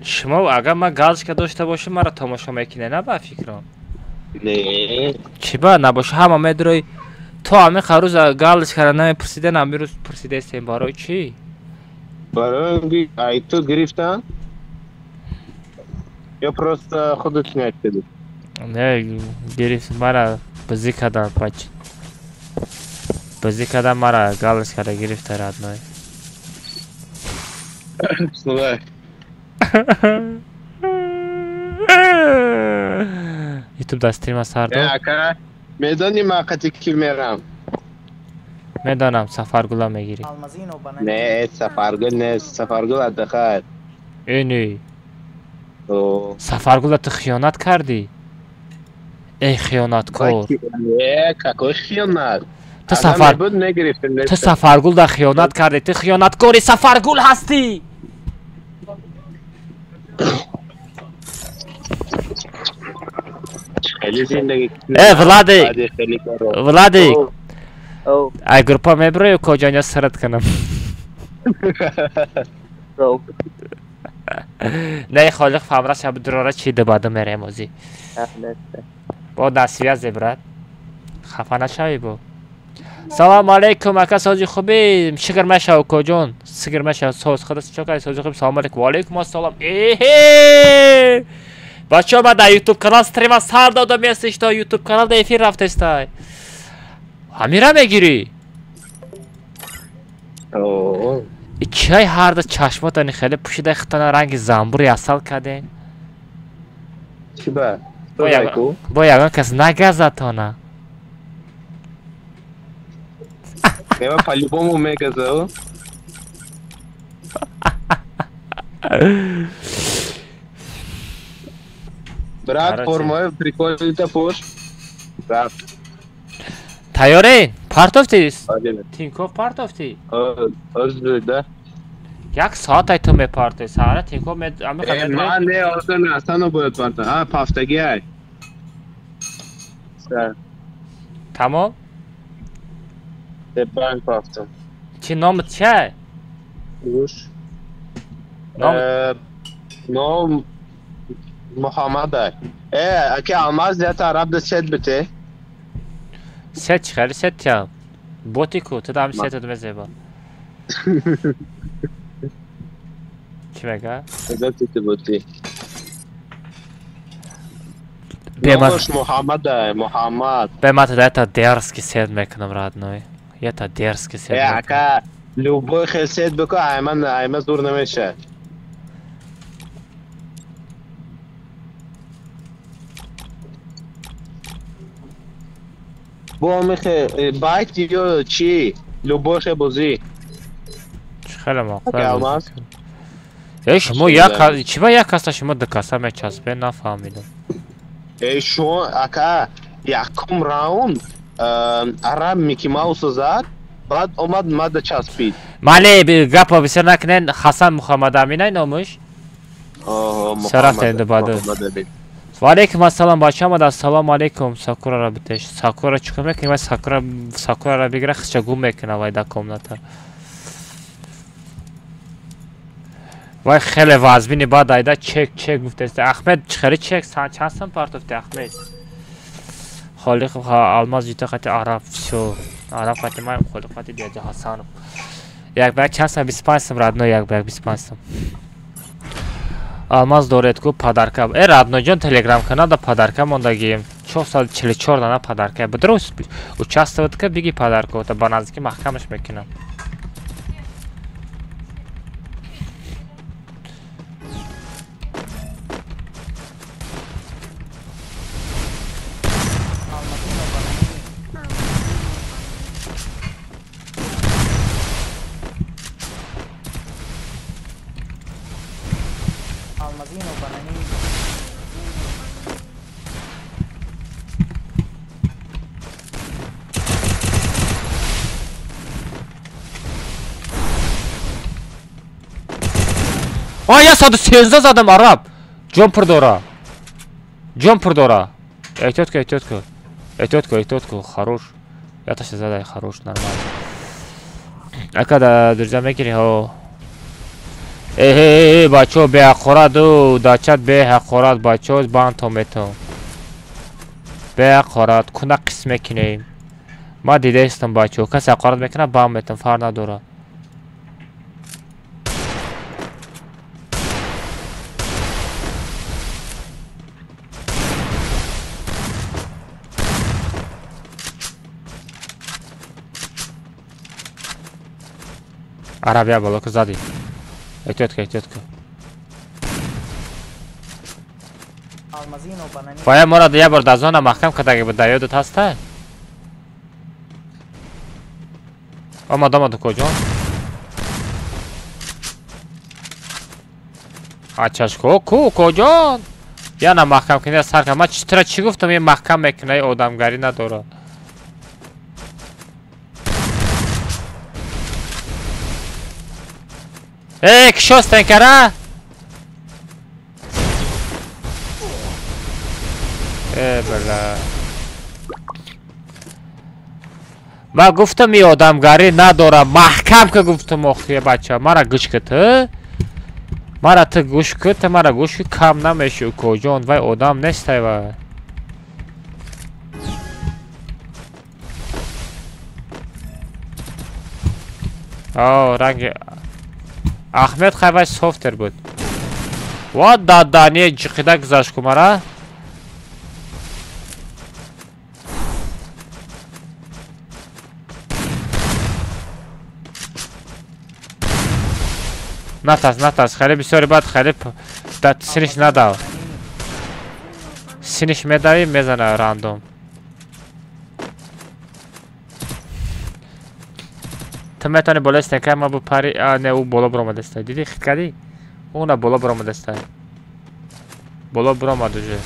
Шумо агар ман галочка дошта бошам, маро тамошо мекунед, на ба фикрам? Не. Чӣ ба набоша, ҳама медрои то ҳамин рӯз галочкара намепурсиден, ҳамин рӯз пурсидестем, барои чӣ? Барои он ки ай ту гирифтан? Ё просто худат снять кардӣ? Не, гирифт, мара бизӣ кардан, бач. Бизӣ кардан мара галочкара гирифта, родной. Слухай. Ютуб дар стрима сар дод. Ака, медонӣ ман қати ки мерам? Медонам, Сафаргула мегирӣ. Не, Сафаргул не, Сафаргул отдыхает. Э, не. Сафаргула ту хиёнат кардӣ? Эй, хиёнаткор. Не, какой хиёнат? Ту Сафар ту Сафаргул да хиёнат кардӣ. Ту хиёнаткори Сафаргул ҳастӣ. Э, Владик! Владик! Ай группа меброю, коҷоня сарат кунам. Не, холиқ фамра шаб дурора чи дубаду мерем озӣ. Бо на связи, брат. Хафа нашавӣ бо. Салом алейкум, ака, сози хубӣ? Шикр машав, коҷон. Сигр машав, соз худо чо кардӣ, сози хуб. Салом алейкум. Ва алейкум ассалом. Эҳе! Бачаҳо, ман дар ютуб канал стрима сар додам, если что, ютуб канал дар эфир рафтестай. Ҳамира мегирӣ? Чай ҳарда чашмотани хеле пӯшида, хитона ранги замбури асал карден. Чӣ ба? Бо ягон кас нагазатона. Ева по-любому мегаза. Брат, формаи прикольный пуш. Брат. Тайёре? Партофти? Тинков партофти? Да. Як соат ай ту мепарти. Саҳара Тинков ме Ман не, озан Ҳасанов бояд парта. А, пафтаги ай. Тамом? Панҷ пафтам. Чӣ номат чай? Гӯш. Ном Муҳаммад ай. Э, аки Алмаз ята араб да сет бите. Сет чӣ хеле сет тя? Боти ку, ту дам сет мезеба. Чӣ мега? Боти боти. Номаш Муҳаммад ай, Муҳаммад. Бе ман туда ята дерзкий сет мекунам, родной. Ята дерзкий сет. Э, ака, любой хел сет бику, айман айма зур намешад. Бо михе байт ё чӣ? Любой хел бозӣ. Чӣ хеле мақбул. Э, шумо як чӣ ба як каса шумо ду каса мечаспед, нафаҳмидам. Э, шумо ака, якум раунд араб Микки Маусо зад, баъд омад мада часпид. Мале гапо бисёр накунен, Ҳасан Муҳаммадаминай номуш? Сарафтен дубаду. Ва алейкум ассалом, бача омад, ассалому алейкум. Сакурара битеш. Сакура чӣ кор мекунӣ? Вай Сакура Сакурара бигира, хича гум мекуна вай дар комната. Вай хеле вазбини бад айда чек чек гуфтест. Ахмед чӣ хеле чек чанд сом партофти Ахмед? Холиқов Алмаз ҷита қати араб, всё. Араб қати ман, Холиқ қати дяджа Ҳасанов. Як ба як чанд сом? 25 сом, родной, як ба як 25 сом. Алмаз доред ку подарка. Э, родной ҷон, телеграм канал да подарка мондагием. 444 дана подарка. Бидро участвовать ка биги подарка, та ба наздики маҳкамаш мекунам. А, 113 задам араб. Ҷон пур дора. Ҷон пур дора. Эҳтиёт ку, эҳтиёт ку. Эҳтиёт ку, эҳтиёт ку. Хорош. Яташа задай, хорош, нормально. Ака да друзья мегири, ҳо. Э, бачо, беҳақорат, ӯ дачат беҳақорат, бачо, банто метон. Беҳақорат, куна қис мекунем. Ман дидаистам, бачо, касе ҳақорат мекунад, бан метам, фарқ надорад. Арабия боло ки задӣ. Эҳтиёт ка, эҳтиёт ка. Фая мора як бор дар зона маҳкам кардаги буд, дар ёдат ҳаста? Омад, омад, укоҷон. Ачашко ку, укоҷон. Яна маҳкам кунӣ сар кар. Ман тра чӣ гуфтам, ин маҳкам мекунад, ин одамгарӣ надорад. Эй, кишо стенкара? Э, бля. Ман гуфтам ин одамгарӣ надорам, маҳкам ка гуфтам охи бача, мара гӯш ка ту. Мара ту гӯш ка, ту мара гӯш ка, кам намеши укоҷон, вай одам нестай вай. О, ранги Ахмед хай вай софтер буд. Ва дадани ҷиқида гузашт ку мара. Натарс, натарс, хеле бисёри бад, хеле синиш надав. Синиш медави, мезана рандом. Ту метавонӣ болои стенкаи ма бипарӣ, не, ӯ боло биромадастай. Дидӣ, хит кардӣ? Ӯ на боло биромадастай. Боло биромад уже.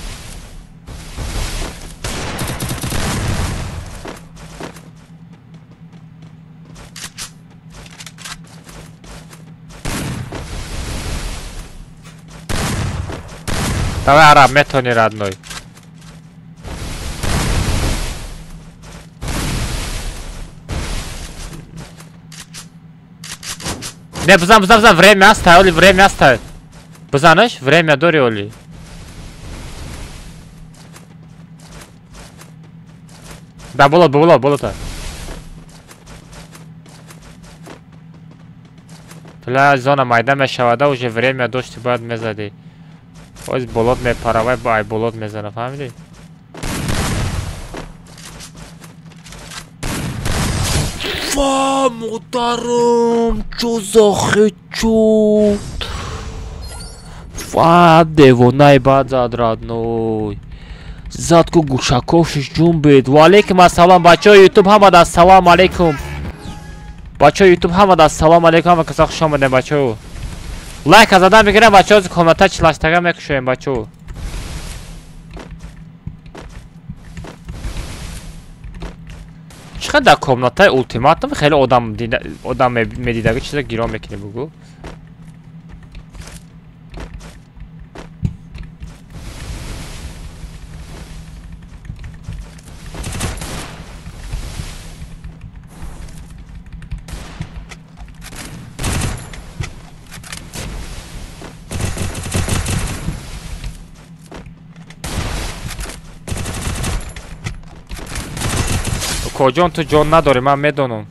Давай, араб, метавонӣ, родной. Не, бизан, бизан, бизан, время ҳастай, оли время ҳастай. Бизанаш, время дори оли. Да, боло, боло, болота. Бля, зона майда мешавада, уже время дошти, бояд мезадӣ. Оз болот мепара, вай ай болот мезана, фаҳмидӣ? Ва, модарам, чо за хечут? Ва, девонаи бад зад, родной. Зад ку гӯшаковшиш ҷунбид. Ва алейкум ассалом, бачаҳои ютуб ҳамада ассалому алейкум. Бачаҳои ютуб ҳамада ассалому алейкум, ҳама каса хуш омадем, бачаҳо. Лайк задан мегирам, бачаҳо, комната чилаштага мекушоем, бачаҳо. Чӣ дар комнатаи ултиматум хеле одам одам медидаги чиза гирон мекунӣ, бугӯ. Коҷон, ту ҷон надорӣ, ман медонам.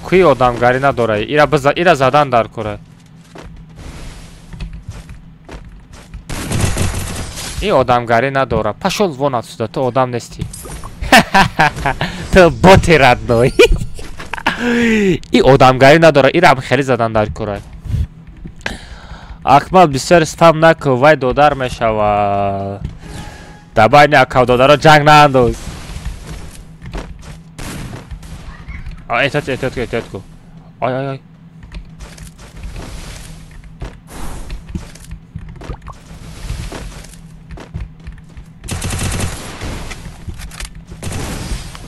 Куи одамгарӣ надорай. Ира биза, ира задан дар кора. Ин одамгарӣ надора. Пошёл вон отсюда, ту одам нестӣ. Ту боти, родной. Ин одамгарӣ надора, ира хеле задан дар кора. Акмал, бисёр спам накун, вай додар мешавад. Дар байни акав додаро ҷанг наандоз. Эҳтиёт, эҳтиёт ку, эҳтиёт ку. Ай, ай, ай.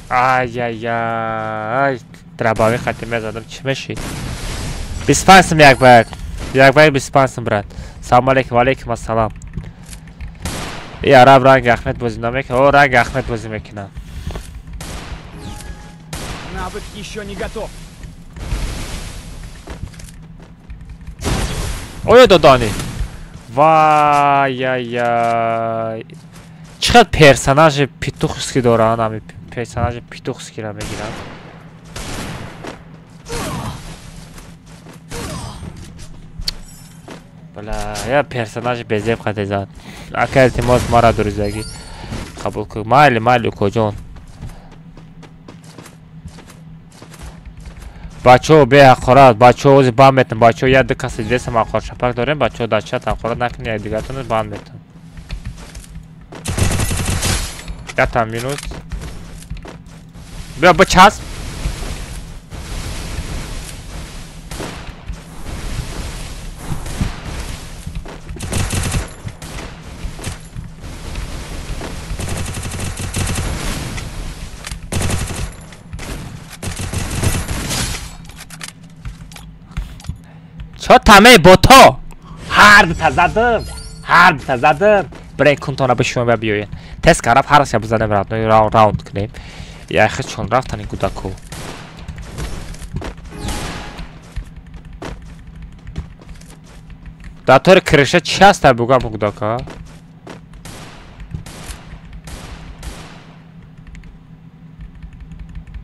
Ай, ай, ай. Драбави хати мезадам, чӣ мешид? 25 сум як ба як. Як ба як 25 сум, брат. Салому алейкум, ва алейкум ассалом. И араб ранги Ахмед бозӣ намекунад. О, ранги Ахмед бозӣ мекунад. Навык еще не готов. Оё додани. Вай ай ай. Чӣ қадр персонажи петухский доранд, ҳами персонажи петухскиро мегиранд. Бля, я персонажи безеб қате зад. Ака илтимос мара дуризагӣ қабул кун. Майли, майли укоҷон. Бачаҳо беҳақорат, бачаҳо ози банд метон, бачаҳо як ду каси дидесам ҳақорат шапак дорем, бачаҳо дар чат ҳақорат накунед, якдигаратонро банд метон. Якта минус. Биё бичасп. Чо таме бото? Ҳар дута задам. Ҳар дута задам. Брейк кунтона бишуем ва биёен. Тест кардам, ҳар ша бизанем раунд кунем. Яхе чон рафтани гудаку. Дар тори криша чи ҳаста бугам гудака?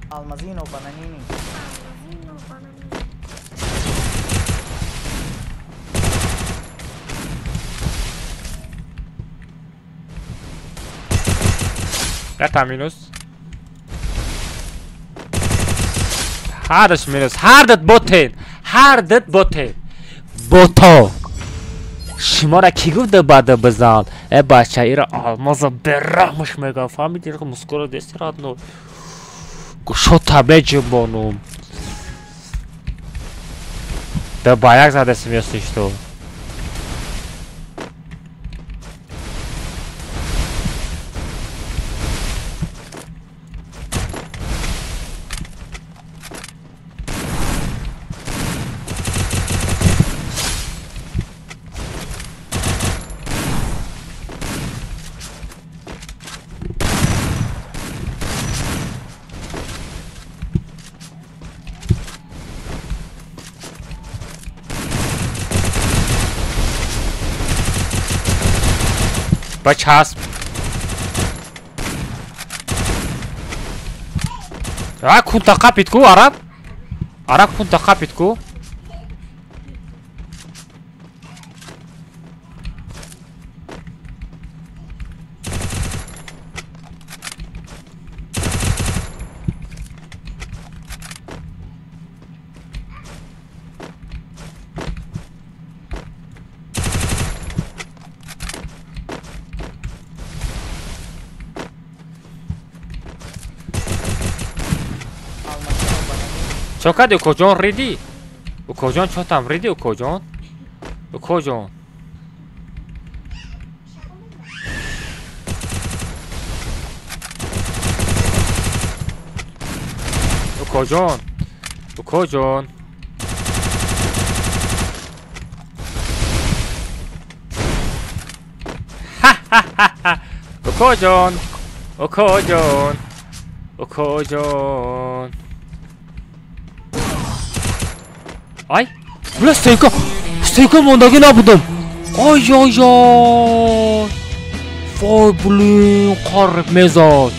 Алмазино бананини. Якта минус. Ҳардаш минус. Ҳардат ботен. Ҳардат ботен. Бото. Шуморо кӣ гуфт бада бизан? Э бача, ира алмаза бераҳмаш мегам. Фаҳмидӣ? Мускуро дести радно. Гушота беҷунбонум. Да ба як задасим если что. Бачасп. А кунта қапид ку араб? Араб кунта қапид ку? Чо кардӣ укоҷон ридӣ? Укоҷон чотам ридӣ укоҷон? Укоҷон. Укоҷон. Укоҷон. Ха-ха-ха-ха. Укоҷон. Укоҷон. Укоҷон. Ай, бля, стойка, стойка мондагӣ набудам. Ай, ай, ай. Вой, блин, қариб мезад.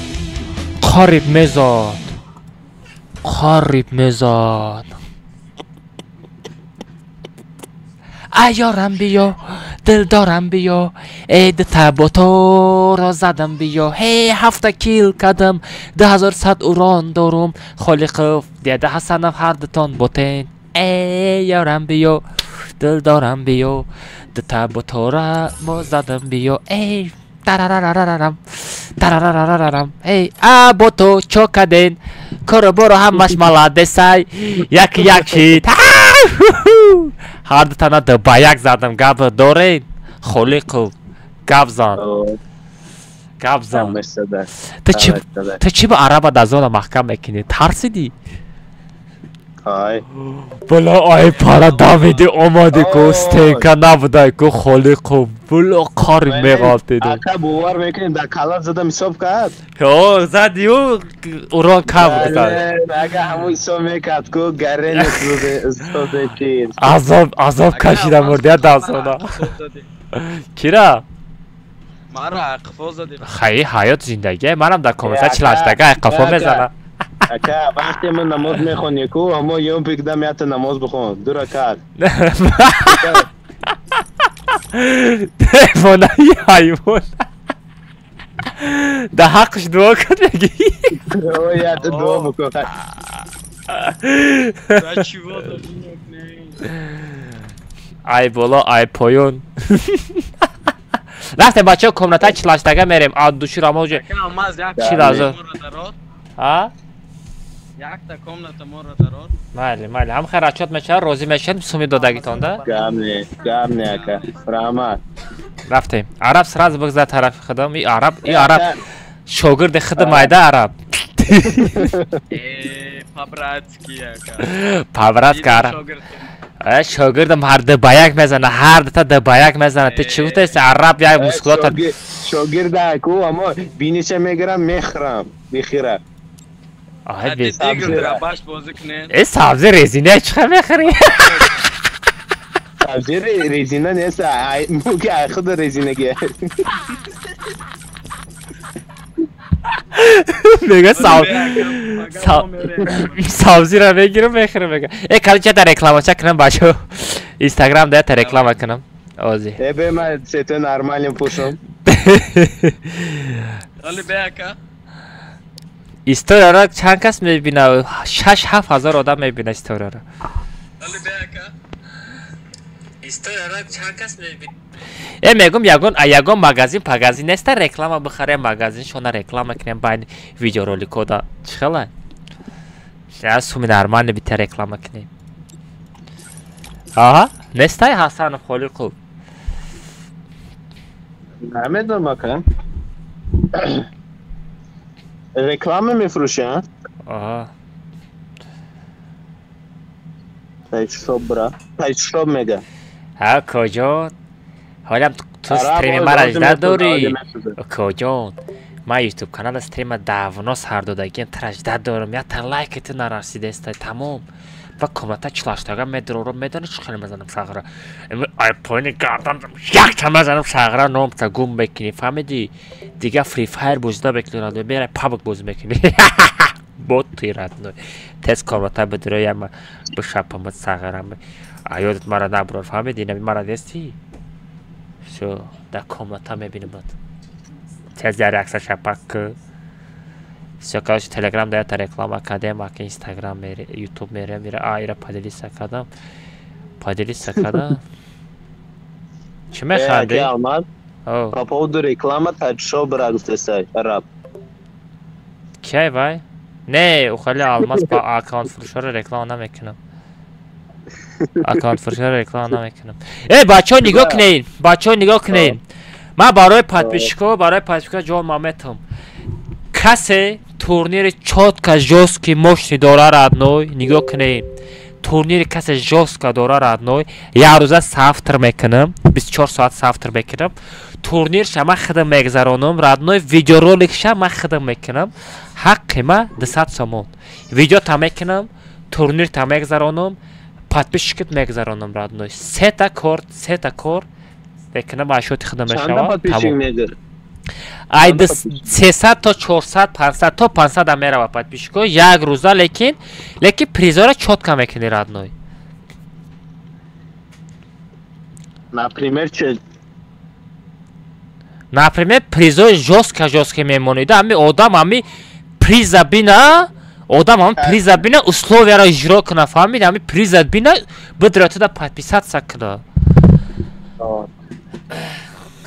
Қариб мезад. Қариб мезад. Ай, ёрам биё, дилдорам биё, эй дута боторо задам биё. Ҳей, ҳафта кил кардам, 2100 урон дорум. Холиқов, деда Ҳасанов ҳар дутон ботен. Эй ёрам биё, дилдорам биё, дута ботора мо задам биё. Эй тарарарарарам, тарарарарарам. Эй а бото чо каден, кору боро ҳамаш маладесай. Як як шид. Ҳар дутана ба як задам. Гап дорен? Холиқов, гап зан. Гап зан. Ту чӣ ба араба дар зона маҳкам мекунӣ? Тарсидӣ? Ай. Бля, ай пара давиди омади ку стенка набудай ку холиқу. Бля, қори меғалтиду. Ака бовар мекунем, дар кала задам ҳисоб кард. Ҳо, задиу урон кам буд. Ака ҳамун ҳисоб мекард ку гарен устод. Азоб, азоб кашида мурдия дасона. Кира? Мара қафо задем. Хай, ҳаёт зиндагӣ. Манам дар комната 48-ага қафо мезанам. Ака, вақте ман намоз мехонӣ ку, ҳамо ём пикдам ята намоз бихон. Ду ракат. Девонаи ҳайвон. Да ҳаққш дуо кун мегӣ. Ята дуо бикун. Ай боло, ай поён. Рафтем бачаҳо комната 48-ага мерем. Аз души рамоҷ. Чил ҳазор. А? Якта комната мора дарор. Майли, майли. Ҳам хай расчёт мешавад, розӣ мешавем суми додагитонда? Гамне, гамне ака. Раҳмат. Рафтем. Араб сразу бигзар тарафи худам. И араб, и араб шогирди худ майда араб. По-братски ака. По-братски араб. Шогирдам ҳар ду ба як мезана, ҳар дута ду ба як мезана. Ту чӣ гуфтаи? Араб як мускулота. Шогирда ку, аммо биниша мегирам, мехӯрам, мехӯрам. Ай бе. Сабзи резина чӣ мехӯрӣ? Сабзи резина нест, ай муки ай худ резинаги. Мега сабзиро мегирам, мехӯрам мега. Э, короче, та рекламача кунам бачаҳо. Инстаграм да та реклама кунам. Ози. Э, бе ман сето нормально пӯшам. Али бе ака. Историяро чанд кас мебина? 6-7 ҳазор одам мебина историяро. Али бе ака. Историяро чанд кас мебина? Э, мегум ягон ягон магазин пагазин неста реклама бихарем, магазин шона реклама кунем байни видеороликода. Чӣ хела? Я суми нормально бита реклама кунем. Аҳа, нестай Ҳасанов Холиқов. Намедонам ака. Реклама мефурӯшанд? Аҳа. Тайшоб бра. Тайшоб мега. Ҳа, куҷо? Ҳолам ту стрими мара жда дорӣ? Куҷон? Ман ютуб канала стрима давно сар додагиам, тара жда дорам. Якта лайки ту нарасидеста, тамом. Ва комната 48-ага медорам, медонӣ чӣ хеле мезанам сағра. Ай поини гардан якта мезанам сағра, номта гум мекунӣ, фаҳмидӣ? Дига Free Fire бозӣ намекунӣ, родной, мерай PUBG бозӣ мекунӣ. Боти родной. Тез комната бидиро, яма бишапамат сағрам. А ёдат мара набурор, фаҳмидӣ? Наби мара нестӣ? Всё, дар комната мебинамат. Тез дар акса шапак ку. Всё, короче, Телеграм да ята реклама кардем, ака Инстаграм мере, Ютуб мере, мера, а ира поделиться кардам. Поделиться кардам. Чӣ механдӣ? По поводу реклама тайшоб бра гуфтесай, араб. Кай вай? Не, ухали алмаз ба аккаунт фурӯшаро реклама намекунам. Аккаунт фурӯшаро реклама намекунам. Э, бачаҳо нигоҳ кунед, бачаҳо нигоҳ кунед. Ман барои подписчикҳо, барои подписчикҳо ҷон маметам. Касе турнири чётко жёсткий мощный дора родной, нигоҳ кунед. Турнири касе жёстко дора родной, як рӯза сафтр мекунам, 24 соат сафтр мекунам. Турнирша ман худам мегзаронам, родной, видеороликша ман худам мекунам. Ҳаққи ма 200 сомон. Видео та мекунам, турнир та мегзаронам, подписчикит мегзаронам родной. Сета кор, сета кор мекунам, ашёти худам мешавад. Тамом. Ай 300 то 400, 500 то 500 ам мерава подписчико як рӯза, лекин призора чётко мекунӣ родной. Например, че? Например, призои жёстко жёстко мемонид. Ами одам ами приза бина, одам ами приза бина, условияро иҷро куна, фаҳмид? Ами приза бина, бидра туда подписаться куна.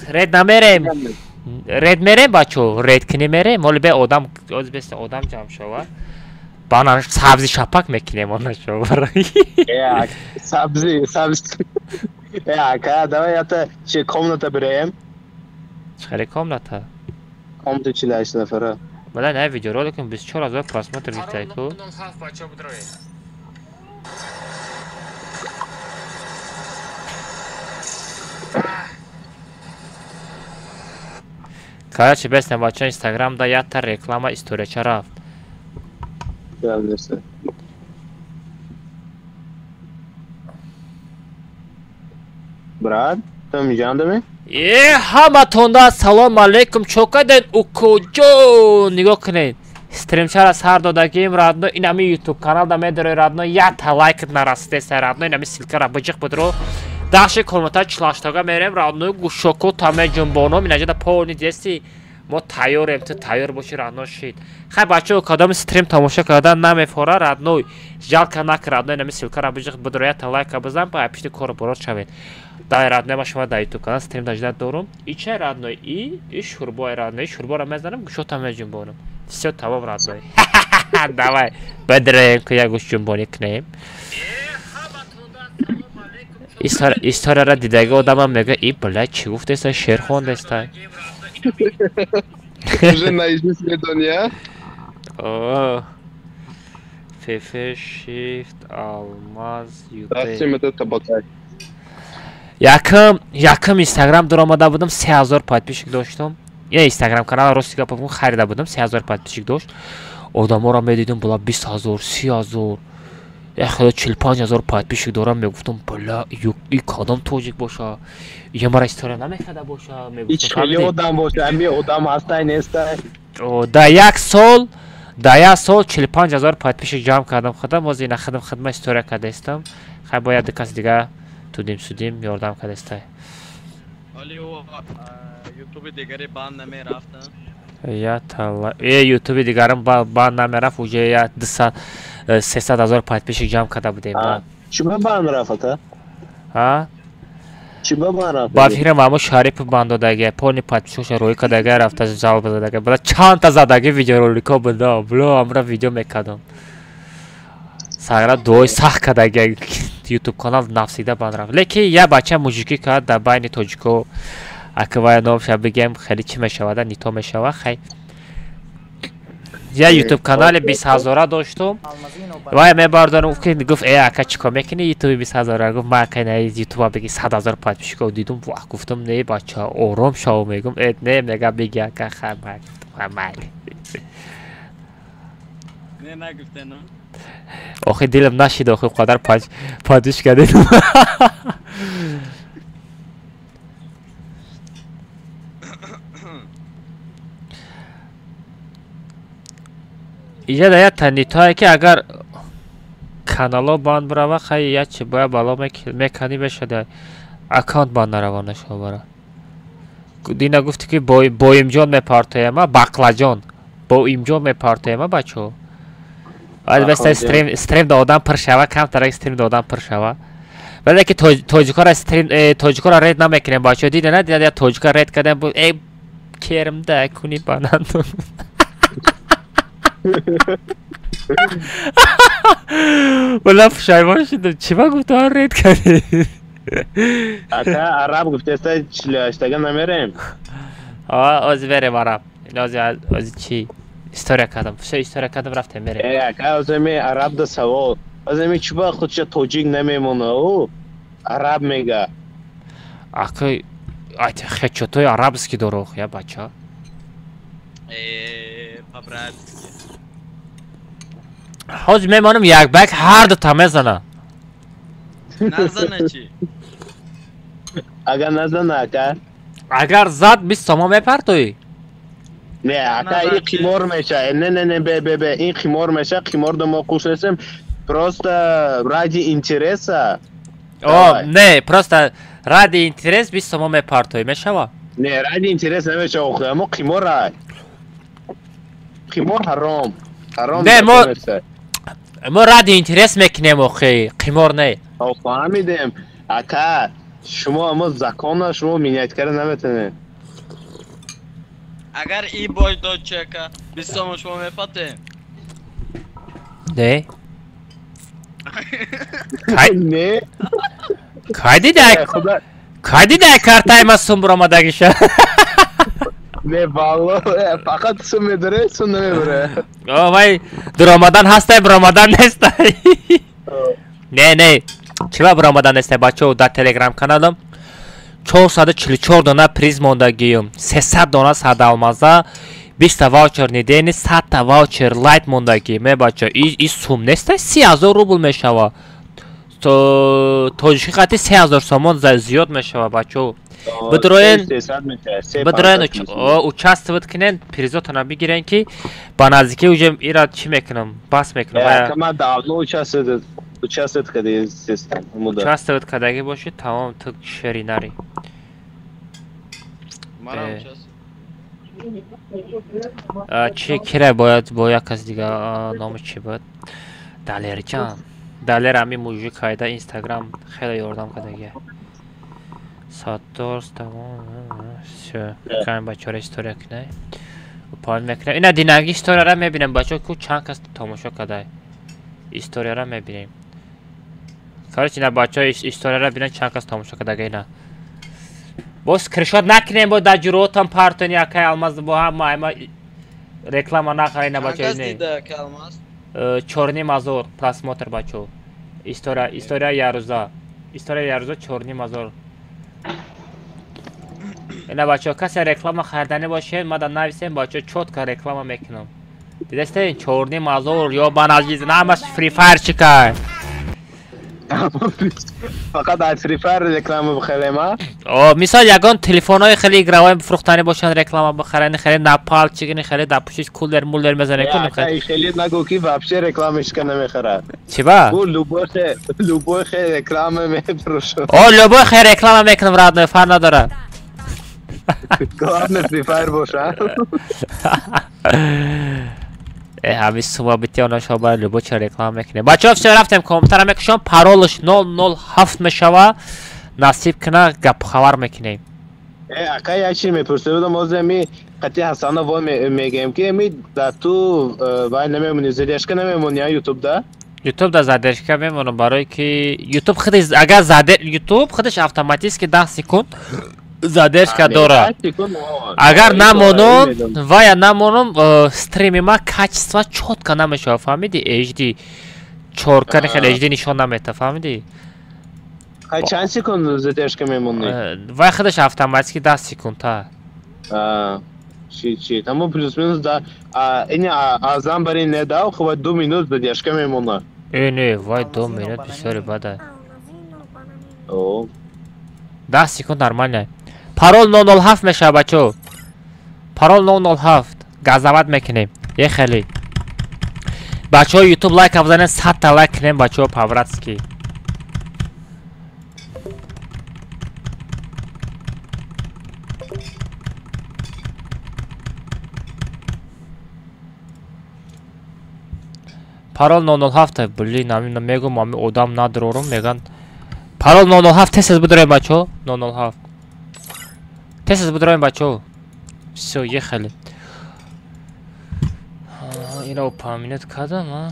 Ред намерем. Ред мерем бачо, ред кунӣ мерем. Ҳоли бе одам, оз беста одам ҷамъ шава. Бана сабзи шапак мекунем она шава. Э, сабзи, сабзи. Э, ака, давай ята че комната бирем. Чӣ хеле комната? Комната 48 нафара. Бала, на видеороликам 24 000 просмотр гирифтаи ку. Короче, бестем бача Инстаграм да якта реклама историяча рафт. Брат, там ҷандаме? Е, ҳаматонда салом алейкум, чо кардед укуҷо? Нигоҳ кунед. Стримчара сар додагим родной, ин ҳами YouTube канал да медарои родной, якта лайкат нарасидеса родной, ин ҳами ссылкара биҷиқ будро. Даши комната чилаштага мерем родной, гӯшоко таме ҷунбоном, инаҷада полни дести мо тайёрем, ту тайёр боши родной шид. Хай бачаҳо, кадоми стрим тамошо кардан намефора родной, жалко накар родной, ин ҳами ссылкара биҷиқ будро, якта лайка бизан, ба пишти кору борот шавед. Дай родной, ма шумо дар YouTube канал стрим дажда дорум. И чай родной, и шурбои родной, шурборо мезанам, гӯшота меҷунбонам. Всё тамом родной. Давай, бадраем ки як гӯш ҷунбонӣ кунем. Историяро дидаги одамам мега, и бля, чӣ гуфтеста, шеър хондеста. Уже наизусть медони, а? О, ФФ Shift Алмаз YouTube. Якым Инстаграм дуромада будам, 3000 подписчик доштам. Я Инстаграм канал рости гап бигӯм, харида будам, 3000 подписчик дошт. Одаморо медидам, була 20000, 30000, я хеле 45000 подписчик дорам, мегуфтам, бля, и кадом тоҷик боша? Я мара история намекарда боша, мегуфтам. Хеле одам боша, ами одам ҳастай нестай. Да як сол, 45000 подписчик ҷамъ кардам худам, боз ина худам хидмат история кардаистам. Хай бояд ду кас дига тудим судим ёрдам кардастай. Али ютуби дигари банд намерафта? Я тала. Ютуби дигарам банд намерафт, уже я 200 300 ҳазор подписчик ҷамъ карда будем. Чӣ ба банд рафт ака? Ҳа? Чӣ ба банд рафт? Ба фикрам ҳамо Шарипов банд додага, полни подписчикша рӯй кардага, рафта жалоба задага. Бла чандта задаги видеоролико буда, бла амра видео мекардам. Сагра дуои сахт кардага YouTube канал навсида банд рафт. Лекин я бача мужикӣ кард дар байни тоҷико. Ака вая номша бигем, хеле чӣ мешавада, нито мешава, хай. Я YouTube канали 20000 доштум. Вая мебардорам, гуфт, ака чӣ кор мекунӣ YouTube 20000? Гуфт, ман ака на YouTube беги 100000 подписчиков дидум, вах, гуфтам, не бача, ором шав, мегум, не, мега беги ака, хай, майли. Не нагуфте, но? Охи дилам нашид, охи қадар подписчика дидум. Иҷа да як танитое ки агар канало банд бирава, хай як чи бояд бало мекани мешада, аккаунт банд нарава нашава бара. Дина гуфти ки боимҷон мепартояма, бақлаҷон. Боимҷон мепартояма, бачо. Албатта стрим да одам пур шава, камтарак стрим да одам пур шава. Вале ки тоҷикора стрим, тоҷикора ред намекунем, бачо. Дида на, дида тоҷикора ред кардем, кермда куни банан. Вала пушаймон шудам. Чӣ ба гуфтам ред кардӣ? Ака араб гуфтеста 48 намерем. А, ози мерем араб. Ози чӣ? История кардам. Всё история кардам, рафтем мерем. Ака ози ме араб да савол. Ози ме чӣ ба худша тоҷик намемона, ӯ араб мега. Ака хечотои арабски дорох, я бача. По-братски. Ҳозир мемонам як ба як ҳар дута мезана. Назана чӣ? Агар назана ака? Агар зад 20 сомон мепартоӣ? Не, ака ин қимор меша. Не, не, не, бе, бе, бе, ин қимор меша, қимор да мо қуш нестем. Просто ради интереса. О, не, просто ради интерес 20 сомон мепартоӣ, мешава? Не, ради интерес намешава, охи, аммо қимор ай. Қимор ҳаром. Ҳаром. Не, мо ради интерес мекунем, охи, қимор не. Фаҳмидем. Ака, шумо аммо закона шумо менять карда наметавонед. Агар и бой дод чека, 20 сомон шумо мепатем? Не. Не. Кай дидай? Кай дидай картаи ма сум баромадагиша? Не, валло, фақат сум медоре, сум намебаре. О, вай, дуромадан ҳастай, баромадан нестай. Не, не. Чиба биромадан нестай бачаҳо дар Телеграм каналам 444 дона приз мондагиюм, 300 дона садалмаза, 20 ваучер недени, 100 ваучер лайт мондагӣ. Ме бача, и сум нестай, 30 000 рубл мешава. Тоҷикӣ қати 3000 сомон зиёд мешава бачаҳо. Бидроен, бидроен участвовать кунен, призотона бигирен ки ба наздикӣ уже ира чӣ мекунам, бас мекунам. Участвовать кардагӣ. Участвовать кардагӣ бошӣ, тамом, ту шери нари. Чи кира бояд бо як кас дига, номи чӣ буд? Далерҷан. Далер ҳами мужик ҳайда Инстаграм хеле ёрдам кардагия. Саттор, тамом, всё. Кам бачаҳоро история кунай. Поин мекунам. Ина динаги историяра мебинем бачаҳо, ку чанд кас тамошо кардай. Историяра мебинем. Короче, ина бачаҳо историяра бинен чанд кас тамошо кардага ина. Боз скриншот накунем, бо дар ҷуротам партони акай Алмаз бо ҳама ама реклама нахаред ина бачаҳо не. 4,5 ҳазор просмотр бачаҳо. История, история ярӯза. История ярӯза 4,5 ҳазор. Ина бачаҳо, касе реклама хариданӣ бошед, ма да нависем бачаҳо, чётко реклама мекунам. Дидастед 4,5 ҳазор ё ба наздик ҳамаш Free Fire чикай. Фақат аз Free Fire реклама бихарем, а? О, мисол ягон телефонҳои хеле игровой фурӯхтанӣ бошанд, реклама бихарани, хеле напал чигини, хеле дар пушти кулер мулер мезане кунем. Хеле нагӯ ки вообще рекламашка намехарад. Чӣ ба? Бу любой хе реклама мефурӯшад. О, любой хе реклама мекунам, родной, фарқ надорад. Главное Free Fire боша. Э, ҳами сума битиёна шоба любой ча реклама мекунем. Бачаҳо, всё, рафтем, компютера мекушам, паролаш 007 мешава. Насиб кина гап хабар мекунем. Э, ака, як чиз мепурсида будам, ҳозир ами қати Ҳасана во мегӯем ки ами дар ту вай намемонӣ, задержка намемонӣ, а Ютуб да? Ютуб да задержка мемонам, барое ки Ютуб худаш агар заде Ютуб худаш автоматически 10 секунд задержка дорад. Агар намонам, вая намонам, стрими ма качество чётко намешава, фаҳмидӣ? HD 4К хеле HD нишон намета, фаҳмидӣ? Чанд секунд задержка мемонӣ? Вай худаш автоматически 10 секунд та. Чи чи, тамо плюс-минус да, ини азам бари не дав, хуб 2 минут задержка мемона. Э, не, вай 2 минут бисёри бада. О. 10 секунд нормально. Парол 007 мешава бачаҳо. Парол 007. Газават мекунем. Е хеле. Бачаҳо, Ютуб лайк бизанед, 100 та лайк кунем бачаҳо по-братски. Парол 007. Блин, ами мегум, ами одам надорам, меган. Парол 007, тез тез бидроем бачаҳо. 007. Тез тез бидроем бачаҳо. Всё, ехали. Ина упоминать кардам, а?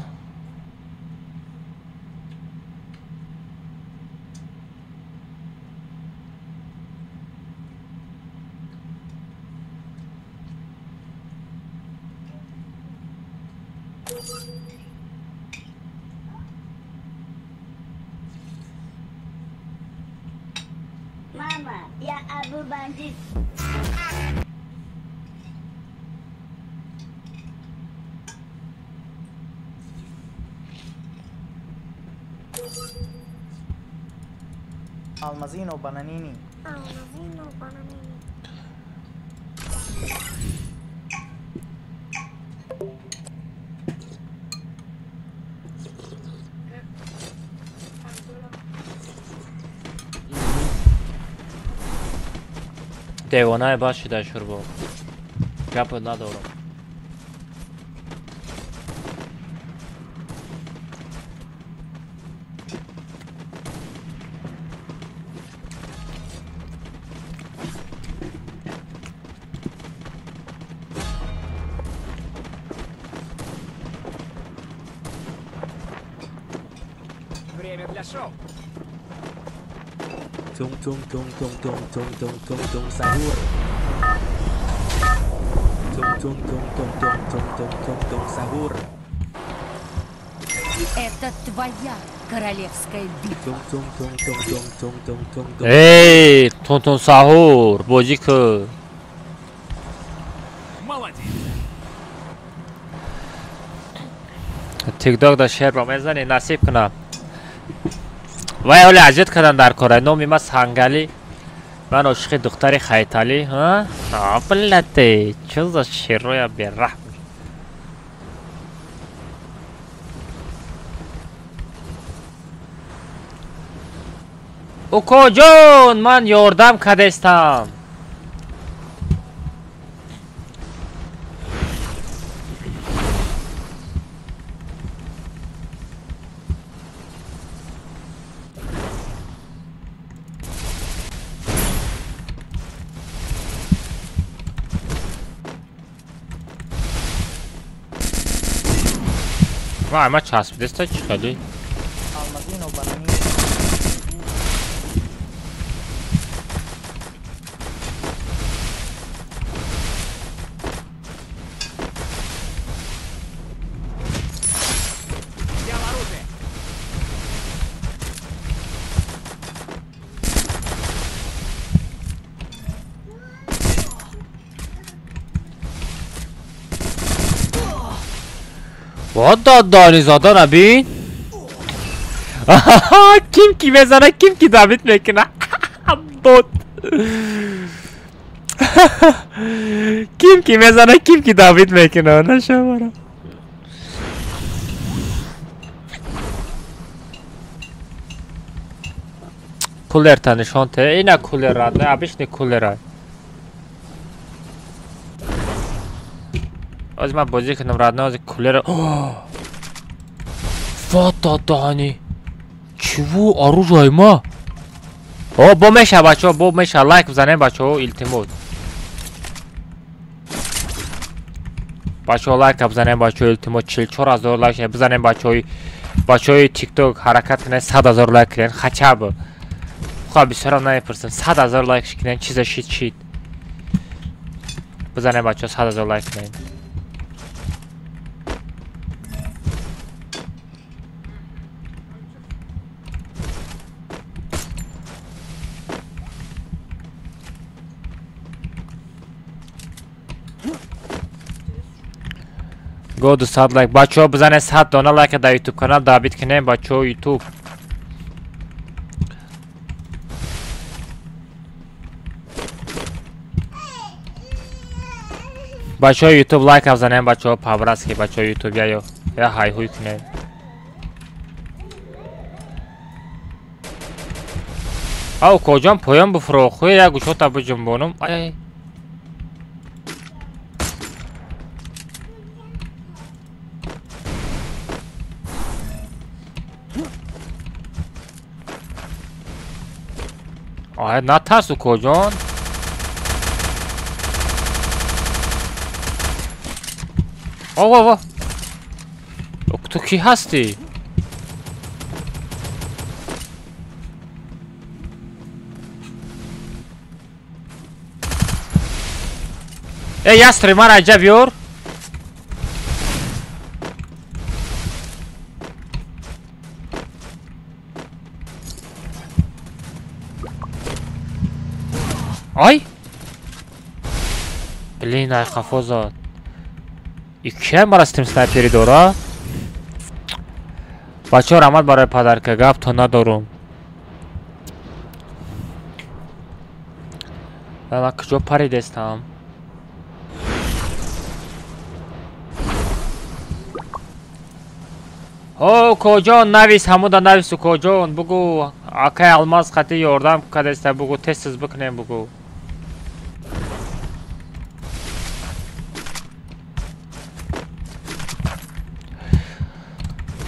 Мама, я Абу бандит. Алмазино бананини. Алмазино бананини. Девонаи бад шуда шурбо. Гапо надорам. Время для шоу. Tung tung tung tung tung tung tung tung tung sahur. Tung tung tung tung tung tung tung tung tung sahur. Это твоя Королевская битва. Эй, Тунтун Сахур, бозӣ ку. Молодец. Тикток да шер ба мезанӣ, насиб кунам. Вай ҳоли азият кардан дар кора. Номи ма Сангалӣ. Ман ошиқи духтари Хайталӣ. Ҳа? Блате, чӣ за шероя бераҳм. Укоҷон, ман ёрдам кардестам. Вай, ма часпидеста чӣ хеле? Донизода набин. Ким ки мезана, ким ки давид мекуна. Бот. Ким ки мезана, ким ки давид мекуна. Нашавара. Кулерта нишон те. Ина кулера, не обычный кулера. Оз ман бозӣ кунам радна, оз кулера. Фата дани. Чего оружие ма? О, бо меша бачо, бо меша лайк бизанем бачо, илтимос. Бачо лайк бизанем бачо, илтимос 44000 лайк бизанем бачо. Бачои TikTok ҳаракат кунед 100000 лайк кунед, хотя бы. Хо бисёрам намепурсам, 100000 лайк кунед, чиза шит шит. Бизанем бачо 100000 лайк кунед. Го 200 лайк. Бачо бизанед 100 дона лайк дар YouTube канал дабит кунем бачо YouTube. Бачо YouTube лайк бизанем бачо по-братски бачо YouTube я я ҳайҳуй кунем. Ав коҷон поён буфро, хуй я гӯшота биҷунбонум. Ай. Ай, натарс укоҷон. Ова, ту кӣ ҳастӣ? Эй, ястри, мара аҷаб ёр. Ай! Блин, ай қафо зад. Иккиам мара стрим снайпери дора? Бачаҳо раҳмат барои падарка, гап то надорум. Ман куҷо паридестам? О, коҷон, навис, ҳамуда навис, коҷон, бугу, акай Алмаз қати ёрдам кадеста, бугу, тез-тез бикунем, бугу.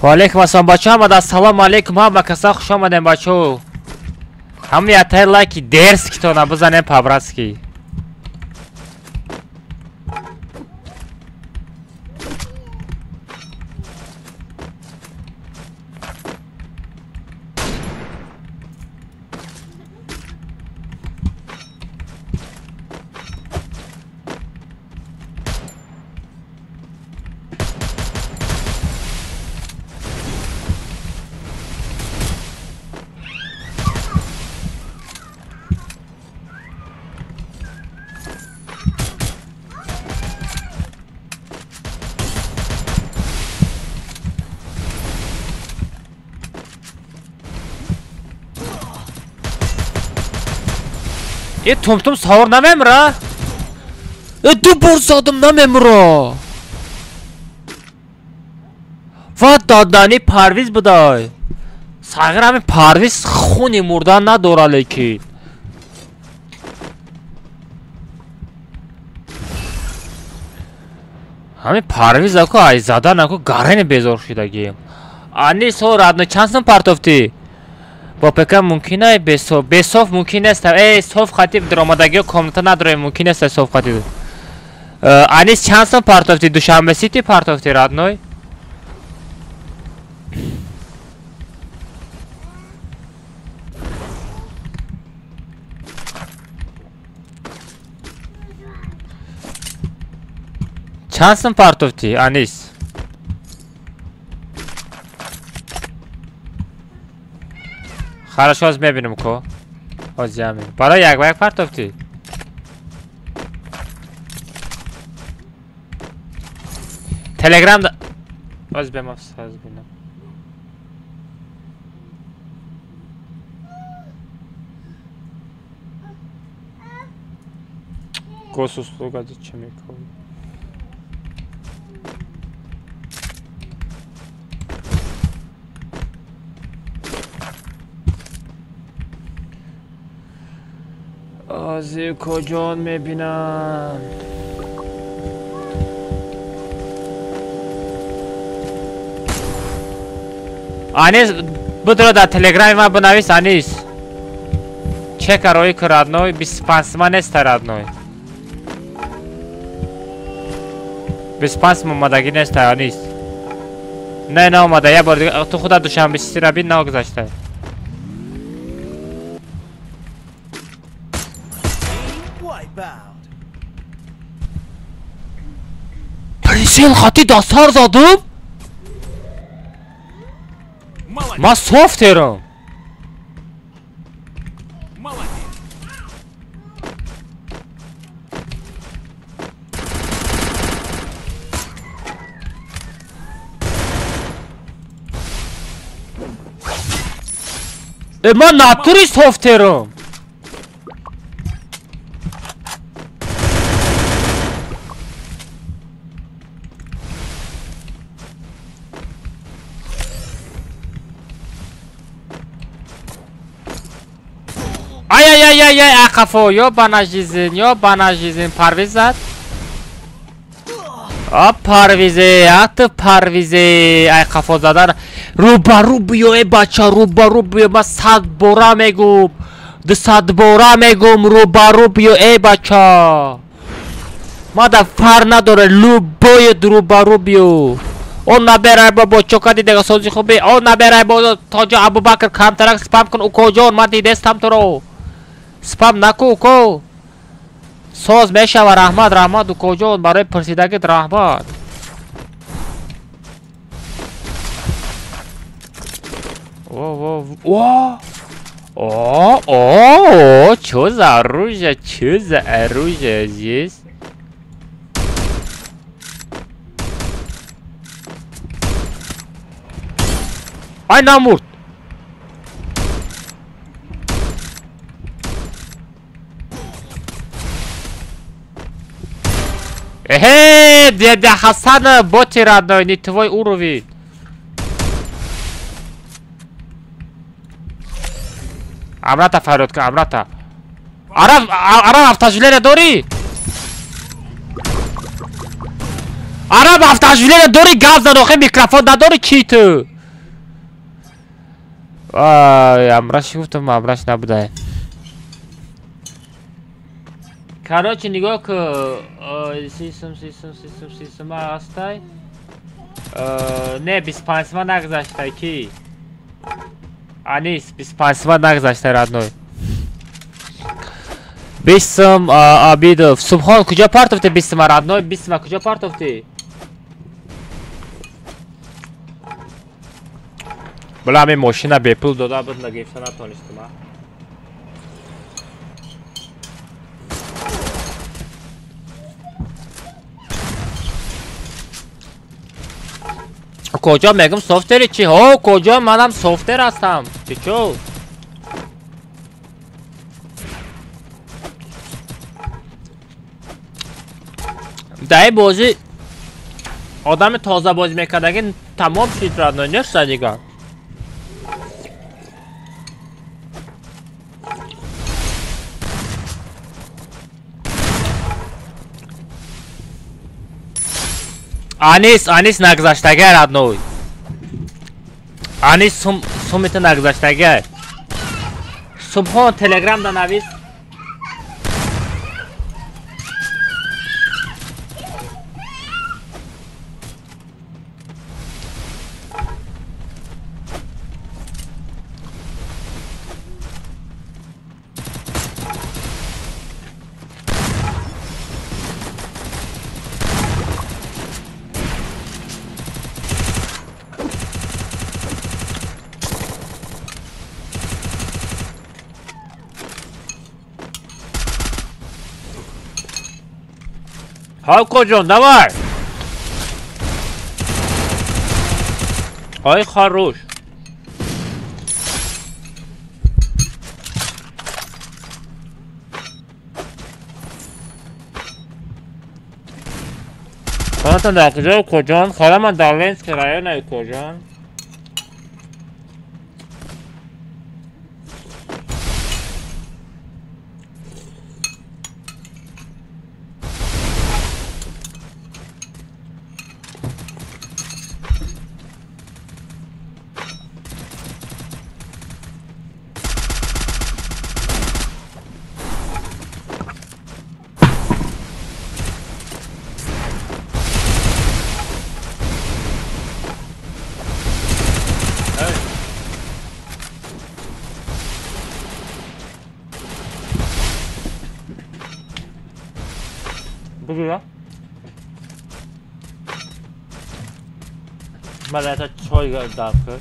Ва алейкум ассалом, бачаҳо, ҳамада ассалому алейкум, ҳама каса хуш омадем, бачаҳо. Ҳама ятай лайки дерзкитона бизанем по-братски. Э тумтум савор намемра? Э ду бор задам намемра. Ва додани Парвиз будай. Сағир ҳамин Парвиз хуни мурдан надора лекин. Ҳамин Парвиз аку ай задан аку гарани безор шудагием. Анис ҳо родной чанд сум партофтӣ? Бо ПК мумкин ай бесоф, бесоф мумкин нест. Эй соф хати даромадагиё комната надорем, мумкин нест соф хати. Анис чанд сум партофтӣ? Душанбе сити партофтӣ родной? Чанд сум партофтӣ, Анис? Хорошо, ҳозир мебинем ко. Ҳозир ҳамин. Барои як ба як партофтӣ? Телеграм ҳозир бемоф ҳозир бинам. Госуслуга чӣ мекунӣ? Озир куҷон мебинам? Анис будро дар телеграми ман бинавис Анис. Чека рои ку родной 25 сима неста родной. 25 сима омадагӣ неста Анис. Не наомада, як бор дига ту худат Душанбе ситира бин нагузашта. Прицел хати дастар задум? Ман софтерам. Ман натури софтерам. Ай-ай-ай-ай, ақафо, ё банажизин, Парвиз зад. А Парвизе, а ту Парвизе, ай қафо задан. Рӯбарӯ биё, эй бача, рӯбарӯ биё, ман 100 бора мегӯм, 200 бора мегӯм, рӯбарӯ биё, эй бача. Ман да фар надоре, любоет рӯбарӯ биё. Он наберай бобо, чо кади дега сози хуби, он наберай бобо, тоҷо Абубакр камтарак спам кун, укоҷон, ман дидестам туро. Спам наку, уко. Соз мешава, раҳмат, раҳмат, укоҷон, барои пурсидагит раҳмат. О, о, о, о, чё за оружие, чё за оружие здесь? Ай, намурд! Эхе, дядя Хасана, боти родной, не твой уровень. Амрата фарёд кун, амрата. Араб, араб автожиление дорӣ? Араб автожиление дорӣ, гап зан охи микрофон надорӣ чӣ ту? Ай, амраш гуфтам, амраш набудай. Короче, нигоҳ ку, сисум, сисум, сисум, сисума ҳастай. Не, 25 сима нагузаштай ки? Анис, 25 сима нагузаштай родной. 20 сум Абидов. Субхон, куҷо партофти 20 сима родной? 20 сима куҷо партофти? Бла, ҳамин мошина бепул дода буд, нагирифта натонистам. Куҷо мегум софтери чӣ? Ҳо, куҷо манам софтер ҳастам. Чӣ чӯ? Дар бозӣ одами тоза бозӣ мекардаги тамом шид родной, неста дигар. Анис, Анис нагзаштагай родной. Анис сумита нагзаштагай. Субҳон Телеграм да навис. Ҳавкоҷон, давай! Ой, хорош. Хонатон дар куҷо, Укоҷон? Хона ман дар Ленский район, Укоҷон. Бигира. Ман это чой дав кар.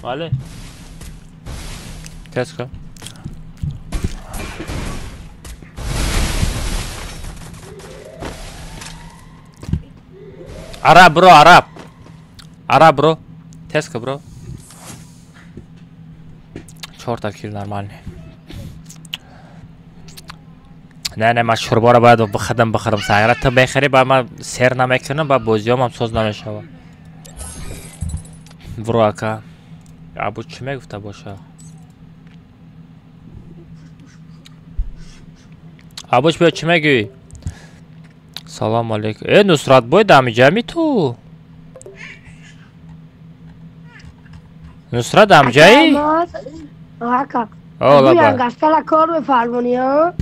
Вале? Тез кар. Араб бро, араб. Араб бро. Тез кар бро. Чорта кил нормальный. Не, не, ман шӯрборо бояд бихӯрам, бихӯрам. Сагра ту бехӯрӣ, баъд ман сер намекунам, баъд бозиёмам соз намешавад. Бро ака. Абу чӣ мегуфта боша? Абуш биё чӣ мегӯӣ? Салом алейкум. Э, Нусратбой дамиҷами ту? Нусрат дамиҷаи? Ака. О, лаба. Гаштала кор мефармонӣ, а?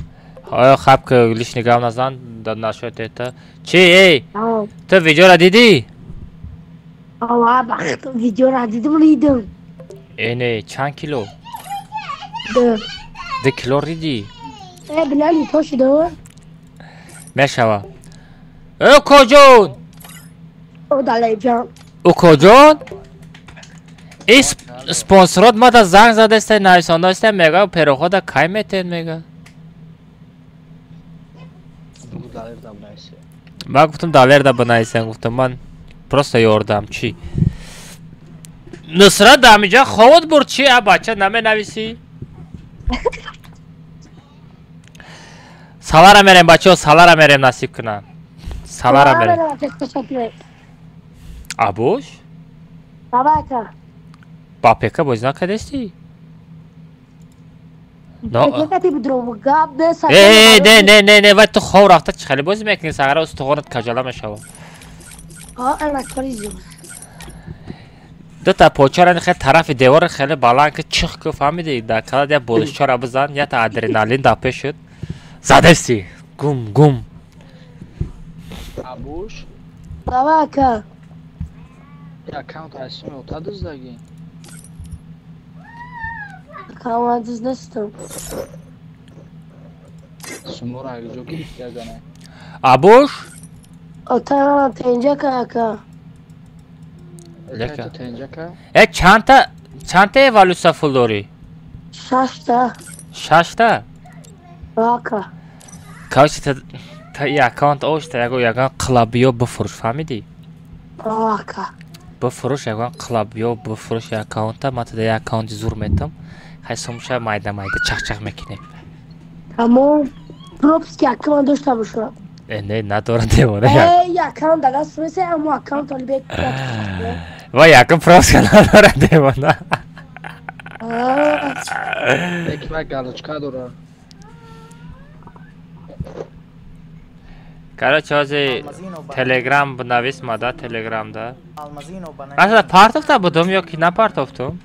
Оё хаб ки лишний гап назан, нашояд это. Чӣ, эй? Ту видеора дидӣ? Ова, бахт, видеора дидим, ридим. Э, не, чанд кило? Ду. 2 кило ридӣ? Э, билали то шуда. Мешава. Э, Укоҷон! О, далайҷон. Укоҷон? Ин спонсорот мада занг задаста, нависондаста, мега, перохода кай метен, мега. Ман гуфтам далерда бинависем, гуфтам ман просто ёрдам, чӣ? Нусрат дамиҷа ховот бурд, чӣ? А бача наменависӣ? Салара мерем, бачаҳо, салара мерем, насиб кунам. Салара мерем. Абуш? Ба пека бозӣ накардастӣ? Э, не, не, не, не, вай ту хов рафта чӣ хеле бозӣ мекунӣ, сагара устухонат каҷала мешавад. Дута почара хеле тарафи девори хеле баланд ки чих ку, фаҳмидӣ? Дар калад як болишчора бизан, якта адреналин дар пеш шуд. Задасти. Гум, гум. Абуш? Давай, ака. Аккаунт ҳастим, ота дуздагӣ? Аккаунт дуз нестам. Шуморо ҷо гирифти ягона? Абуш? Ота тенҷака, ака. Лека. Тенҷака? Э, чандта эволюсия фул дорӣ? Шашта. Шашта? Ака. Короче, та и аккаунт ошта, яго ягон клабиё бифурӯш, фаҳмидӣ? Ака. Бифурӯш, ягон клабиё бифурӯш аккаунта, ман туда як аккаунти зур метам. Хай сумша майда майда чахчах мекунем. Тамом. Пропуски аккаунт дошта бошам. Не, надора девона. Э, аккаунт дага смесе, аммо аккаунт оли бек. Ва якум пропуска надора девона. Бек галочка дора. Короче, ҳозир Телеграм бинавис мада, Телеграмда. Асла партофта будум ё ки напартофтум?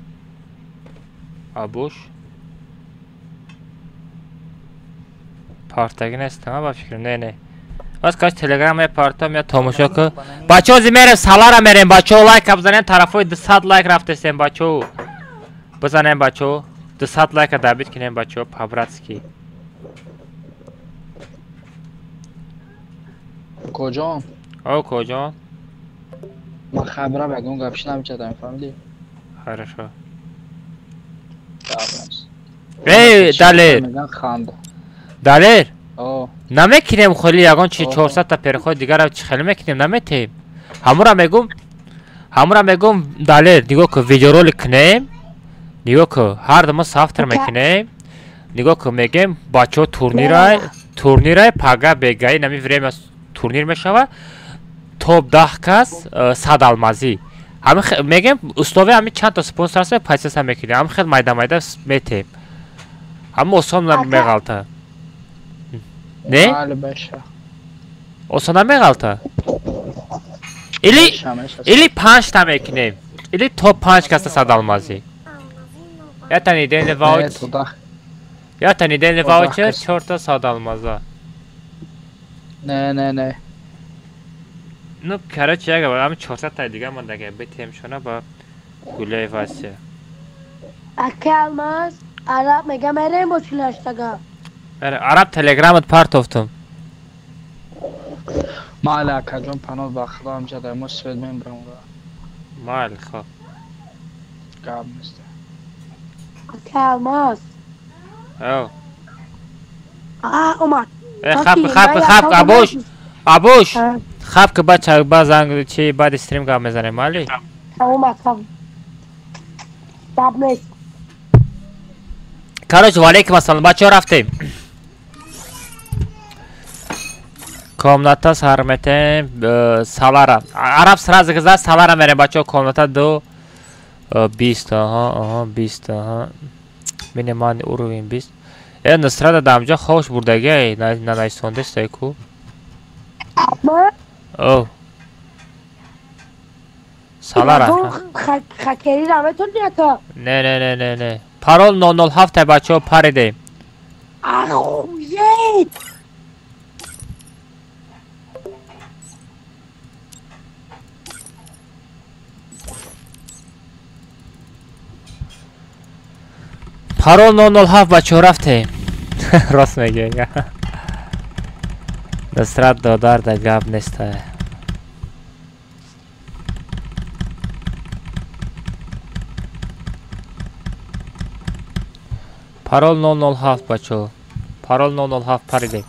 Абуш. Партаги нестам, ба фикрам. Не, не. Бас каш Телеграм я партом я тамошо ку. Бачо ҳозир мерем салара мерем, бачо лайк бизанем, тарафои 200 лайк рафтесем, бачо. Бизанем, бачо. 200 лайка добить кинем, бачо, по-братски. Коҷон? О, коҷон? Ман хабарам ягон гапш намечадам, фаҳмидӣ? Хорошо. Эй, Далер! Далер! Намекунем холи ягон чи 400 та переход дигара чи хеле мекунем, наметем. Ҳамура мегум, ҳамура мегум, Далер, нигоҳ ку, видеоролик кунем. Нигоҳ ку, ҳар ду мо сафтр мекунем. Нигоҳ ку, мегем, бачаҳо турнирай, турнирай пага бегаи нами время турнир мешава, топ 10 кас 100 алмазӣ. Ҳами мегем, условия ҳами чанд то спонсор аст, пайсаса мекунем. Ҳами хел майда майда метем. Ҳама осон меғалта. Не? Осон намеғалта? Или 5 та мекунем. Или топ 5 каса 100 алмазӣ. Ята недельный ваучер. Ята недельный ваучер 4 та 100 алмаза. Не, не, не. Ну, короче, я говорю, ам 400 та дига мандага битем шона ба гулей Вася. Ака алмаз, араб мега мерем бо 48 тага. Араб телеграмат партофтум. Майли, акаҷон, паноҳ ба худо, ҳамҷа дар мо свет мебарам. Майли, хоб. Гап нест. Ака алмаз. Ав. А, омад. Хаб, хаб, хаб, абуш, абуш. Хаб ки бача ба занг чи баъди стрим гап мезанем, майли? Тамом, ака. Гап нест. Короче, валейкум ассалом, бачаҳо рафтем. Комната сар метем, салара. Араб сразу гузашт, салара мерем, бачаҳо, комната 2 20, аҳа, аҳа, 20, аҳа. Минимальный уровень 20. Э, Нусрата дамҷа хош бурдагиай, нанайсондестай ку. О. Салара. Хакери наметони, ака? Не, не, не, не, не. Парол 007 бачаҳо, паридем. Охуеть! Парол 007 бачаҳо, рафтем. Рост мегӯй. Нусрат додар да гап нестай. Парол 007 бачаҳо. Парол 007 паридем.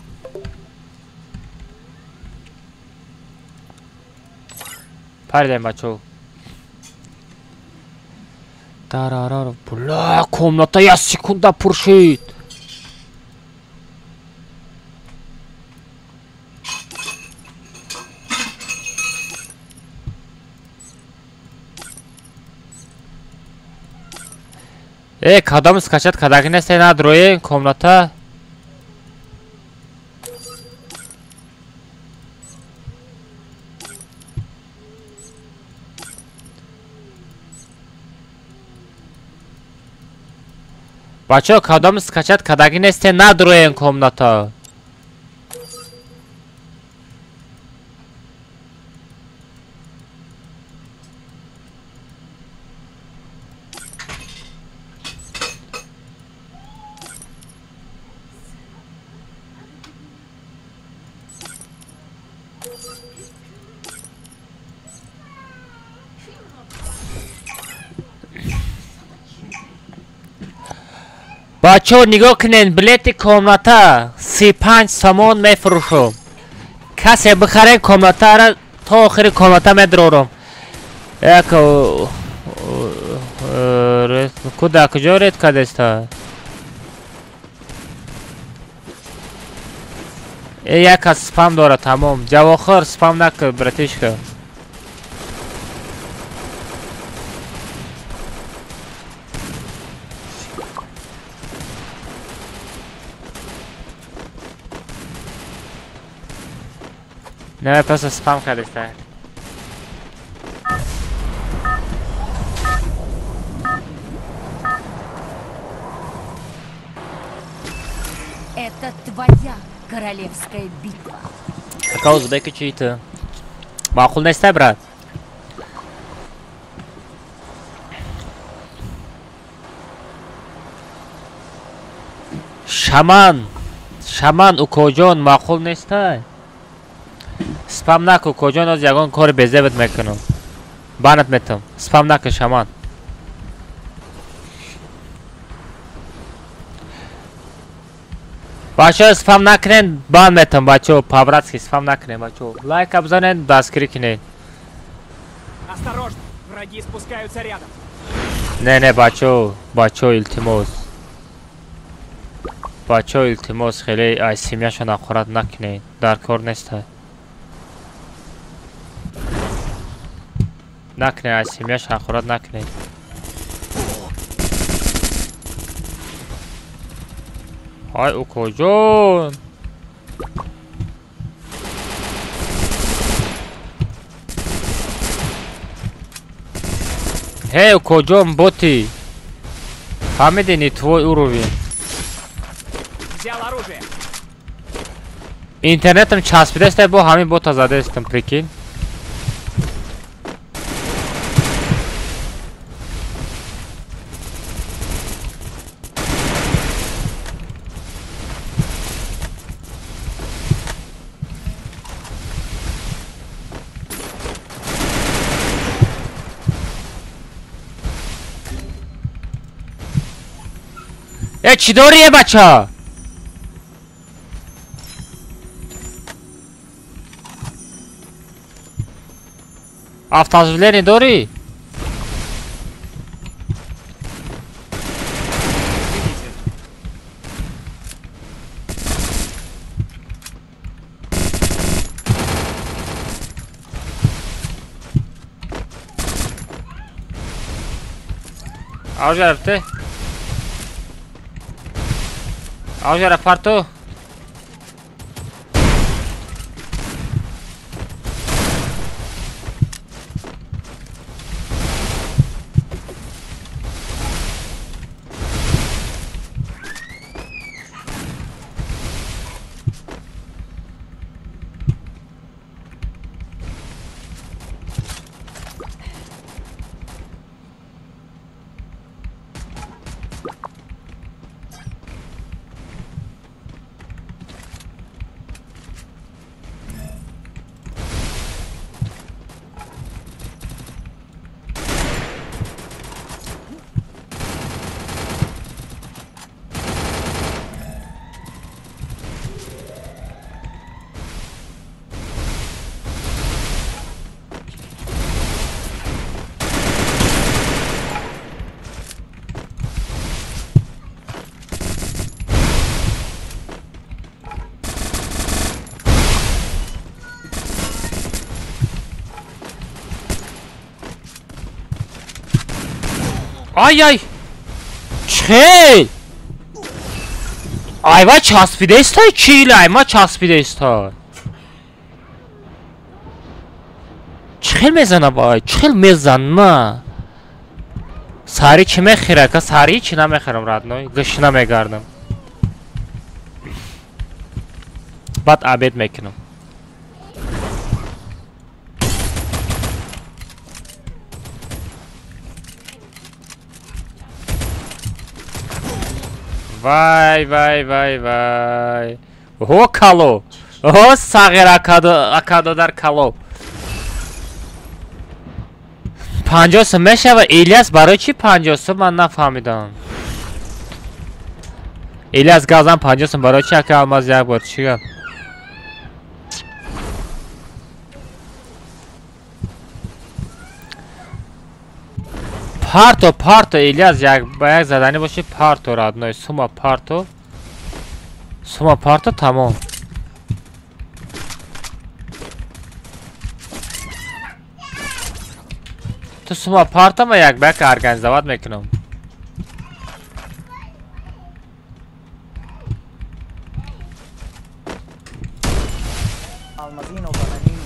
Паридем, бачаҳо. Тарарар, бля, комната як секунда пур шид. Э, кадом скачать кадаги несте надрои комната. Бачаҳо, кадом скачать кадаги несте надроен комната. Бачаҳо, нигоҳ кунед, билети комната 35 сомон мефурӯшам. Касе бихарен комнатаро то охири комната медрорам. Як куда куҷо ред кардеста? Як кас спам дора, тамом. Ҷавохир, спам накун, братишка. Не, просто спам кардиста. Это твоя королевская битва. Ака узбеки чӣ-то? Маъқул нестай, брат? Шаман, Шаман укоҷон, маъқул нестай? Спам наку, укоҷон, оз ягон кори безебат мекунам. Банат метам. Спам наку, Шаман. Бачаҳо, спам накунед, бан метам, бачаҳо, по-братски спам накунед, бачаҳо. Лайка бизанед, дастгирӣ кунед. Осторожно, враги спускаются рядом. Не, не, бачаҳо, бачаҳо, илтимос. Бачаҳо, илтимос, хеле ай семьяшон ҳақорат накунед. Дар кор нестай. Накунед, ай семьяш ҳақорат накунед. Ай укоҷон. Ҳей, укоҷон, боти. Фаҳмиди, не твой уровень. Взял оружие. Интернетам часпидаст, бо ҳамин бота задаистам, прикинь. Э, чӣ дорӣ, э, бача? Автооживление дорӣ? Извините. Авҷа рафте? Авҷара парту? Ай ай! Чхел! Айва часпидаистай чил, айма часпидаистай. Чхел мезана бай, чхел мезана. Сари чӣ мехӯра, ка сари чӣ намехӯрам, родной, гӯшна мегардам. Баъд обед мекунам. Вай, вай, вай, вай. О, кало. О, сағир акадодар кало. 50 сум мешава Ильяс, барои чӣ 50 сум ман нафаҳмидам. Ильяс газам 50 сум барои чӣ ака Алмаз як бор чӣ гап? Парто, парто, Ильяс, як ба як заданӣ боши, парто, родной, сума парто. Сума парто, тамом. Ту сума партама як ба як организовать мекунам. Алмазино бананини.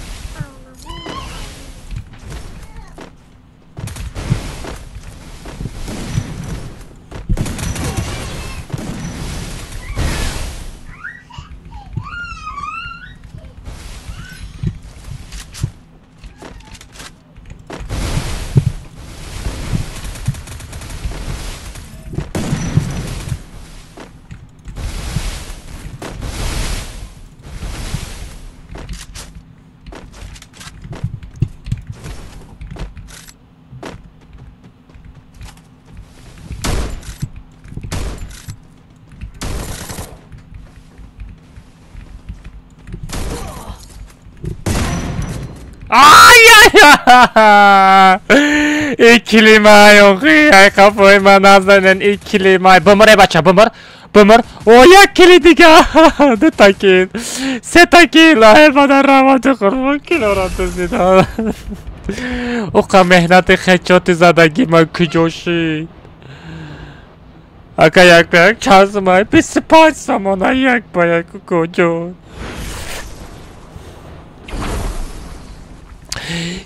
Икилимай, охи, ай қафои ман назанен, икилимай. Бимир, эй бача, бимир, бимир. О, як кили дига. Дута кил, сета кил. Ай, бадар равати қурбон килора дузида. Оқа меҳнати хечоти задаги ман куҷо шид? Ака як ба як чанд сомон? 25 сомона як ба як куҷо?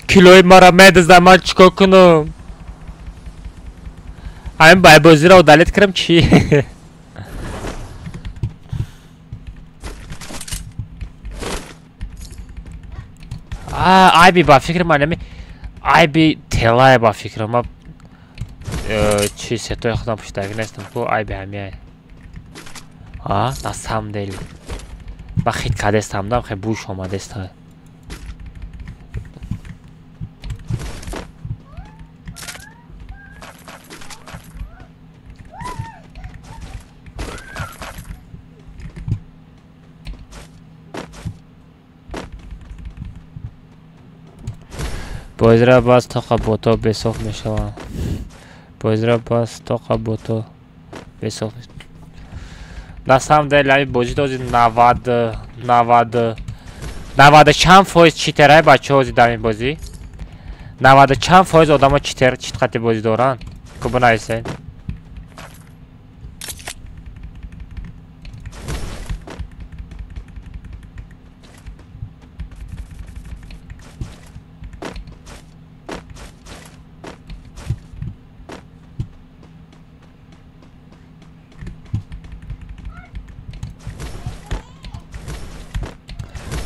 Килои мара медизда, ман чикор кунам? Ҳамин байбозиро удалить кунам чӣ? Айби ба фикри ман ами айби телае ба фикри ман чи сетои худам пуштагӣ нестам ку айби ҳамиай. А, на самом деле. Ман хит кардестам, дам хе буш омадеста. Бозира бас тоқа бото бесоф мешавам. Бозира бас тоқа бото бесоф. На самом деле, ами бозӣ дози 90 90 90 чанд фоиз читерай бачаҳо ози дар ин бозӣ. 90 чанд фоиз одамо читер чит қати бозӣ доранд. Ку бинависед.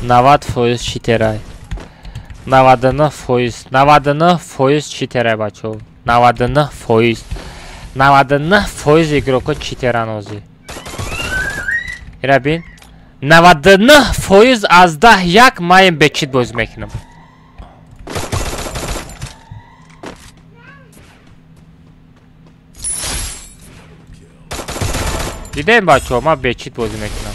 90% читерай. 99%, 99% читерай бачаҳо. 99%. 99% игроко читеран озӣ. Ира бин. 99% аз 10 як маем бечит бозӣ мекунам. Дидем бачаҳо, ман бечит бозӣ мекунам.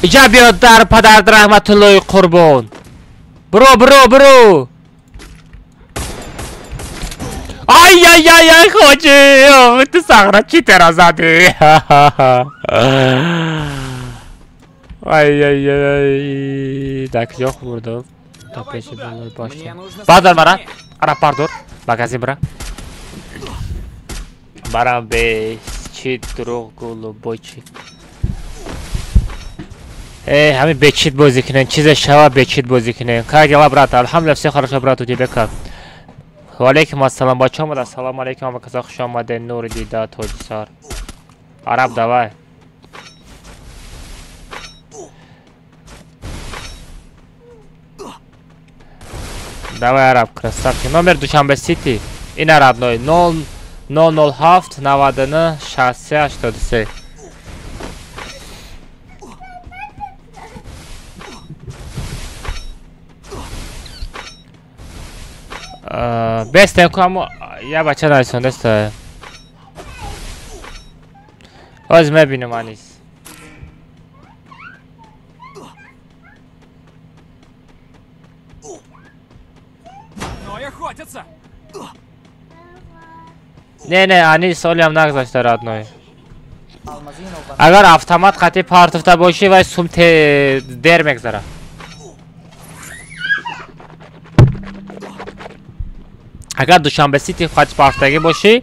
Иҷа биёд дар падард раҳматуллои қурбон. Биро, биро, биро. Ай, ай, ай, ай, хоҷи, ту сағра читера задӣ. Ай, ай, ай, дар куҷо хӯрдам? То пеши болои бошта. Бардор мара, ара бардор, магазин бира. Барам бе чит дурӯғ гулу бойчи. Эй, ҳамин бечит бозӣ кунем, чизе шава бечит бозӣ кунем. Как дела, брат? Алҳамдулилла, все хорошо, брат, у тебя как? Ва алейкум ассалом, бачаҳо омада. Ассалому алейкум, ҳама каса хуш омадед. Нури дида, тоҷисар. Араб, давай. Давай, араб, красавчик. Номер Душанбе Сити. Ина родной 0 007 99 63 83. Бестем ку ҳамо я бача нарисондаста. Ҳозир мебинам анис. Не, не, анис олиам нагзашта родной. Агар автомат қати партофта бошӣ, вай сум дер мегзара. Агар Душанбе Сити қати партофтагӣ бошӣ,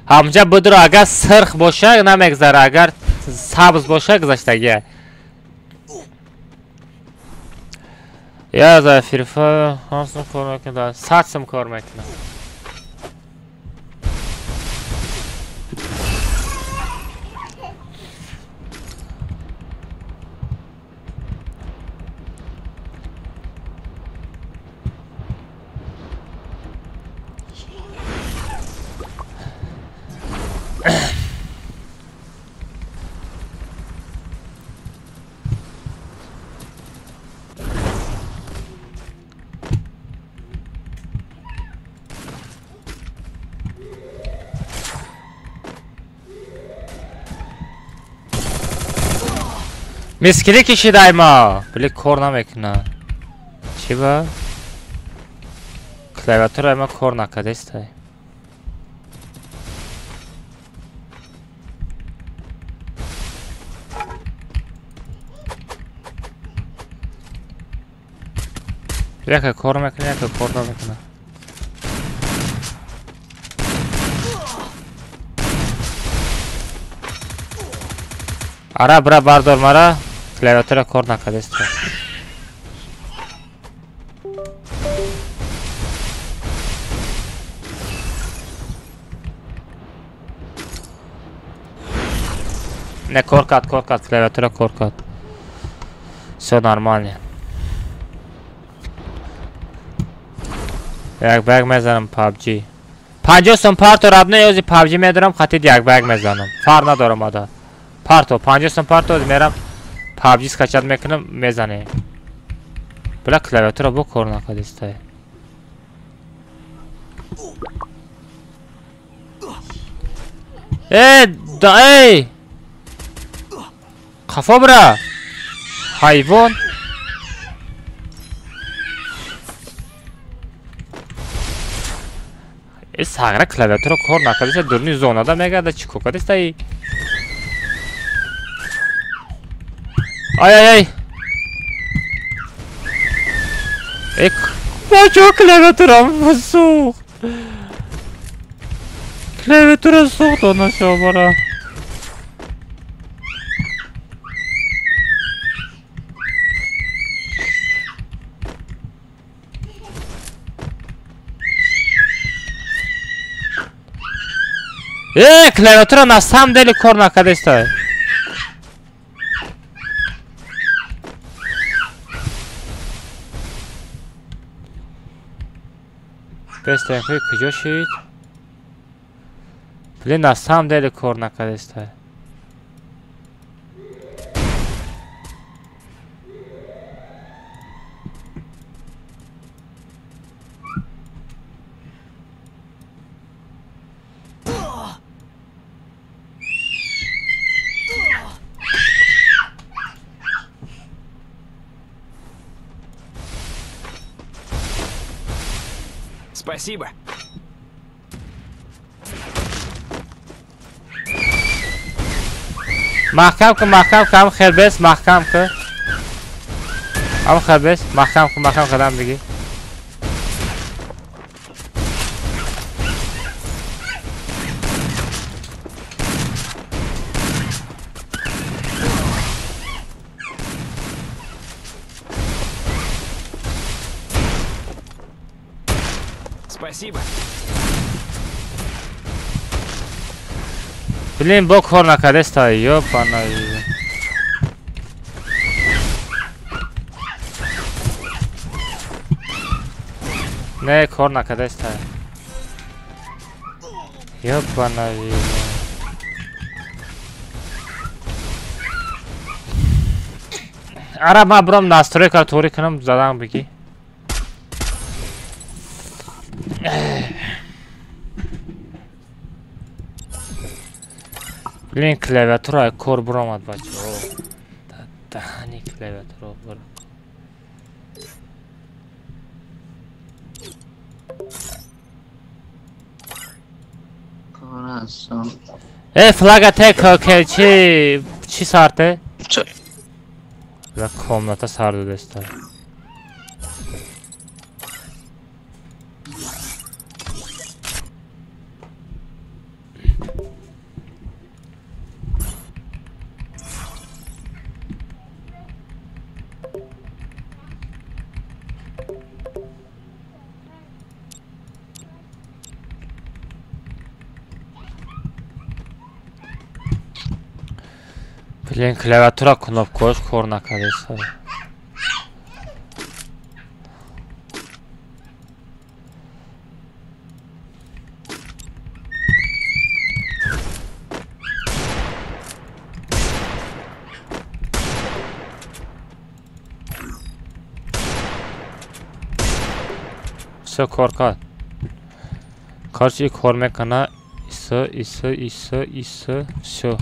ҳамҷа будро, агар сирх боша намегзара, агар сабз боша гузаштагия. Я за фирфа ҳамсум кор мекунам, 100 сум кор мекунам. Мискили кишидай ма. Били кор намекуна. Чӣ ба? Клавиатура ма кор накардестай. Яка кор мекуна, яка кор намекуна. Ара бра бардор мара. Клавиатура кор накардест. Не, кор кард, кор кард, клавиатура кор кард. Всё нормально. Як ба як мезанам PUBG. 50 сум парто рабна ёзи PUBG медорам, хатид як ба як мезанам. Фарқ надорам ада. Парто 50 сум парто мерам. PUBG скачать мекунам, мезанем. Бля, клавиатура бо кор накардистай. Э, да эй! Қафо бра! Ҳайвон! Э, сагра клавиатура кор накардиста, дурни зонада мегарда, чӣ кор кардистай? Ай ай ай! Эй, бачо, клавиатурам сӯхт! Клавиатура сӯхт, онашо бара. Э, клавиатура на самом деле кор накардестай. Бестайхи куҷо шид? Блин, на самом деле кор накардестай. Спасибо. Маҳкам кун, маҳкам кун, ҳам хелбес, маҳкам кун. Ҳам хелбес, маҳкам кун, маҳкам кардам бигӣ. Спасибо. Блин, бо кор накардестай, ёбана. Не, кор накардестай. Ёбана. Ара, ма бром настройка тури кунам, задан бигӣ. Блин, клавиатура кор буромад, бачаҳо. Даҳани клавиатура бур. Флага тек чи чи сарте? Ла комната сар додеста. Блин, клавиатура кнопкош кор накардеста. Всё кор кард. Короче, кор мекана. Исо, исо, исо, исо, всё.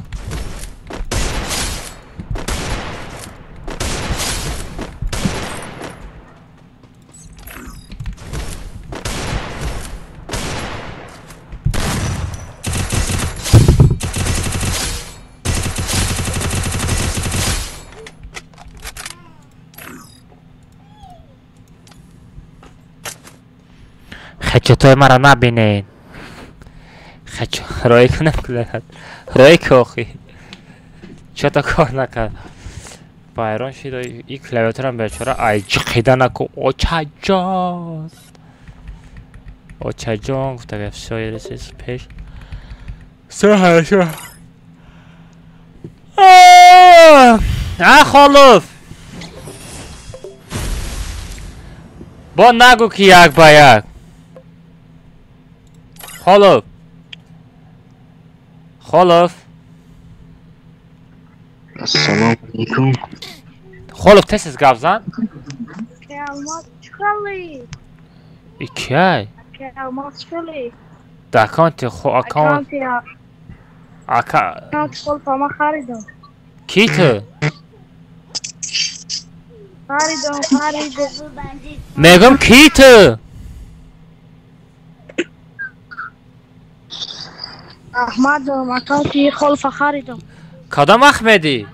Хачотои маро набинед. Хачо роӣ кунам кулад. Роӣ ки охи. Чото кор накард. Байрон шид и клавиатурам бечора ай ҷиқида наку. Очаҷон. Очаҷон гуфта всё ересис пеш. Всё хорошо. А холов. Бо нагу ки як ба як. Холов. Холов. Ассалому алайкум. Холов тез гап зан. Икай. Да аккаунти хо аккаунт. Ака. Ки ту? Мегам ки ту? Ахмадом, аккаунти холфа харидам. Кадом Ахмеди?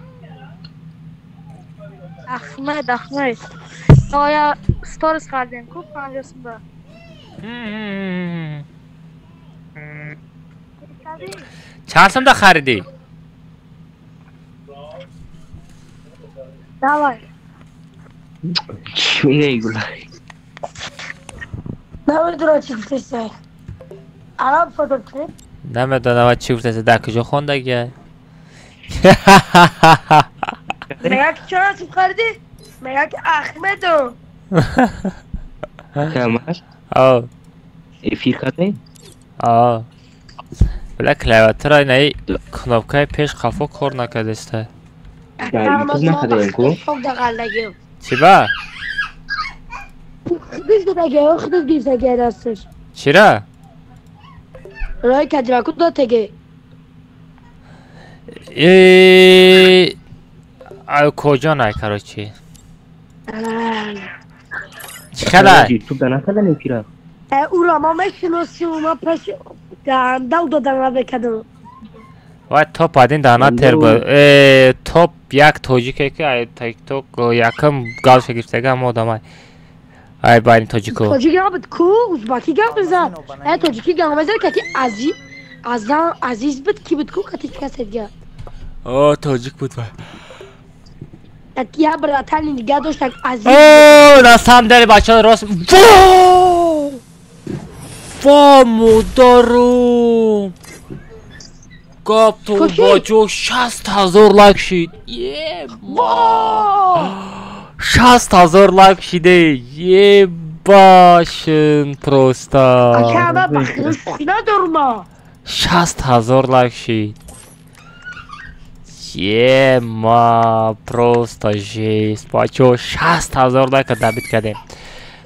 Ахмед, Ахмед. Оя сторис кардем, ку 50 сумба. Чанд сумда харидӣ? Давай. Чӣ мегӯлай? Намедонам чӣ гуфтесай. Араб фото кунед? Намедонам чӣ гуфтаси, дар куҷо хондагия? Мега ки чора сум харидӣ? Мега ки Ахмеду. Камаш? О. Эфир кардем? О. Бля, клавиатура инаи кнопкаи пеш қафо кор накардеста. Накардем ку? Чӣ ба? Чира? Рой кадираку дотеге. Ай куҷо най, короче. Чӣ хелай? Ютуб да накардан эфира. Ура ма мешиносим, ма пеш дандал додан набекадам. Вай топ один дана тер бу. Топ як тоҷике ки ай тикток якам галша гирифтага ҳама одамай. Ай байни тоҷико. Тоҷик набуд ку, узбаки гап мезад. Ай тоҷики гап мезад ки ази азан азиз буд ки буд ку кати касе дига. О, тоҷик буд вай. Я братани дига дошт як азиз. О, на самом деле бачаҳо рост. Во! Во модарум. Гап ту бачо 60,000 лайк шид. Еба! 60,000 лайк шиде. Ебашин просто. Ака ма бахриш надорма. 60,000 лайк шид. Ема, просто жесть. Бачо 60,000 лайка добит кардем.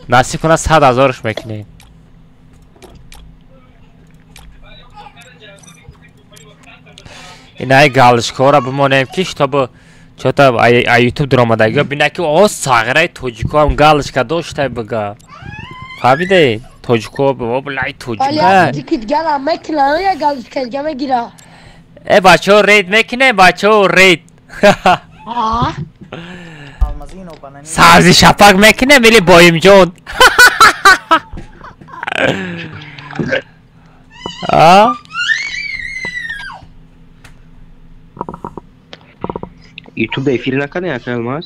Насиб кунад 100,000-ш мекунем. Инаи галочкаҳоро бимонем ки чтобы чото ай ютуб дуромадагиҳо бинад ки о сағираи тоҷикоам галочка доштай бига. Фаҳмидед? Тоҷико блай тоҷика. Э бачо рейд мекунем, бачо рейд. Сабзи шапак мекунем или Боимҷон? А? Ютуб да эфир накардем, ака Алмаз?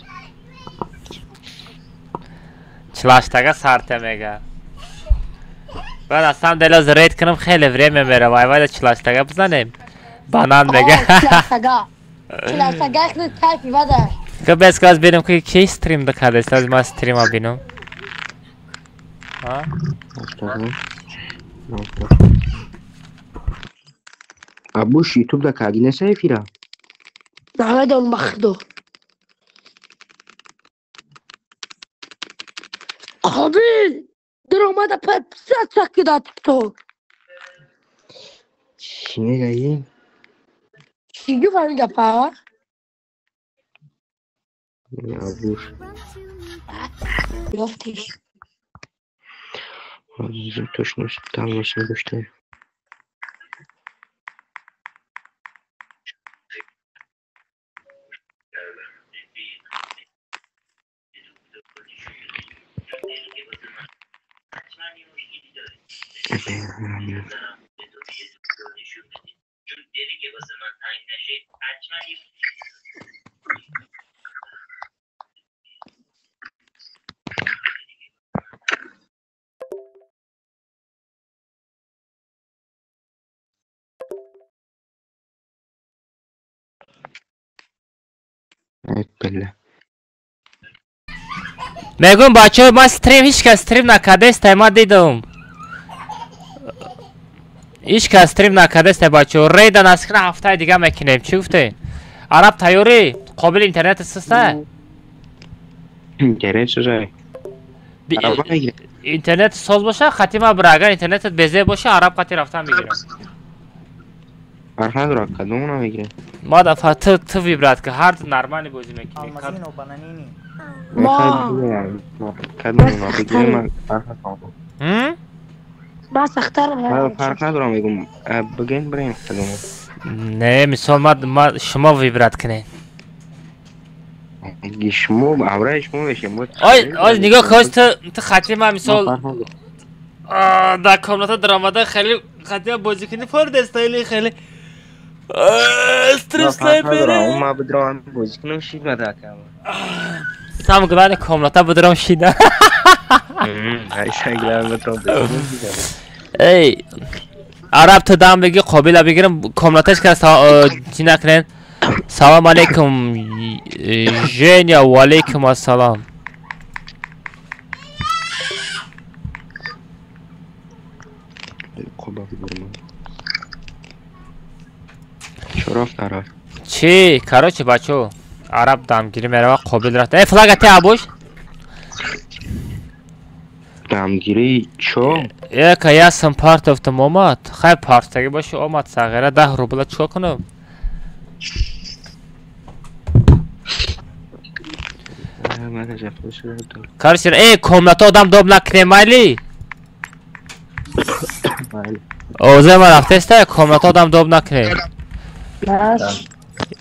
Чилаштага сарте мега. Баъд аз сам делоз рейд кунам хеле время мерава. Айвайда чилаштага бизанем. Банан мега. Чилаштага. Чилаштага хеле кайфи вада. Ка без каз бинам ки ки стрим дакадаст, аз ма стрима бинам. А? Абуш ютуб да каги неса эфира? Намедонам бахдо. Қобил! Даромада подписаться кида тикток. Чӣ мегаӣ? Чӣ гуфт ҳамин гапа? Абуш. Ёфтиш. Точно там дошта. Мегӯм бачаҳо ман стрим ҳеҷ кас стрим накардаст, ма дидам. Ҳеҷ кас стрим накардаст бачаҳо. Рейда наскина ҳафтаи дига мекунем. Чӣ гуфтӣ? Араб тайёрӣ? Қобили интернет суста? Интернет сузай. Интернет соз боша, хати ма бира. Агар интернетат безе боша, араб хати рафтан мегирам. Фарқ надорад, кадомона мегирем? Ма дафъа ту вибрат ки ҳар нормали бозӣ мекунӣ. Ма сахтарам. Фарқ надорам мегум. Бигӯен бирем кадомо. Не, мисол ма шумо вибрат кунед. Шумо ҳамроҳи шумо мешем. Ой, ой нигоҳ кун, ту хати ма мисол дар комната даромада хеле хати ма бозӣ кунӣ, форд стайли хеле стрим снайпери. Ма бидрам бозӣ кунам шид мадакам. Сам главное комната бидрам шида. Эй, араб ту дам бигӣ қобила бигирам комнаташ ка чӣ накунед. Салом алейкум Женя, ва алейкум ассалом. Чӣ? Короче бачо, араб дамгирӣ мерава, қобил рафта. Э, флага те абуш? Дамгирӣ чо? Яка ясам партофтам омад. Хай партагӣ боши омад сағира 10 рубла чико кунам? Короче, э, комната одам доб накунем майли? Озе ма рафтеста, комната одам доб накунем.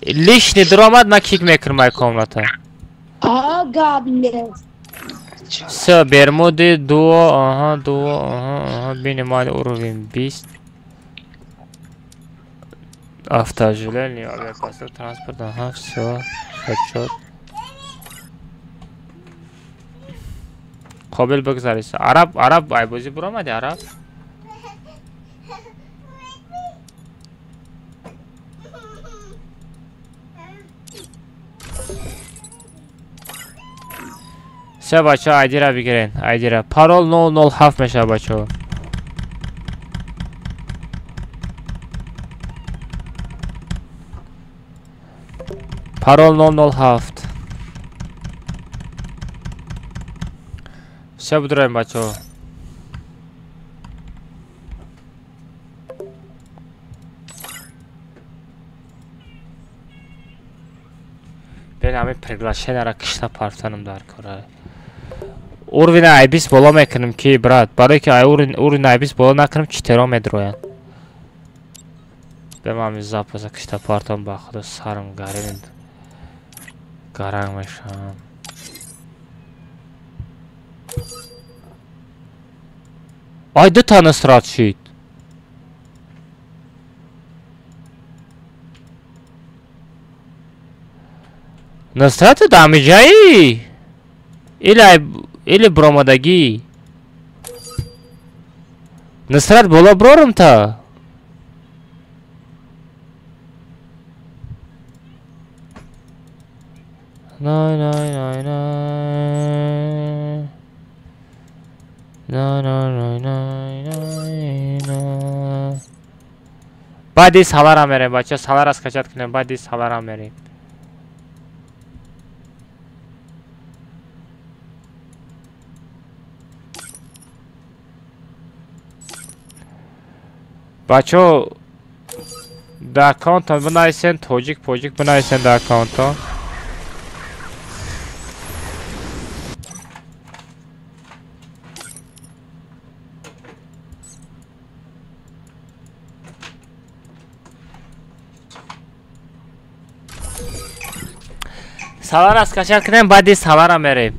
Лишний даромад ма кик мекунам ай комната. А гап нест. Всё, Бермуды, дуо, ага, дуо, ага, ага, минимальный уровень 20. Автожиление, авиапосыл, транспорт, ага, всё, зачёт. Қобил бигзарис. Араб, араб, ай бозӣ буромади, араб? Всё, бачаҳо, айдира бигирен, айдира. Парол 007 мешавад, бачаҳо. Парол 007. Всё, бидроем, бачаҳо. Бен ҳамин приглашениеро кишта партанам дар кора. Уровень айбис боло мекунам ки брат, барое ки уровень айбис боло накунам читеро медроянд. Бемами запаса кишта партон ба худо сарам гарин. Гаранг мешам. Ай дута Нусрат шид. Нусрат дамиҷаӣ? Или бромадагӣ? Нусрат боло брорум та? Най най най най. най най най най най. Баъди салара мерем, бача, салара скачать кунем, баъди салара мерем. Бачо, дар аккаунтон бинависен тоҷик поҷик бинависен дар аккаунтон. Салара скачать кунем, баъди салара мерем.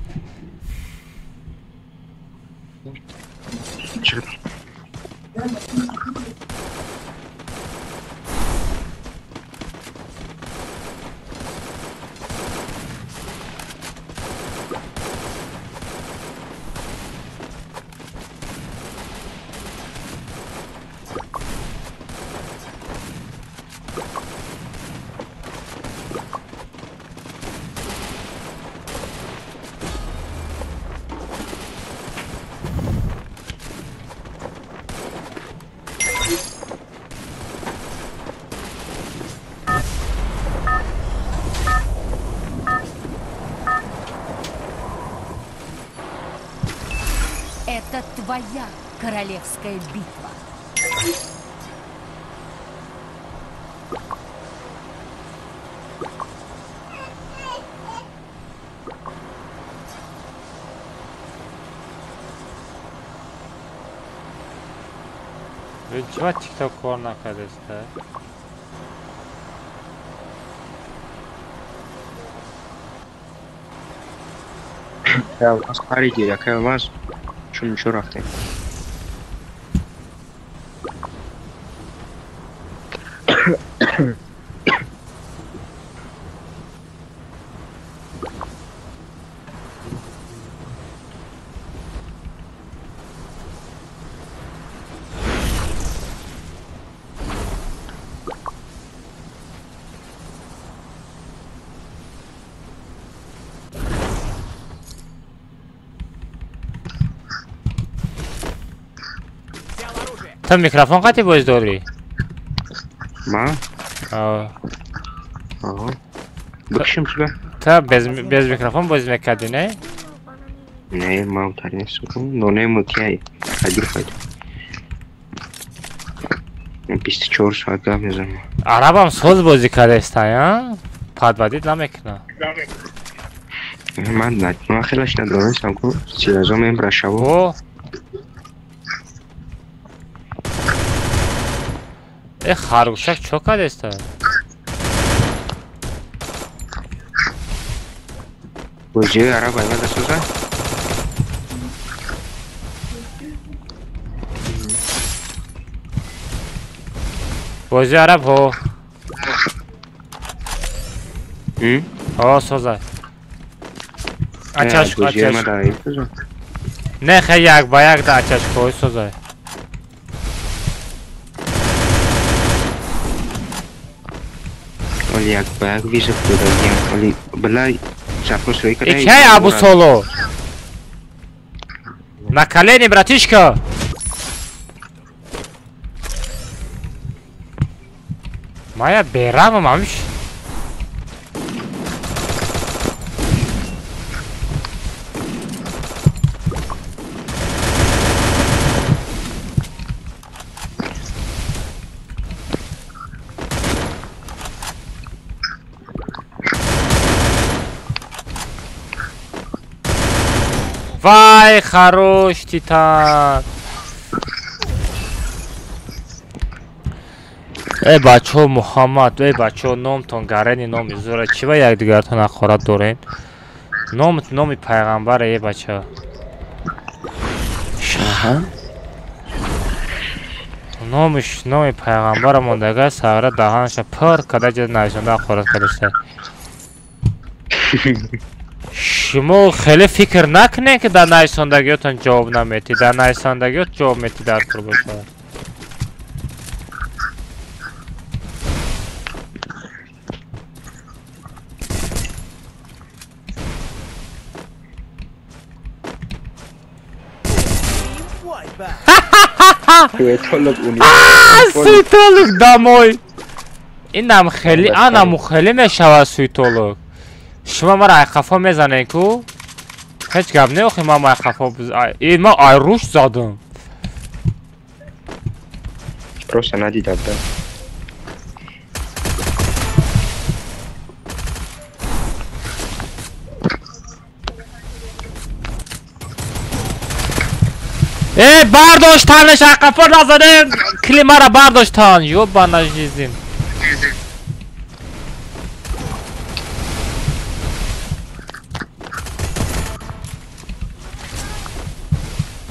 Это твоя королевская битва. Чего тикток кор накардеста? Алмаз хариди, якай алмаз. Чун чо рафтем? Ту микрофон қати боз дорӣ? Ма? Aa. Ага. Бикшим чиба? Та без микрофон боз мекардӣ, не? Не, ма утари нестам. Ноне мутияй. Аҷир файд. 24 соат гап мезанам. Арабам соз бозӣ кардестай, а? Падвадид намекуна. Ман ман хелаш надонистам ку силазо мембра шаво. Э, харгӯшак чо кардеста? Бозиҳои араб аймада соза? Бозии араб ҳо. Ҳо, соза. Ачаш, ачаш. Не, хе як ба як да ачашкои соза. Оли як ба як визов додагиам. Оли била запрос рӯй карда. Икай Абу Соло. На колени, братишка. Моя берама, мамиш. Вай, хорош, Титан. Эй бачаҳо, Муҳаммад, эй бачаҳо, номтон гарени номи зура. Чӣ ба якдигартон ҳақорат дорен? Ном номи пайғамбар, эй бача. Номиш номи пайғамбара мондага сагра даҳанаша пир када ҷа нависонда ҳақорат кардашта. Шумо хеле фикр накунед, ки дар нависондагиётон ҷавоб наметӣ. Дар нависондагиёт ҷавоб метӣ дар кор бошад. Суетолог домой. Инам хеле, анаму хеле мешавад суетолог. Шумо мара айқафо мезанед ку? Ҳеҷ гап не, охи ман айқафо, ин ман айруш задам. Просто надидам, да. Эй, бардоштанаш айқафо назадем, кили мара бардоштан, ёбана жизнь.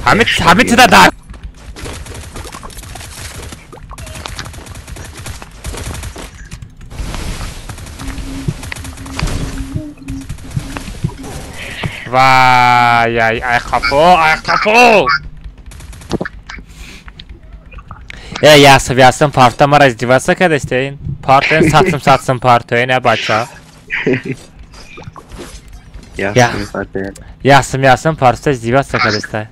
Ҳамин чида дар вай, ай айқафо, айқафо. Э, ясым, ясым, парта мара издеваться кардастен. Партен сатсым, сатсым партен, э бача. Ясым партен. Ясым, ясым, парта издеваться кардастен.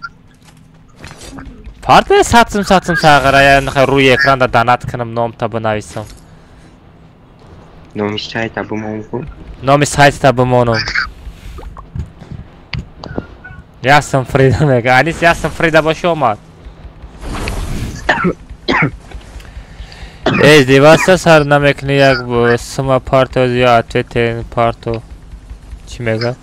Парта сатсым, сатсым сагара, я рӯи экранда донат кунам, номта бинависам. Номи сайта бимонам. Номи сайта бимонам. Ясым Фрида мега. Анис ясым Фрида боши омад. Эй, издеваться сар намекунӣ як сума парто ё ответен парто. Чӣ мега?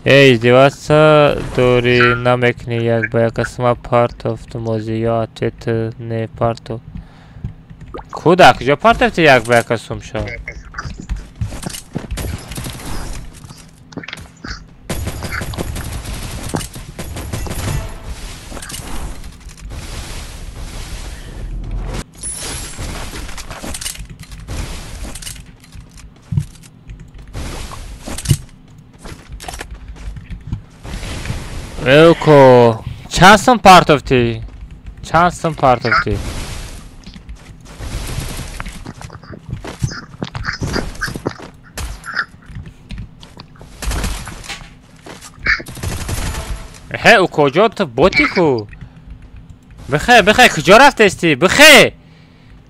Эй, издеваться дорӣ намекунӣ як ба яка сума парто фтумозӣ ё ответ не парто. Куда куҷо партофти як ба яка сум шо? Эко, чанд сум партофтӣ? Чанд сум партофтӣ? Ҳе, укоҷон, ту боти ку? Бихе, бихе, куҷо рафтестӣ? Бихе!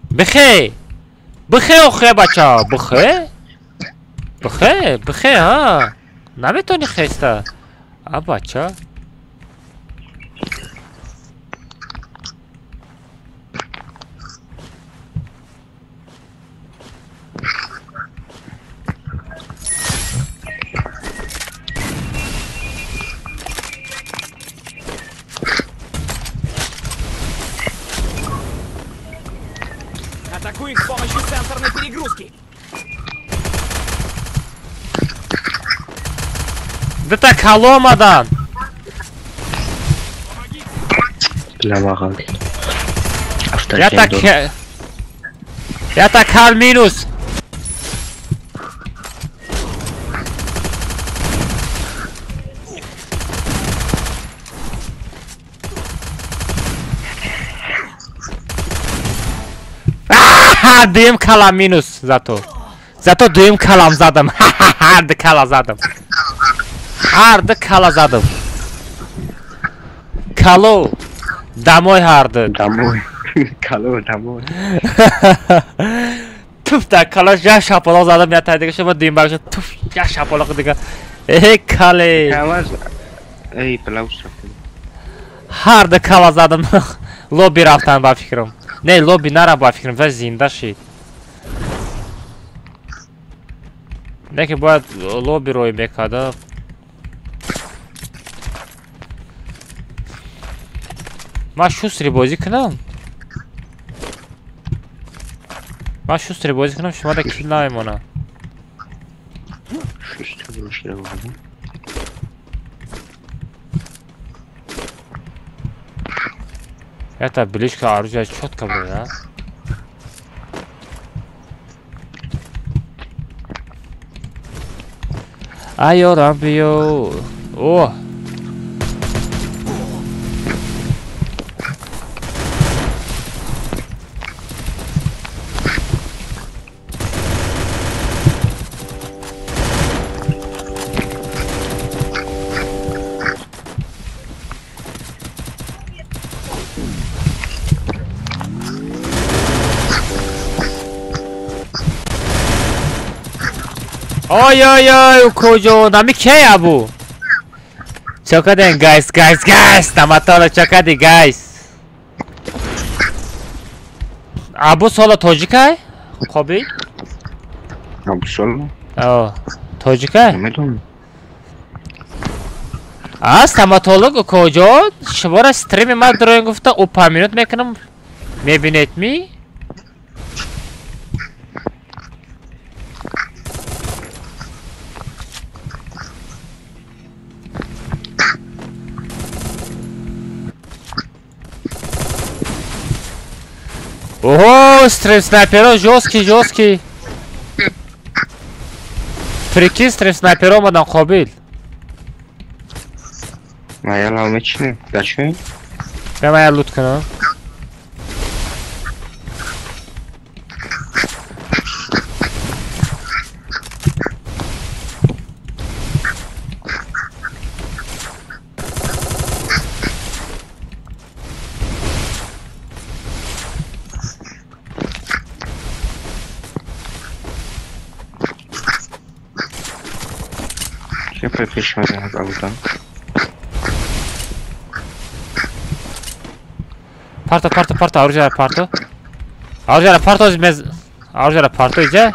Бихе! Бихе, охе, бача, бихе? Бихе, бихе, ҳа? Наметонӣ хеста. А бача? Атакуй их с помощью сенсорной перегрузки. Дата каломадан. Я так кал минус. Дуюм калам минус зато. Зато дуюм калам задам. Ҳар кала задам. Ҳарду кала задам. Кало. Домой ҳарду. Домой. Кало домой. Туф да кало я шапалоқ задам я тайдига шума дуюм барша туф я шапалоқ дига. Эй кале. Эй плаус. Ҳарду кала задам. Лобби рафтан ба фикрам. Не, лобби нара ба фикрам, ва зинда шид. Не ки бояд лобби рой мекарда. Ман шустри бозӣ кунам? Ман шустре бозӣ кунам, шумо да кил намемонам. Шустре бозӣ. Это близко оружие четко было, да? Айо, рампио. О! Ой ой ой, куҷо нами ке абу? Чокаден гайс, гайс, гайс, стоматолог чокади гайс. Абу соло тоҷикай? Қобил? Абу соло? О, тоҷикай? Намедонам. А стоматолог куҷо? Шумора стрими ман дроин гуфта, упомянут мекунам. Мебинед ми? Ого, стрим снайперо жесткий, жесткий. Прикинь, стрим снайперо омадан қобил. Маяла мечне, дачи? Бя мая лут кунам. Парто, парто, парто, оружие парто. Оружие парто, мез. Оружие парто иҷа.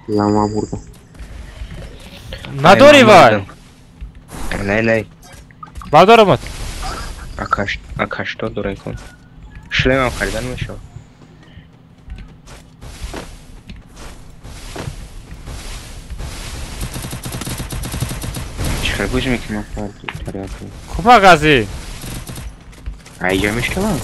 Лама бурда. Надори вай. Не, не. Бадорамат. Акаш, акаш то дорай кун. Шлемам харидан мешавад. Чӣ хел бозӣ мекунам таряку? Кумак азӣ. Айҷа мешавад?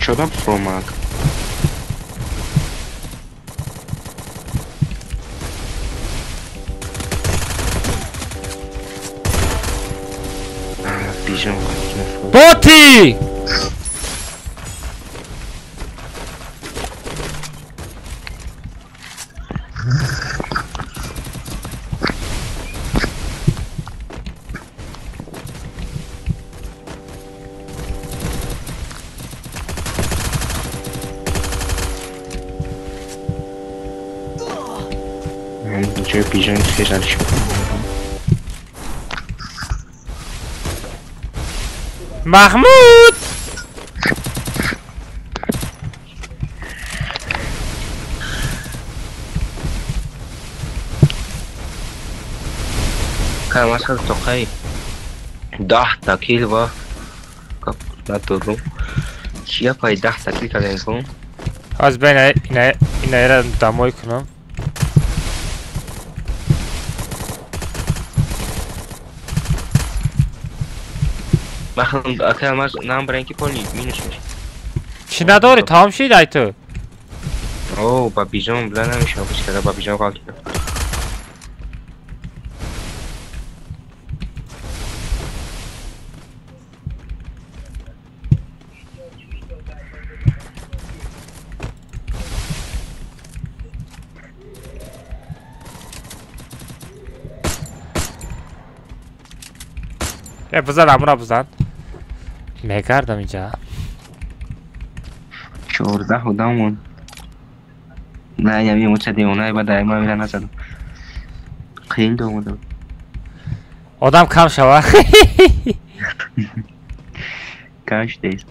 Чё там промак? А, бижон. Боти! Махмуд! Камасал тоқай 10 та кил ва надорум. Чия пай 10 та кил кардем кун? Аз байн инаера дамой кунам. Чӣ надорӣ? Тамом шид ай ту? О, ба бижон била намешавад, бо ба бижон қал кардам. Бизан, амура бизан. Мегардам инҷа. 14 одамон. На, я мимо ча девона ба дай ма мира назадам. Қиин домадам. Одам кам шава. Кам шудааст.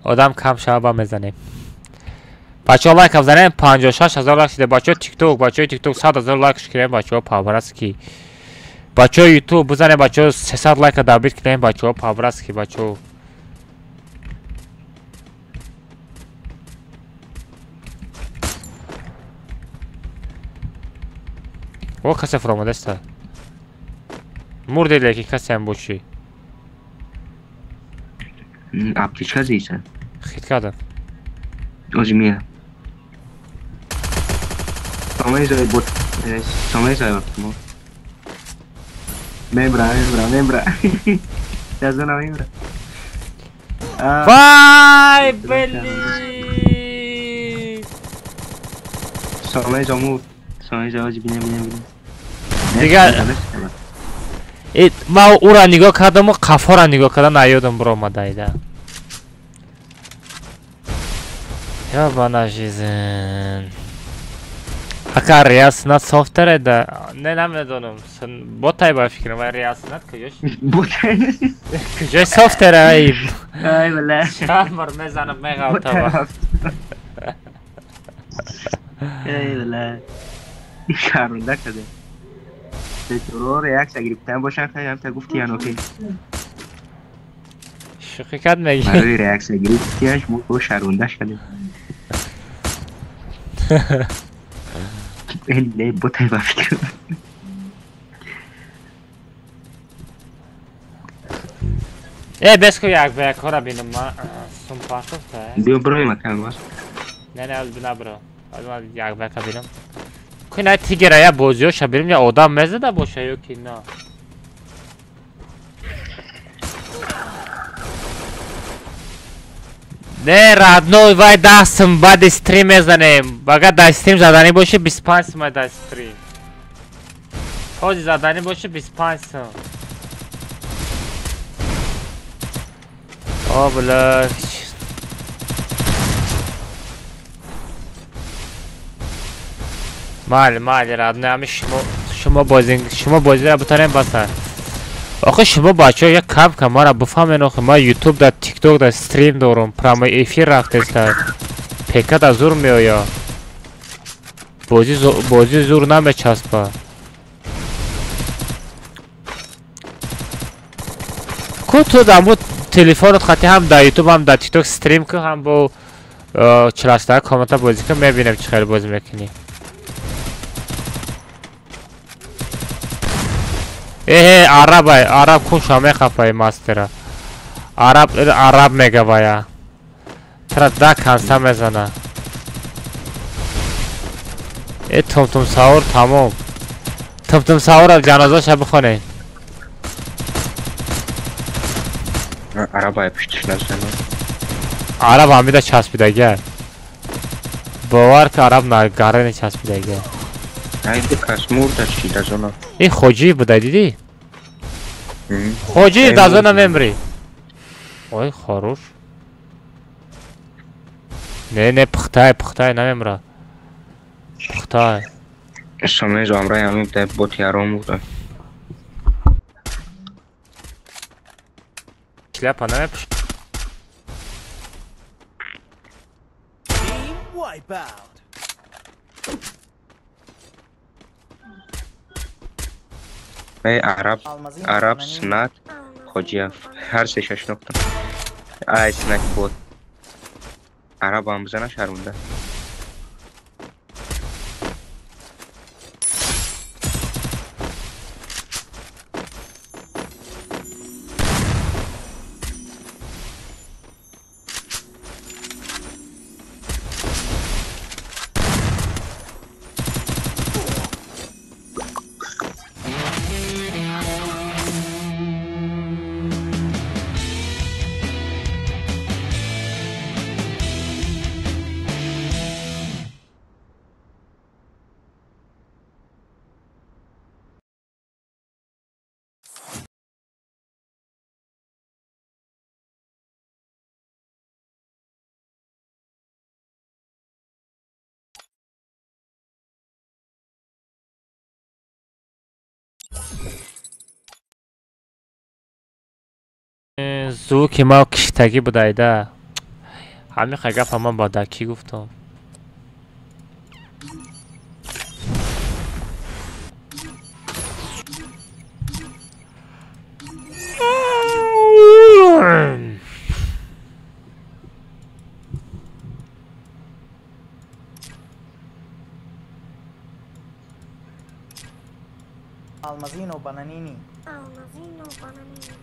Одам кам шава ба мезанем. Бачаҳо лайк бизанем, 56 000 лайк шуда. Бачаҳо тикток, бачаҳои тикток 100 000 лайк кунем, бачаҳо по-братски. Бачаҳои ютуб бизанем, бачаҳо 300 лайка добить кунем, бачаҳо по-братски, бачаҳо. О, касе фуромадаста. Мурде лекин касеам бошӣ. Аптечка зиса. Хит кардам. Ози мия. Самои бот. Самои зой мо. Мембра, мембра, мембра. Язона мембра. Вай, блин! Самои зому. Самои зой ози бинем, бинем, бинем. Дигар ма ура нигоҳ кардаму қафора нигоҳ карда наёдам биромадайда. Ёбана жизнь. Ака реаснат софтереда. Не намедонам. Ботай ба фикрам, вай реаснат куҷош? Ботай. Куҷои софтера ай? Ай бала. Чанд бор мезанам меғалтава. Ай бала. Карунда каде. Террор реакция гирифтан бошан хай ҳам та гуфти ян окей. Шӯхӣ кард меги. Барои реакция гирифтияш мо шарундаш кардем. Не ботай ба фикрам. Э, бес ку як ба як ҳора бинам ма сум партофта. Биё брои макан бас. Не, не, аз бина бро. Аз ма як ба яка бинам. Ку на тигера я бозиёша бинам, я одам мезада боша ё ки на. Не, родной, вай 10 сум баъди стрим мезанем. Агар дар стрим заданӣ боши, 25 сум дар стрим. Ҳози заданӣ боши, 25 сум. О, бля. Майли, майли, родной, ами шумо бозин, шумо бозиро бутонем баса. Охи шумо бачаҳо як кам кам мара бифаҳмен, охи ман ютуб да тикток да стрим дорум, прямой эфир рафтеста. ПК да зур меоя. Бозӣ зур намечаспа. Ку ту дамбу телефонот хати ҳам дар ютуб ҳам дар тикток стрим кун, ҳам бо 48 комната бозӣ кун, мебинем чӣ хел бозӣ мекунӣ. Эҳе, арабай, араб кунша мехапай мастера. Араб, араб мегавая. Тра да канса мезана. Э, тумтум саур тамом. Тумтум саур ҷанозаша бихонед. Арабай пуштиш назана. Араб ҳамида часпидага. Бовар ки араб на гарани часпидага. Ай кас мурда чи да зона. Ин хоҷиев буда дидӣ? Хоҷиев да зона мемрӣ. Ой, хорош. Не, не, пухтай, пухтай намемра. Пухтай. Самои замра ҳамин да боти ҳаром буда. Шляпа намепӯш. Team wipeout. Эй араб, араб снат хоҷиев ҳар сеша шинохтам. Ай снат бот. Арабам бизана шарманда. Звуки ма киштагӣ будайда. Ҳамин гапа ман ба дакӣ гуфтам. Алмазино бананини. Алмазино бананини.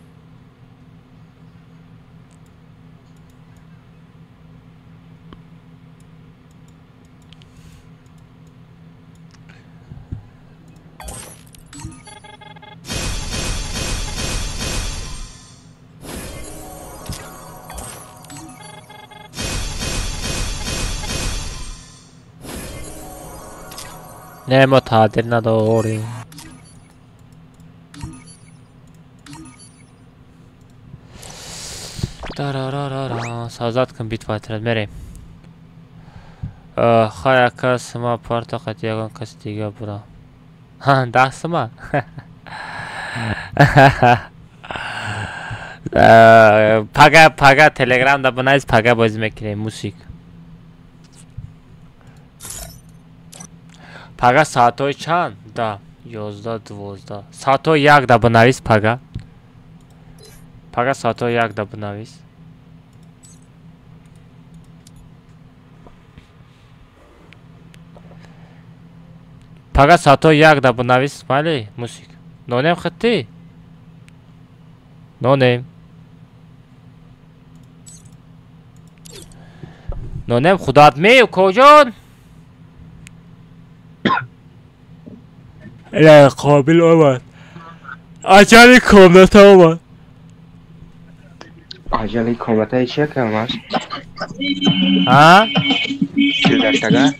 Не, мо таъдил надорем. Тарарарара, сазат кун битва отряд мерем. Хай ака сма парта қати ягон каси дига бура. Ха, 10 сма. Пага пага телеграм да бинавис, пага бозӣ мекунем мусик. Пага соатҳои чанд? Да, 11, 12. Соатҳои 1 да бинавис пага. Пага соатҳои 1 да бинавис. Пага соатҳои 1 да бинавис, майли, мусик. Нонем хитти? Нонем. Нонем худат ме, укоҷон? Ла қобил омад. Аҷали комната омад. Аҷали комнатаи чия камаш? А? Чилдаштага?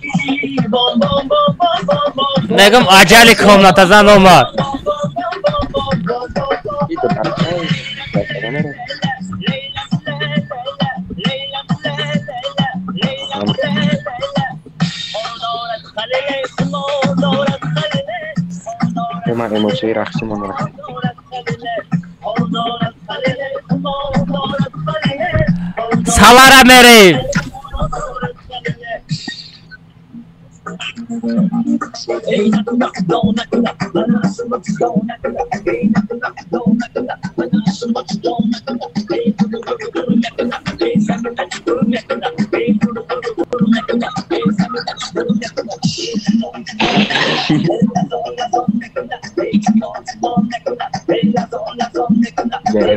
Мегум аҷали комната зан омад. Ман эмоцияи рақси монам. Салара мерем.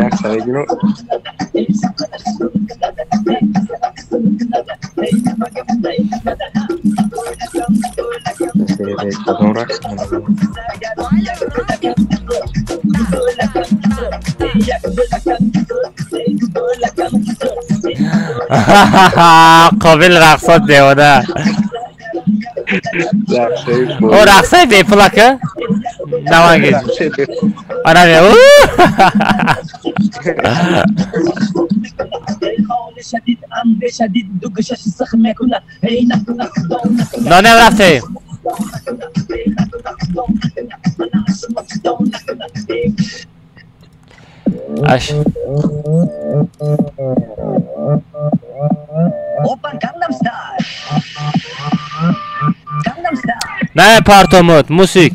Рақс мегирам. Кадом рақс? Қобил рақсот девона. О рақсои бепулака? Навангез. Ана ме. Нонем рафтем. Аш. Не партомот, мусик.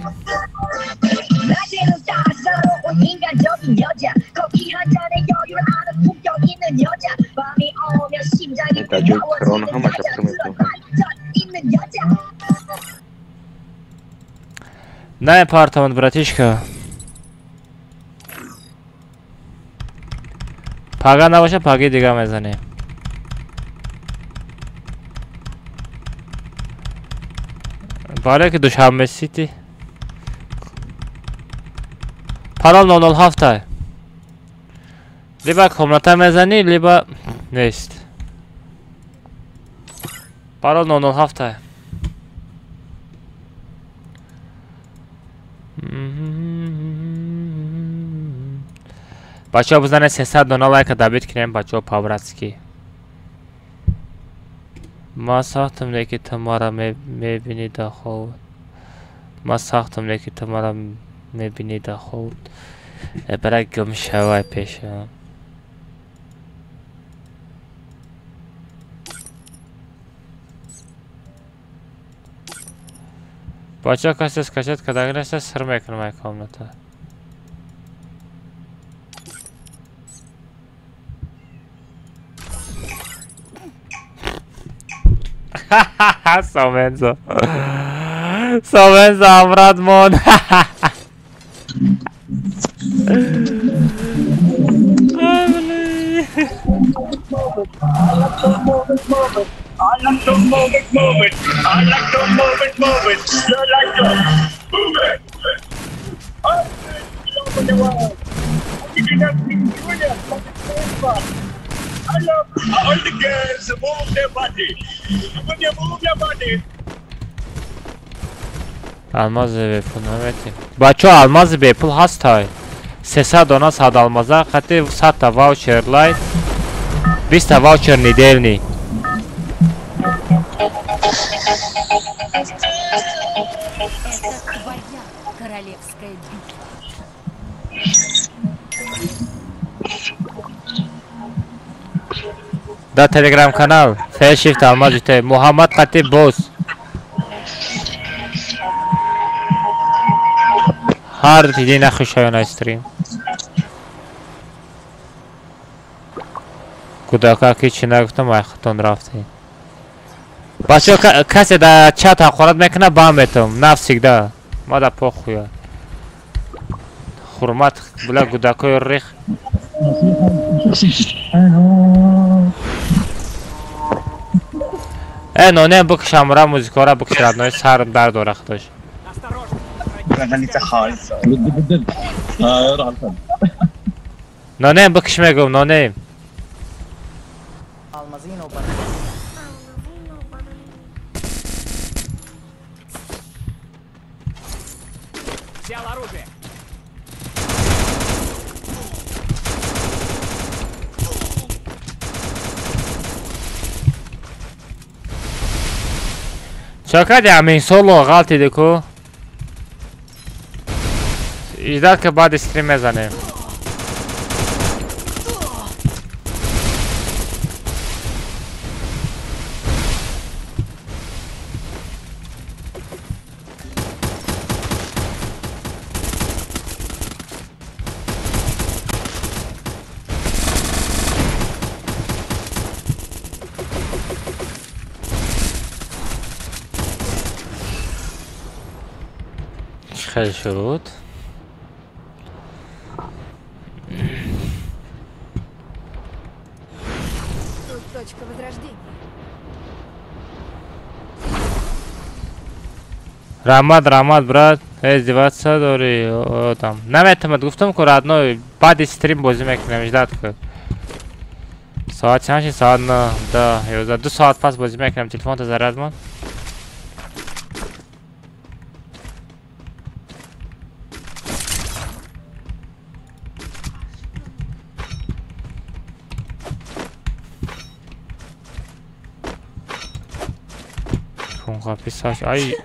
Не партомот, братишка. Пага набоша, паги дига мезанем. Баре ки Душанбе Сити. Парол 007. Либо комната мезанӣ, либо нест. Парол 007. Бачаҳо бизанед 300 дона лайка добить кунем, бачаҳо по-братски. Ман сахтам, леки ту маро мебинӣ дар хоб. Ман сахтам, леки ту маро мебинӣ дар хоб. Бара гум шавай пешам. Бача касе скачать кадаги неста сир мекунам ай комната. Сомензо. Сомензо амрад мон. I like to move it, move it. I like to move it, move it. You like to move it. All over the world. I love all the girls move their body. When you move your body. Алмази бепул наметим. Бачо алмази бепул ҳастай. 300 дона 100 алмаза, қати 100 та ваучер лайт, 20 та ваучер недельный. Это твоя королевская битва. Да телеграм-канал Фэшифт Алмаз ЖТ Муҳаммад Қати Бос. Ҳар диди нахушояна стрим. Кудака ки чӣ нагуфтам, ай худтон рафтем. Бачо касе дар чат ҳақорат мекунад, бам метам. Навсегда. Ма да похуя. Ҳурмат била гудакои рех. Э нонем бикшам ра музикора бикш родной сар дард дора худош. Нонем бикш мегум нонем. Взял оружие. Чо кардӣ амин соло ғалтиди ку? Иҷдат ки баъди стрим мезанем. Хеле шуд. Тут точка возрождения. Раҳмат, раҳмат, брат. Издеваться дорӣ одам. Наметавонад гуфтам ку родной, баъди стрим бозӣ мекунем, ждат ку. Соат чанд шид? Соат 9, 10, 11. 2 соат пас бозӣ мекунем. Телефонта заряд мон. Писаш, ай.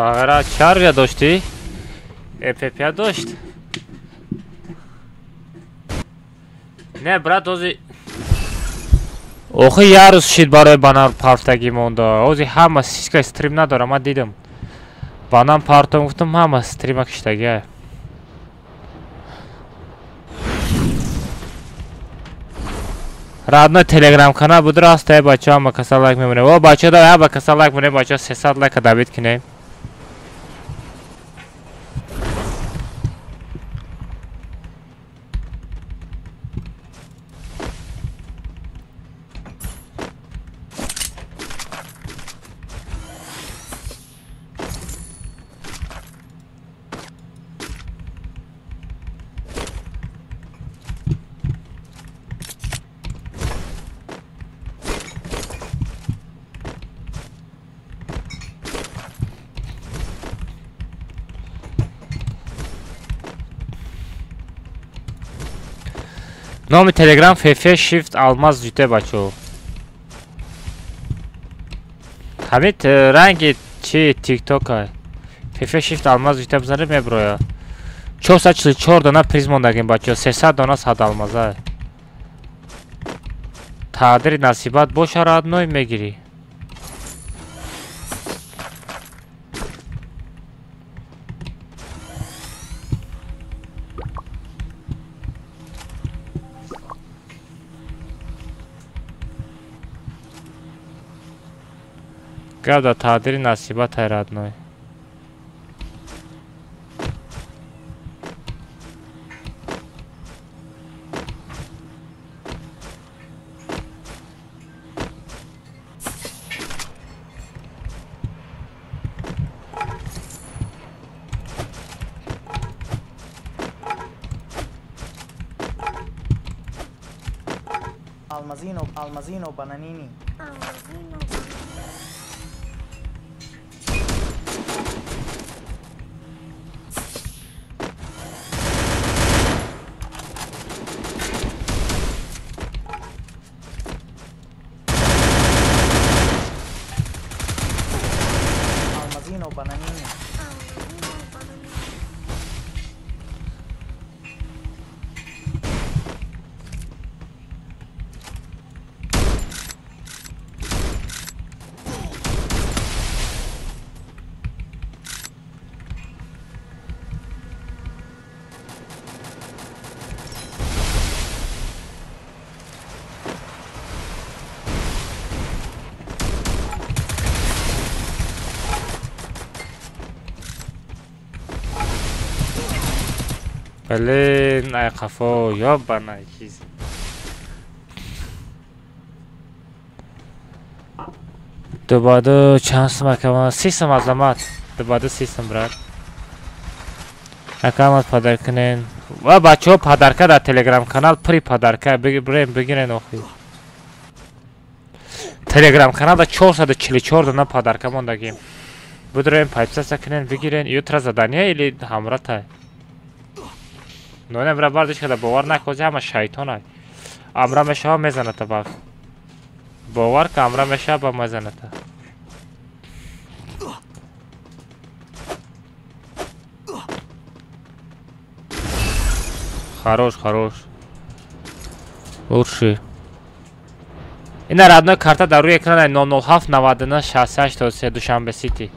Сағира чарвия доштӣ? ЭПП дошт? Не, брат, ози охи як рӯз шид барои банан партагӣ монда. Ози ҳама сиска стрим надора, ман дидам. Банан партом гуфтам, ҳама стрима киштагия. Родной телеграм канал буд раст, эй бача, ҳама каса лайк мемонем. О, бача, да, ҳама каса лайк монем, бача 300 лайка добит кинем. Номи Телеграм ФФ Shift Алмаз ЮТ бачо. Ҳамин ранги чи ТикТок ФФ Shift Алмаз ЮТ бизанед меброя. 444 дона приз мондагим бачо, 300 дона 100 алмаза. Тақдири насибат боша родной мегирӣ. Гап дар тақдири насибат ай родной. Алмазино, алмазино, бананини. Алмазино. Алмазино, бананини. Блин, ай қафо, ёбана чиз. Дубаду чанд сум акама? 30 сум азамат. Дубаду 30 сум брат. Акамат падар кунен. Ва бачаҳо падарка дар Телеграм канал при падарка бирем бигирен охи. Телеграм каналда 444 дона падарка мондагим. Будурем подписаться кунен бигирен. Ютра задания или ҳамратай. Нонем бра бардиш када бовар накози ҳама шайтонай. Амра мешава мезаната ба. Бовар ка амра мешава ба мезаната. Хорош, хорош. Лучший. Ина родной карта дар рӯи экрана 007 99 68 3 Душанбе Сити.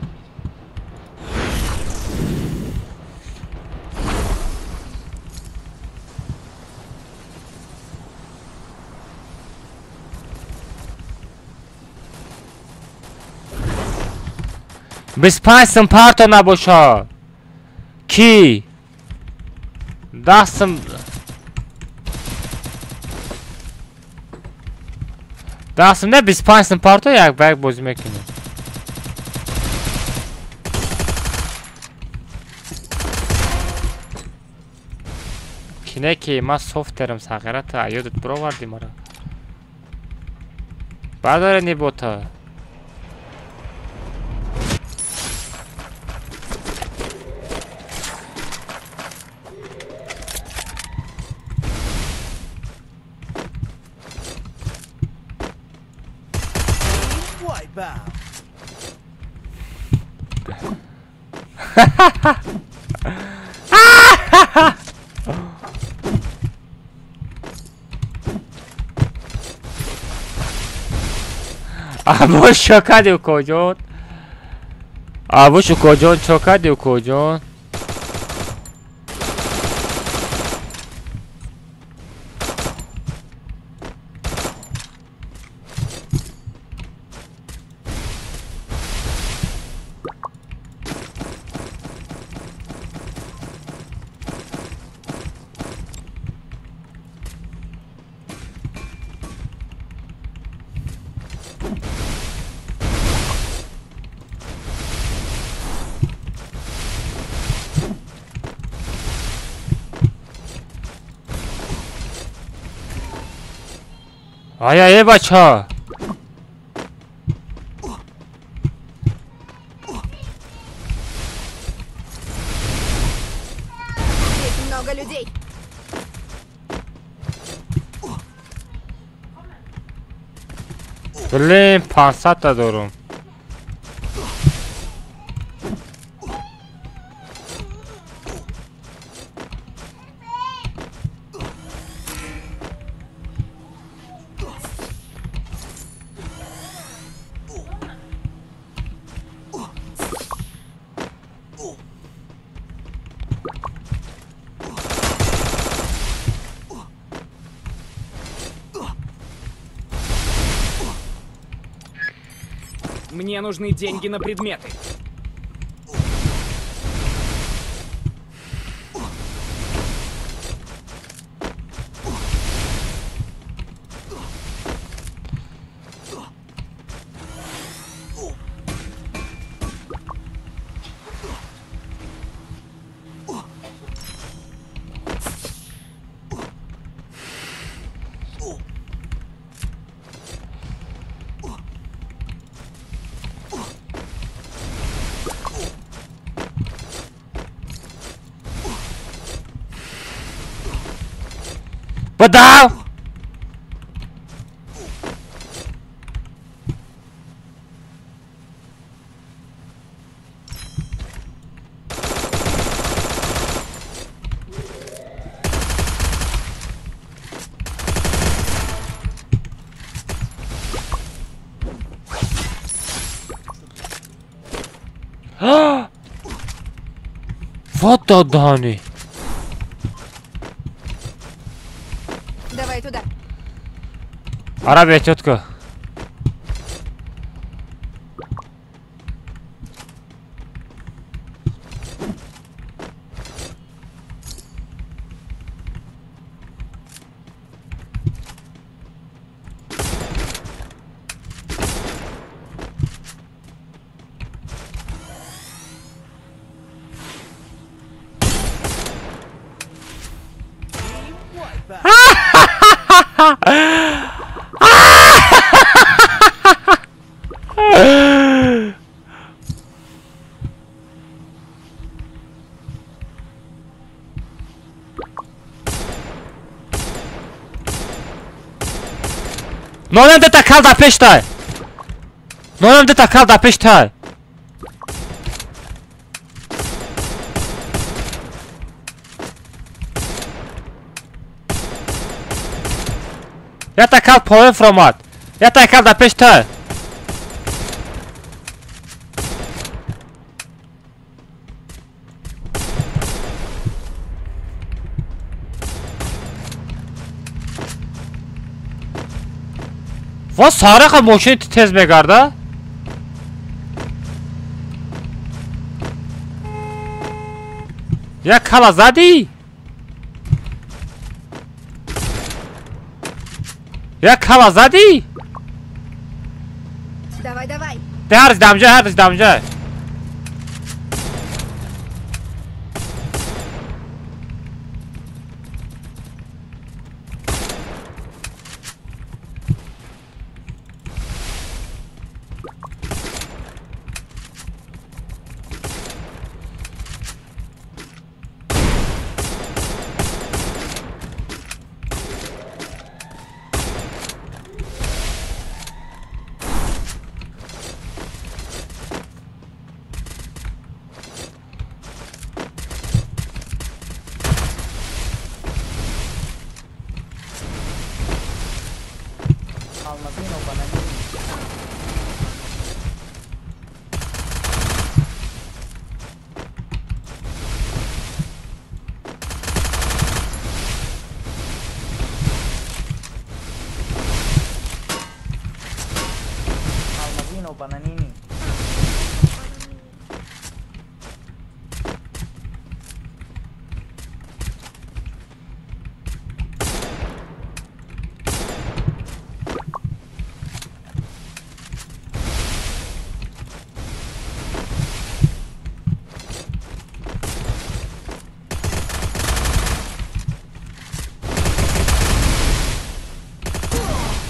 Бист панҷ сум парто набошад. Ки? 10 сум 10 сум не 25 сум парто як ба як бозӣ мекунем. Ки не ки ман софтерам сағирата ёдат бировардӣ мара. Бардоре нибота. Або чокади укоҷон. Або укоҷон чокади укоҷон. Ая э бача. Здесь много людей. Блин, 500 та дорум. Мне нужны деньги на предметы. Подал! Вот додани. Давай туда. Арабия, тетка. Нонам дета кал да пештай. Нонам дета кал да пештай. Ята кал поин фромад. Ята кал да пештай. Ва сарақа мошини тез мегарда? Як кала задӣ? Як кала задӣ? Давай, давай. Ҳарз дамҷа, ҳарз дамҷа. Алмазино бананини. Алмазино бананини.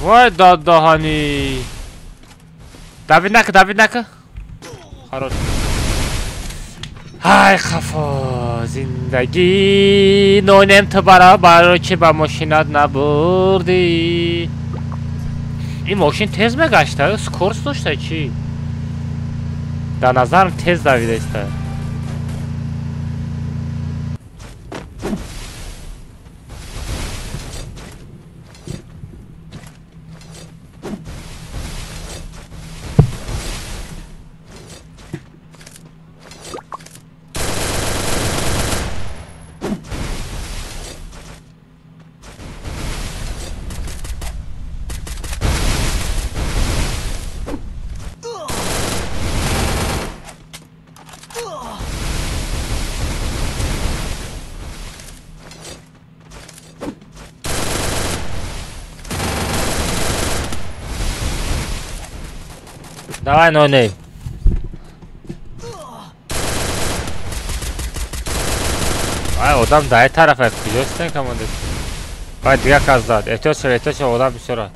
Вой дадаҳани. Давид нака, Давид нака. Хорош. Ай хафо, зиндагӣ нонем ту баробар, чи ба мошинат набурдӣ. Ин мошин тез мегашта, скорость дошта чӣ? Дар назарам тез давидаиста. Давай, Нони. Ай, одам дар тарафа куҷостен команда? Баъд дигар кас зад. Эҳтиёт шав, эҳтиёт шав, одам бисёра.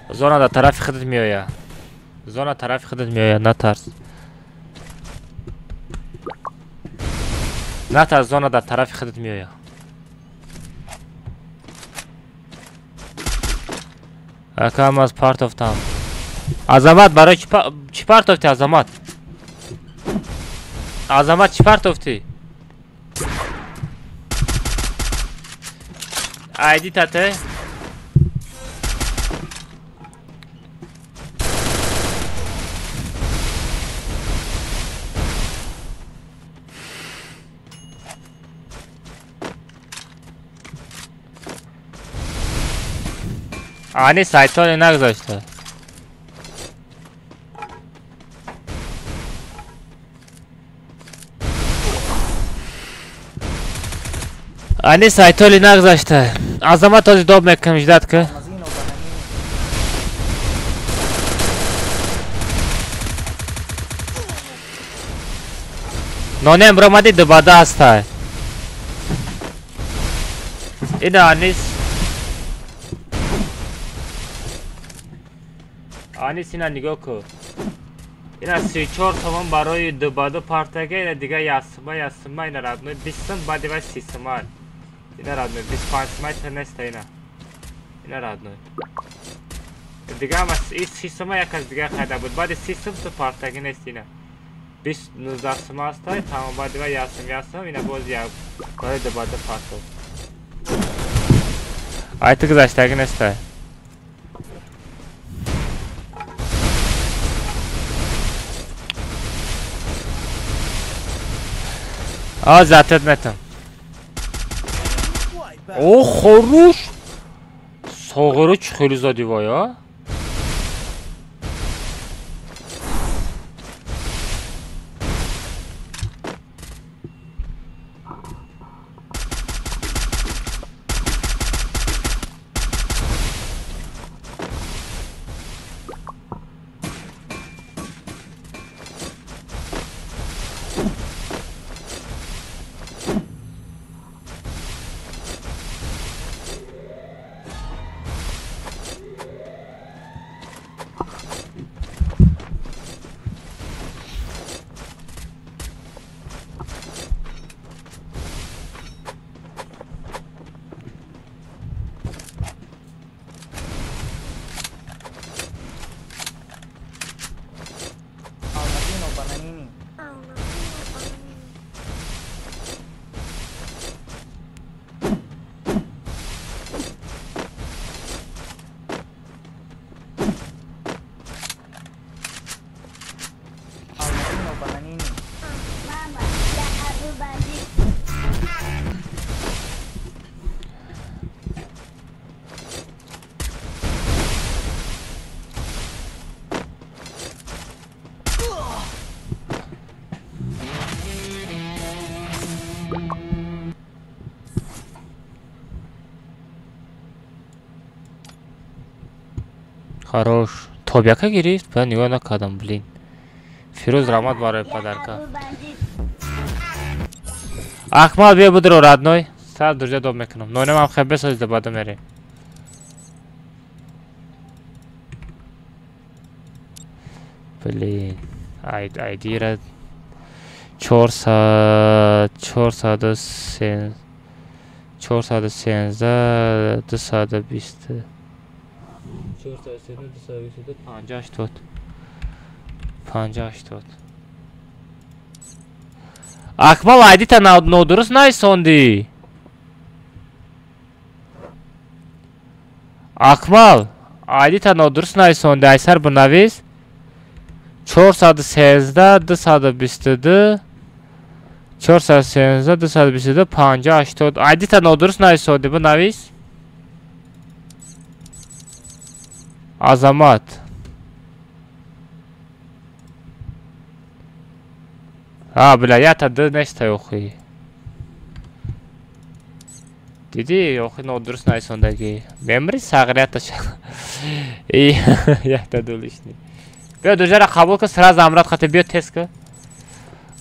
Зона дар тарафи худат меояд. Зона тарафи худат меояд, натарс. Натарс, зона дар тарафи худат меояд. Акам аз партофтам. Азамат, барои чӣ партофтӣ, Азамат? Азамат, чӣ партофтӣ? Айди тате? Ани сайтони нагузошта. Ани сайтоли нагузашта. Азамат този доб мекунам, ждат ка. Нонем бромади дубада аста. Ина Анис. Анис ина нигоҳ кун. Ина 34 сомон барои дубаду партага, ина дига ясма, ясма, ина родной 20 сом, баъди вай 30 сомон. Ина родной 25 сомон неста ина. Ина родной. Дига ама 30 сомон як аз дига хайда буд. Баъди 30 сом ту партаги нест ина. 20 19 сом аста, тамом баъди вай ясм, ясм, ина боз як барои дубаду партов. Ай ту гузаштаги неста. А затет метам. О, хорош! Соғиро чӣ хеле зади вай, а? Хорош. Тобяка гирифт? Ба нигоҳ накардам, блин. Фирӯз раҳмат барои подарка. Акмал биё будро родной. Сар дурҷа доб мекунам. Нонамам хеб бесозида баъда мерем. Блин. Айдира 400 413 413 220. 413 222 50 80 50 80. Акмал, айдита нодуруст найсондӣ. Акмал, айдита нодуруст найсондӣ. Айсар бинавис. 413 222 413 222 50 80. Айдита нодуруст найсондӣ, бинавис. Азамат. А, бля, я-то д нестай охи. Диди, охи нодуруст найсондагӣ. Мемри сағрията ша. И якта ду лишний. Биё дужара қабул кун, сразу амрат хати биё тест кун.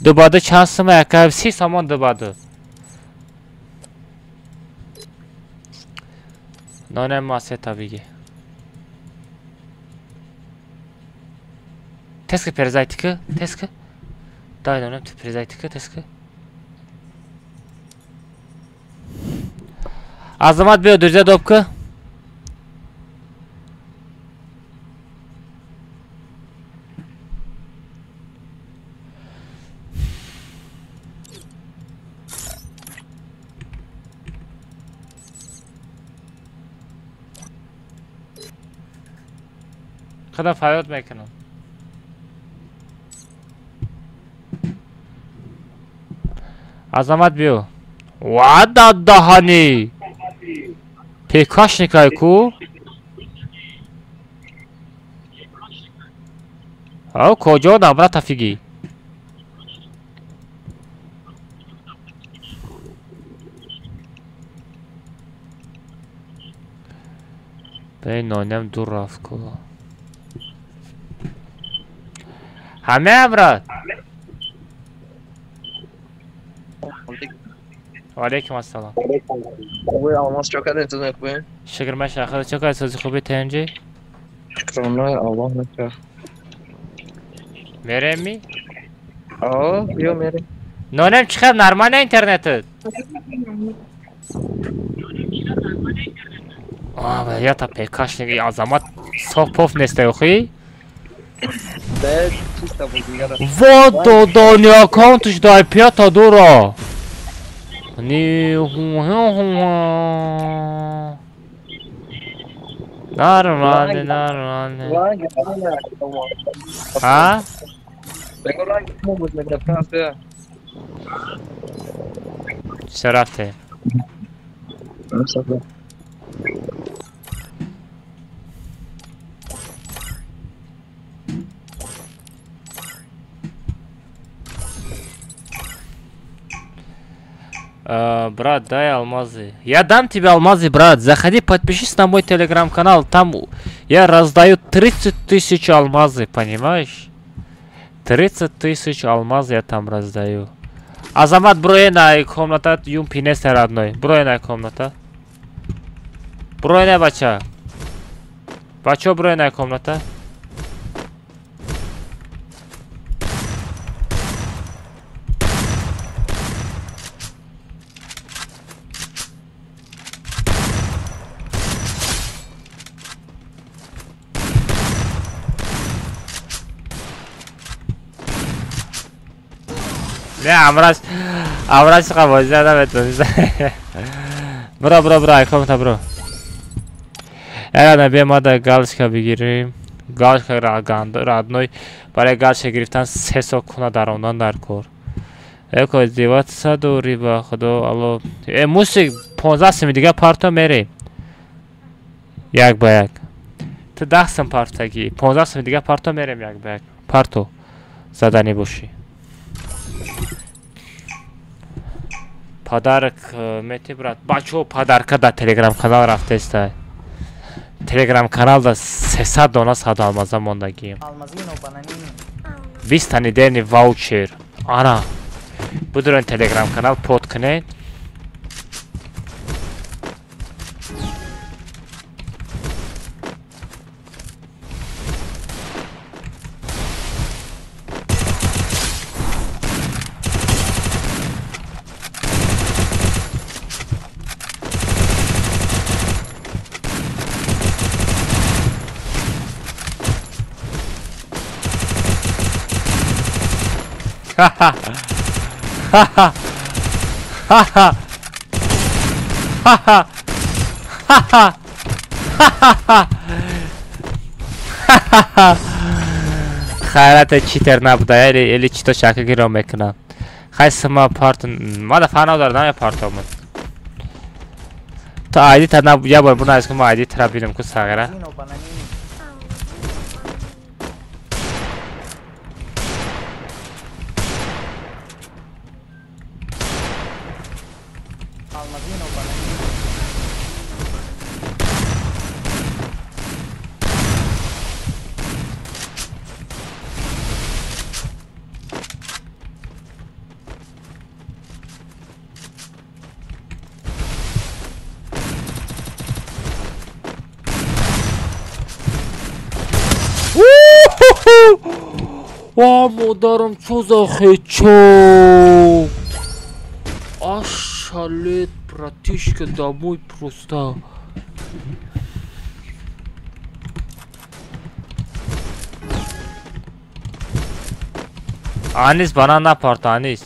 Дубаду чанд сума яка 30 сомон дубаду. Ноне ма сета биги. Тест ки перезайти ки, тест ки. Дай донем ту перезайти ки, тест ки. Азамат биё дурза доб ки. Худо фарёд мекунам. Азамат биё. Ва дадаҳани. Пекашникай ку? Ав куҷо набра тафиги? Бе нонем дур рафт ку. Ҳаме брат. Алейкум ассалом. Ой, алмаз чо кардем ту накӯем? Шукр маша, худо чо кард сози хуби ТМҷ? Шукрона Аллоҳ нака. Мереми? О, биё мерем. Нонем чӣ хел нормально интернетат? А, я та пекашник Азамат соф поф нестай охи? Вот додани аккаунтш дай пята дура. Ни нормально, нормально. А? Чӣ рафте? Брат, дай алмазы. Я дам тебе алмазы, брат. Заходи, подпишись на мой телеграм-канал. Там я раздаю 30 тысяч алмазы, понимаешь? 30 тысяч алмаз я там раздаю. Азамат, броена комната, юм пинеста родной. Броена комната. Броена бача. Бачо, броена комната. Не, амраш, амраш қабозӣ наметонӣ. Бро, бро, бро, ай комната бро. Яна бия ма да галочка бигирем. Галочка родной. Барои галочка гирифтан 3 сол куна даромдан дар кор. Эко издеваться дори ба худо алло. Э мусик 15 сими дига парто мерем. Як ба як. Ту 10 сим партаги. 15 сими дига парто мерем як ба як. Парто заданӣ бошӣ. Подарок мети брат. Бачо подарка да телеграм канал рафтеста. Телеграм канал да 300 дона сад алмаза мондагием. 20 тани дерни ваучер. Ана. Будурен телеграм канал под кунед. Ха-ха. Ха-ха. Ха-ха. Ха-ха. Ха-ха. Ха-ха. Ха-ха. Хайрата читер набуда, или чито шака гиро мекунам. Хай сма парт, мада фана дар наме партомад. То айди та наб, я бор буна аз кум айди тра бинам ку сагара. Ва модарам чо за хечо? Ашалет, братишка, домой просто. Анис бана напарт, Анис.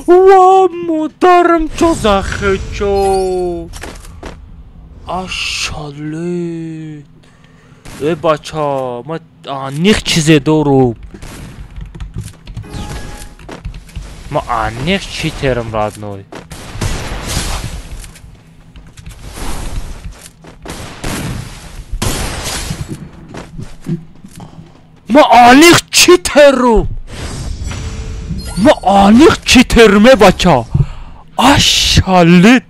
Ва модарам чо за хечо? Ашалет. Э бача, ма аниқ чизе дорум. Ма аниқ читерам, родной. Ма аниқ читерум. Ма аниқ читерме бача. Ашалет.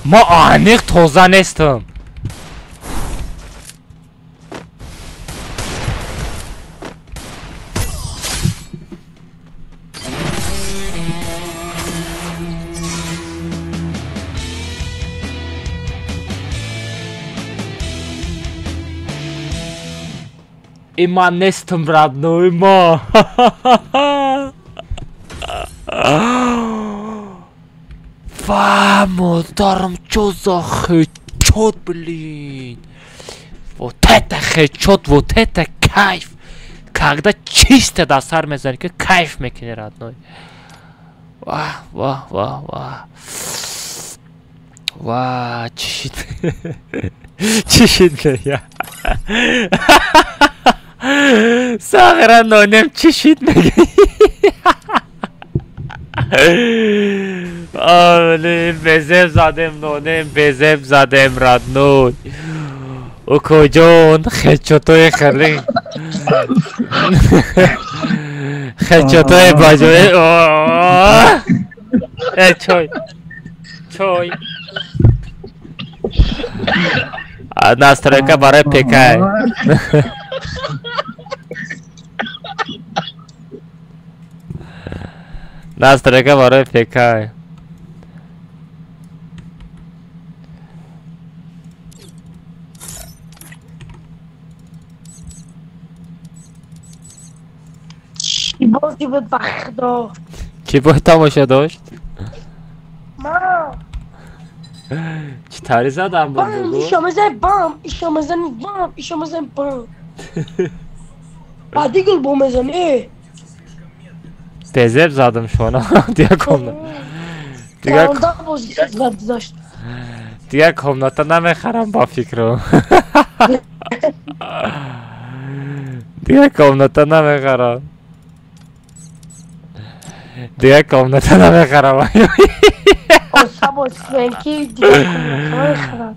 Ма аниқ тоза нестам. Има нестам, родной, има. Ва модарам чо за хечот, блин. Вот это хечот, вот это кайф. Когда чисто до сар мезани, ки кайф мекунӣ, родной. Ва, ва, ва, ва. Ва, чӣ шид? Чӣ шид мея? Сағира нонем чӣ шид мега? Блин, безеб задем, нонем, безеб задем, родной. Укоҷон, хечотои хеле. Хечотои баҷои. Э, чой. Чой. Настройка барои ПК. Настройка барои ПК. Чӣ бозӣ буд ба худо? Чӣ боз тамошо дошт? Ма. Чӣ тари задам буд бугу? Ишо мезани бам, ишо мезани бам, ишо мезани бам. Ба дигл бо мезани. Безеб задам шона. Дигар комна. Дигар бозӣ дошт. Дигар комната намехарам ба фикру. Дигар комната намехарам. Дигар комната намехарам.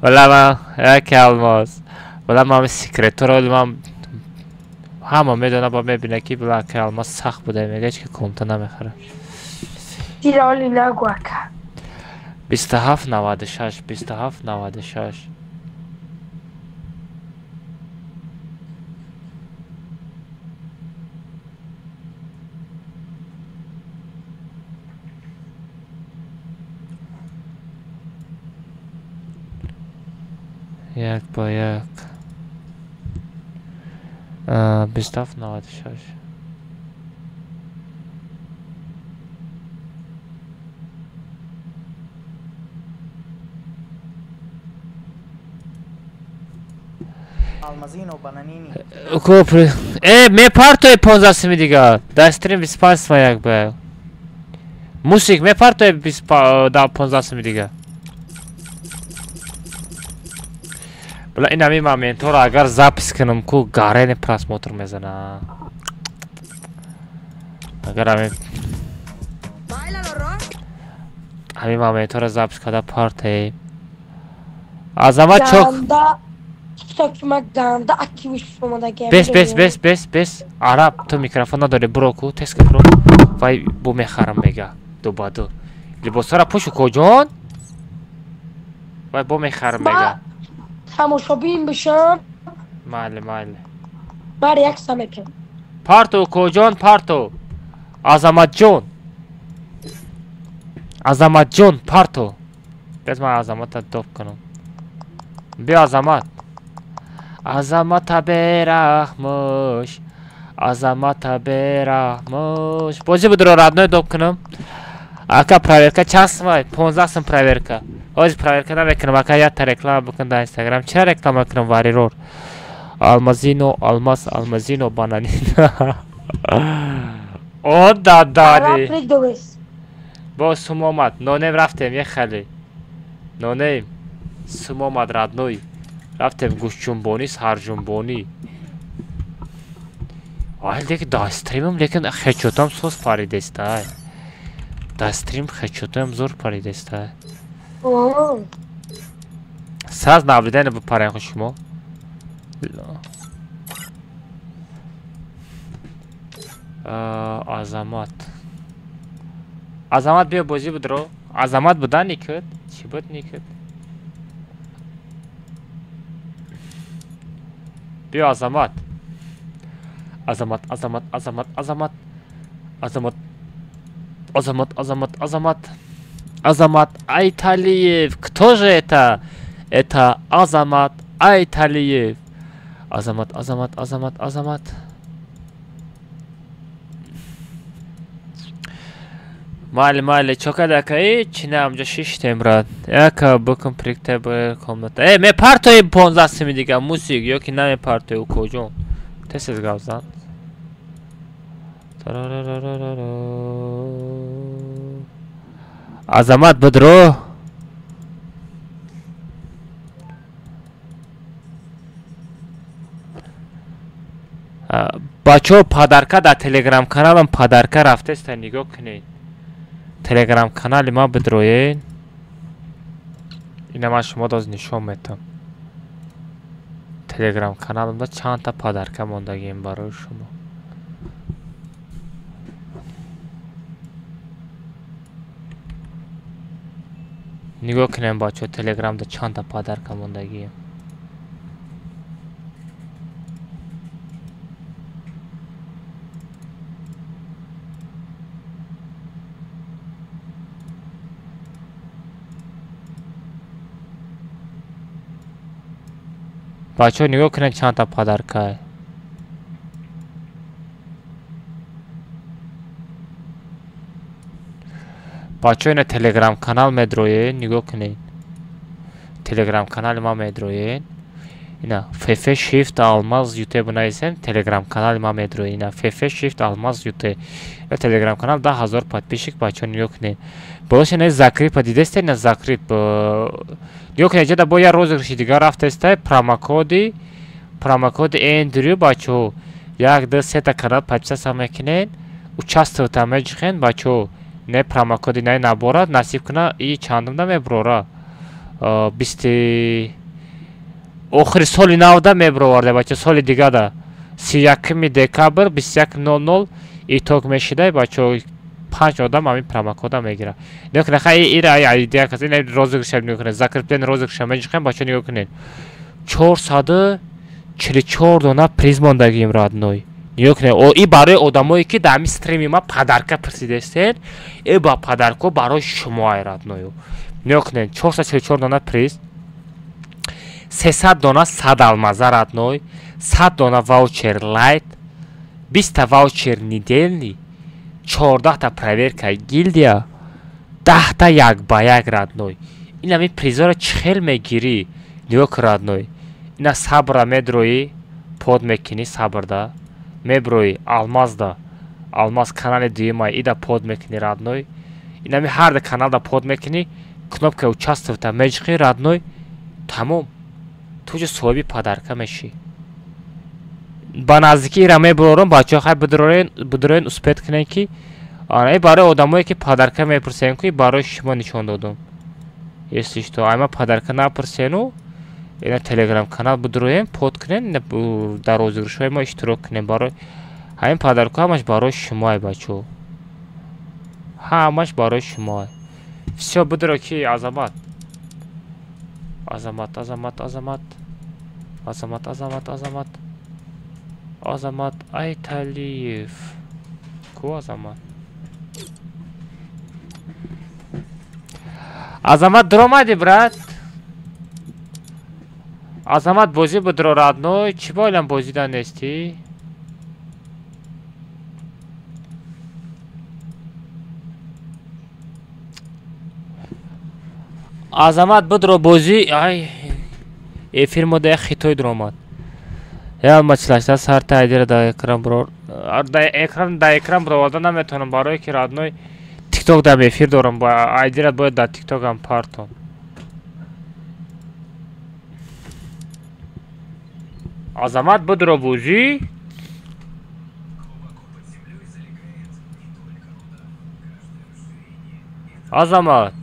Вала ман як алмоз. Вала ман секретро ман ҳама медона ба мебина ки била ки алмоз сахт буда мега ки комната намехарам. Тироли нагу ака. 27 96 27 96. Як ба як. 27 96. Алмазино, бананини. Мепартои 15 сими дигар. Дар стрим 25 сима як ба. Мусик мепартои 15 сими дигар. Бла ин ҳамин моментҳоро агар запис кунам ку гарени просмотр мезана. Агар ҳамин моментҳоро запис карда партаи. Азамат чок. Бес бес бес бес бес. Араб ту микрофон надори буро ку теска буро. Вай бу мехарам мега. Ду ба ду. Либосҳоро пӯшу коҷон. Вай бу мехарам мега. Тамошобин бишам. Майли майли. Бар якса мекунам. Парту коҷон парту. Азаматҷон. Азаматҷон парту. Бес ман Азаматро доб кунам. Биё Азамат. Азамата бераҳмош. Азамата бераҳмош. Бозӣ будро родной доб кунам. Ака проверка чанд сумай? 15 сум проверка. Ҳозир проверка намекунам, ака якта реклама бикун дар Инстаграм. Чира реклама кунам варирор? Алмазино, алмаз, алмазино, бананина. О дадари. Бо сум омад. Нонем рафтем, ехали. Нонем. Сум омад родной. Рафтем гӯшҷунбонӣ, сарҷунбонӣ. Ай, лекин дар стримам, лекин хечотам соз паридеста. Дар стрим хечотам зор паридеста. Саз наблюдение бипарем шумо. Азамат. Азамат биё бозӣ будро. Азамат буда никид? Чӣ буд никид? Биё Азамат. Азамат, Азамат, Азамат, Азамат. Азамат. Азамат, Азамат, Азамат. Азамат Айталиев. Кто же это? Это Азамат Айталиев. Азамат, Азамат, Азамат, Азамат. Майли, майли, чокадака, чи не амҷа шиштем, брат. Яка букун прикте б комната. Э, мепартои 15 сими дига мусик, ё ки намепартои укоҷон. Тез гап зан. Азамат бидро. Бачаҳо падарка дар телеграм каналам падарка рафтеста нигоҳ кунед. Телеграм канали ма бидроед. Ина ман шумо доз нишон метам. Телеграм каналамда чандта падарка мондагием барои шумо. Нигоҳ кунем бачаҳо телеграмда чандта падарка мондагием. Бачаҳо нигоҳ кунед чандта падарка. Бачаҳо ина телеграм канал медроед, нигоҳ кунед. Телеграм канали ма медроед. Ина ФФ Shift Алмаз ЮТ бинависем, Телеграм канали ма медрои. Ина ФФ Shift Алмаз ЮТ. Телеграм канал 10,000 подписчик, бачаҳо нигоҳ кунед. Болош ина закрепа дидесте, ина закреп. Нигоҳ кунед, ҷода бо я розыгрыши дигар рафтесте, промокоди Эндрю, бачаҳо. 1 2 3 та канал подписаться мекунед, участвовать меҷихен, бачаҳо. Не промокоди най наборад, насиб куна и чандумда меброра. 20 охири соли навда меброварда, бача, соли дигада. 31 декабр 21:00 итог мешидай, бачаҳо. 5 одам ҳамин промокода мегирад. Нигоҳ кунед, хай ира идея кас, ина розыгрыша нигоҳ кунед, закреплен розыгрыша меҷихем, бачаҳо нигоҳ кунед. 444 дона приз мондагием, родной. Нигоҳ кунед, и барои одамое ки дар ҳамин стрими ма подарка пурсидестед, э ба подарко барои шумо ай, родною. Нигоҳ кунед, 444 дона приз, 300 дона 100 алмаза, родной, 100 дона ваучер лайт, 20 та ваучер недельный, 14 та проверка гилдия, 10 та як ба як, родной. Ин ҳамин призоро чӣ хел мегирӣ? Нигоҳ кун, родной. Ина сабра медроӣ, под мекунӣ сабрда, меброӣ алмазда, алмаз канали дуюма ида под мекунӣ, родной. Ин ҳамин ҳар ду каналда под мекунӣ, кнопка участвовать меҷиқӣ, родной, тамом. Ту ҷо соҳиби подарка мешӣ. Ба наздикӣ ира мебурорам, бачаҳо, хай бидроен, успет кунед ки ана барои одамое ки подарка мепурсен, ки барои шумо нишон додум. Если что, ай ма подарка напурсену, ина телеграм канал бидроем, под кунен, дар розыгрышҳои мо иштирок кунем. Барои ҳамин подарка ҳамаш барои шумо ай, бачаҳо. Ҳамаш барои шумо ай. Всё, бидро ки Азамат. Азамат, Азамат, Азамат. Азамат, Азамат, Азамат. Азамат Айталиев. Ку Азамат? Азамат дуромадӣ, брат? Азамат бозӣ будро, родной. Чӣ бойлам бозида нестӣ? Азамат будро бозӣ. Ай, эфир мо да як хитой дуромад. Я мачлашта сар та айдира да экран брор. Да экран броварда наметавонам, барое ки родной тикток дам эфир дорам, айдира бояд дар тиктокам партон. Азамат будро бозӣ. Азамат.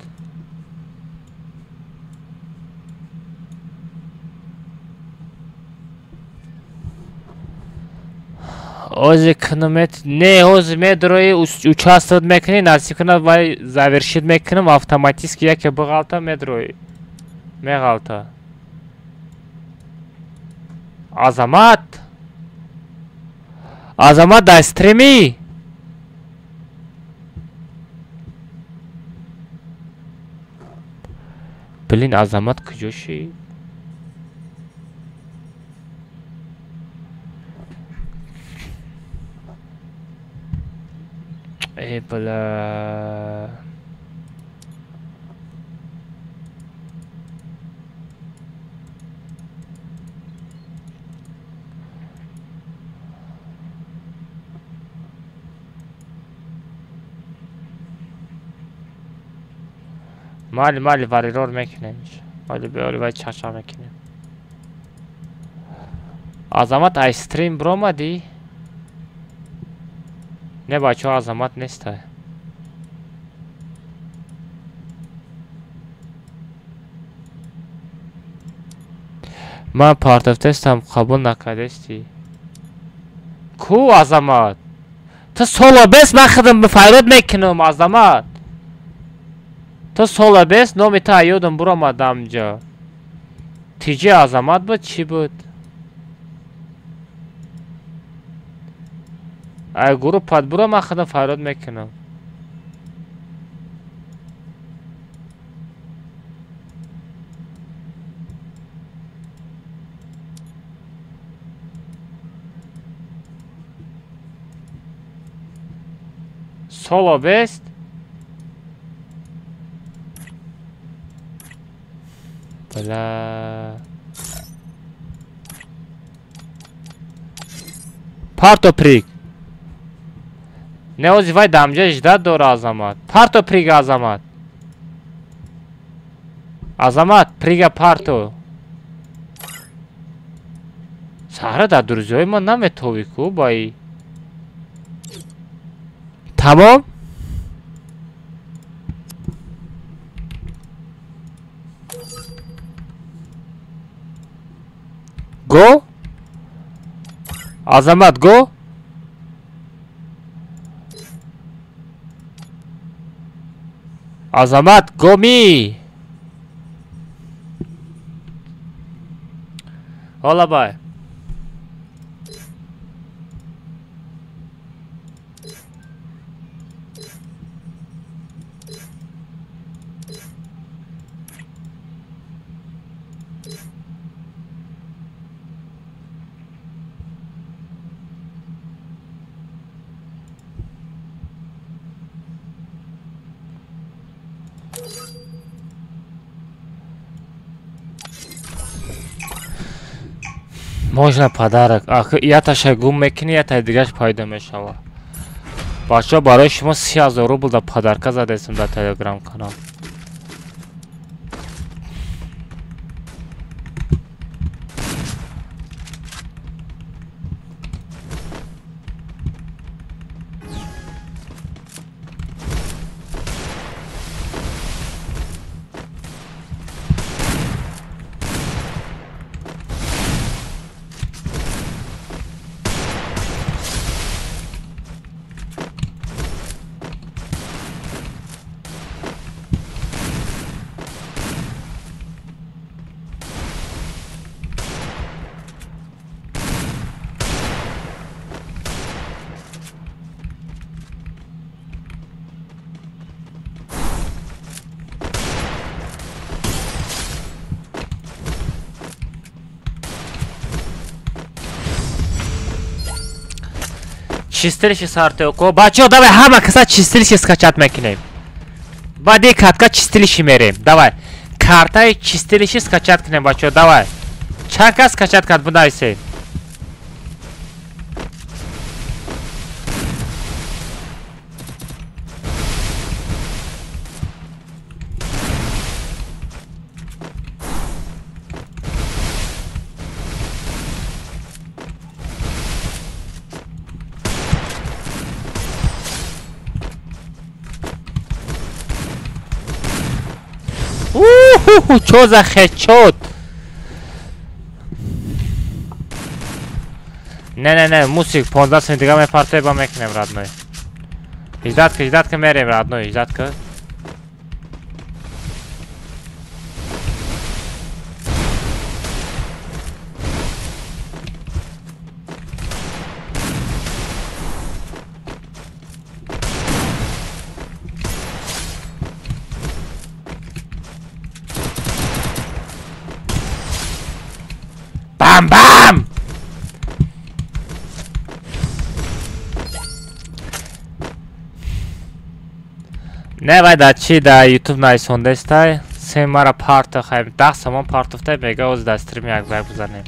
Ози кунумет не, ози медрои участвовать мекунӣ, насиб кунад вай завершить мекунам автоматически, яке биғалта медрои. Меғалта. Азамат. Азамат дар стрими? Блин, Азамат куҷо шид? Э, бля. Мали, мали, варирор мекунем. Мали, биёри вай чаша мекунем. Азамат ай стрим бромадӣ? Не, бачаҳо, Азамат нестай. Ман партофтестам қабул накардестӣ. Ку Азамат? Ту соло бес, ман худам файрод мекунам, Азамат. Ту соло бес, номи ту ёдам буромадам ҷо. Тиҷи Азамат буд, чӣ буд? Ай гурӯҳ падбуро, ман худам фарёд мекунам. Соло бест? Бля. Парто прыг. Не ози вай дамҷа ждать дора Азамат. Парто прыг Азамат. Азамат прыга парто. Саҳра дар друзьяи ма наметовӣ ку баи. Тамом? Го? Азамат го? Азамат гоми. Ҳола бай. Можно подарок. Ах, яташа гум мекунӣ, ятай дигаш пайдо мешава. Бачаҳо, барои шумо 30 000 рубл да подарка задесем дар Телеграм канал. Чистилище сартеоко. Бачаҳо, давай ҳама каса чистилище скачать мекунем. Баъди катка чистилище мерем. Давай. Картаи чистилище скачать кунем, бачаҳо, давай. Чанд кас скачать кард, бинависед. Чё за хедшот? Не, не, не, мусик, 15 сум дига мепартои ба мекунем, родной. Ждать ка, ждать ка мерем, родной, ждать ка. Бам-бам! Не вай да чи да YouTube найсондестай. Се мара парта хайм. 10 сомон партофтай мега оз да стрим як бай бузанем.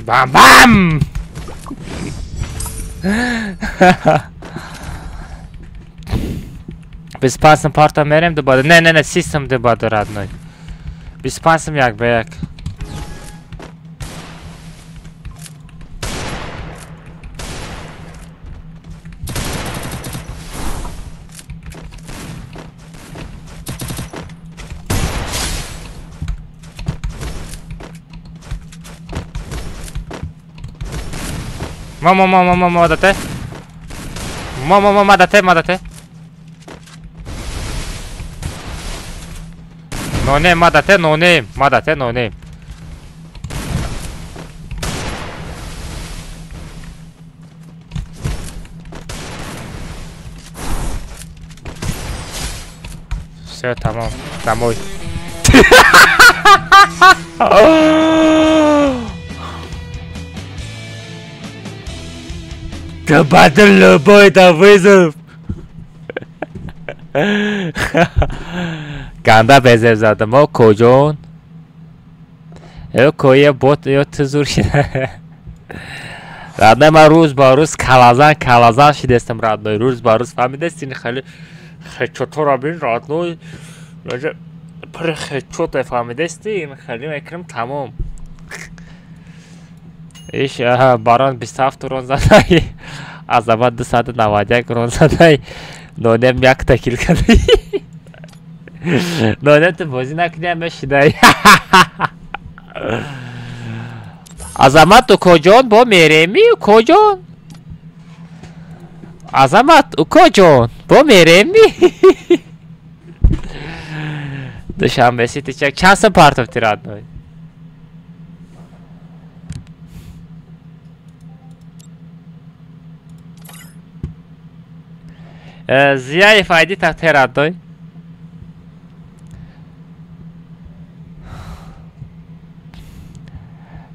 Бам бам! 25 сум парта мерем дубада. Не, не, не, 30 сум дубада, родной. 25 сум як ба як. Ма ма ма ма ма дате. Ма ма ма дате, ма дате. Нонем, ма дате, нонем, ма дате, нонем. Всё, тамом, домой. Кабадыр любой да вызов. Ганда безеб задам, о коҷон. Э коя бот ё тузур шида. Родной, ман рӯз ба рӯз калазан калазан шидестам, родной, рӯз ба рӯз фаҳмидест ин хеле хечотора бин, родной. Пир хечота фаҳмидести ин хеле мекунем тамом. Иш барон 27 рон задай. Азамат 291 рон задай. Нонем якта кил кадай. Нонем ту бозӣ накунӣ мешидай. Азамат укоҷон бо мереми укоҷон. Азамат укоҷон бо мереми. Душанбе Сити чак чанд сум партофти родной? Зияев айди тахте родной.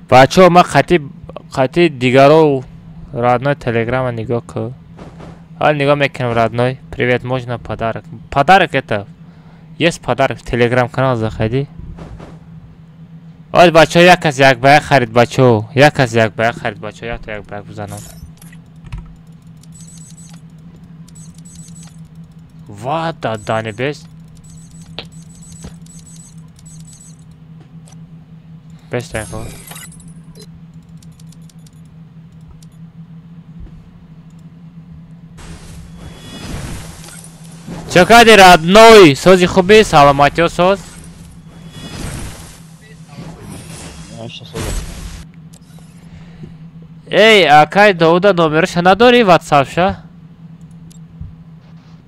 Бачаҳо ман қати дигаро родной телеграма нигоҳ кун. Ҳал нигоҳ мекунам родной. Привет, можно подарок? Подарок это есть подарок в телеграм-канал, заходи. Ой, бачаҳо як кас як ба як харид, бачаҳо. Як кас як ба як харид, бачаҳо. Як то як ба як бизанам. Ва да дани бес. Бес дақиқа. Чё кардӣ родной? Сози хубӣ, саломатиё соз? Эй, акай Довуда номероша надорӣ ватсапша?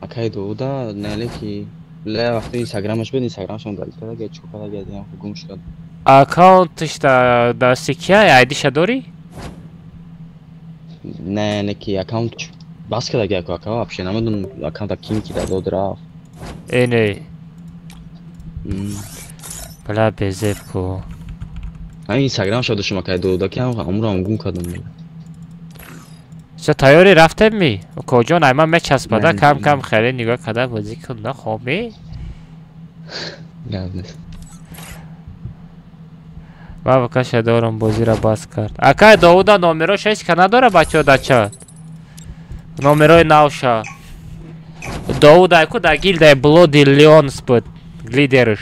Акай Довуда не, ки ле вақти инстаграмаш буд, инстаграмашам удалить карда, га чӣ карда, га гум шуд. Аккаунтш да сикия айдиша дорӣ? Не, не ки аккаунт бас карда га ака вообще намедонам аккаунта ким ки дод рафт. Э не. Бля безеб ку. Ҳамин инстаграмша доштам акай Довуда ки ҳамроам гум кардам. Ча тайёрӣ рафтем ми? Укоҷон ай ман мечаспада кам кам хеле нигоҳ карда бозӣ кун на хобӣ? Гап нест. Ман вакаша дорам бозиро бас кард. Акай Довуда номерош ҳеч ка надора бачаҳо дача? Номерои навша. Довуда айку да гилдай Блоди Леонс буд лидерш.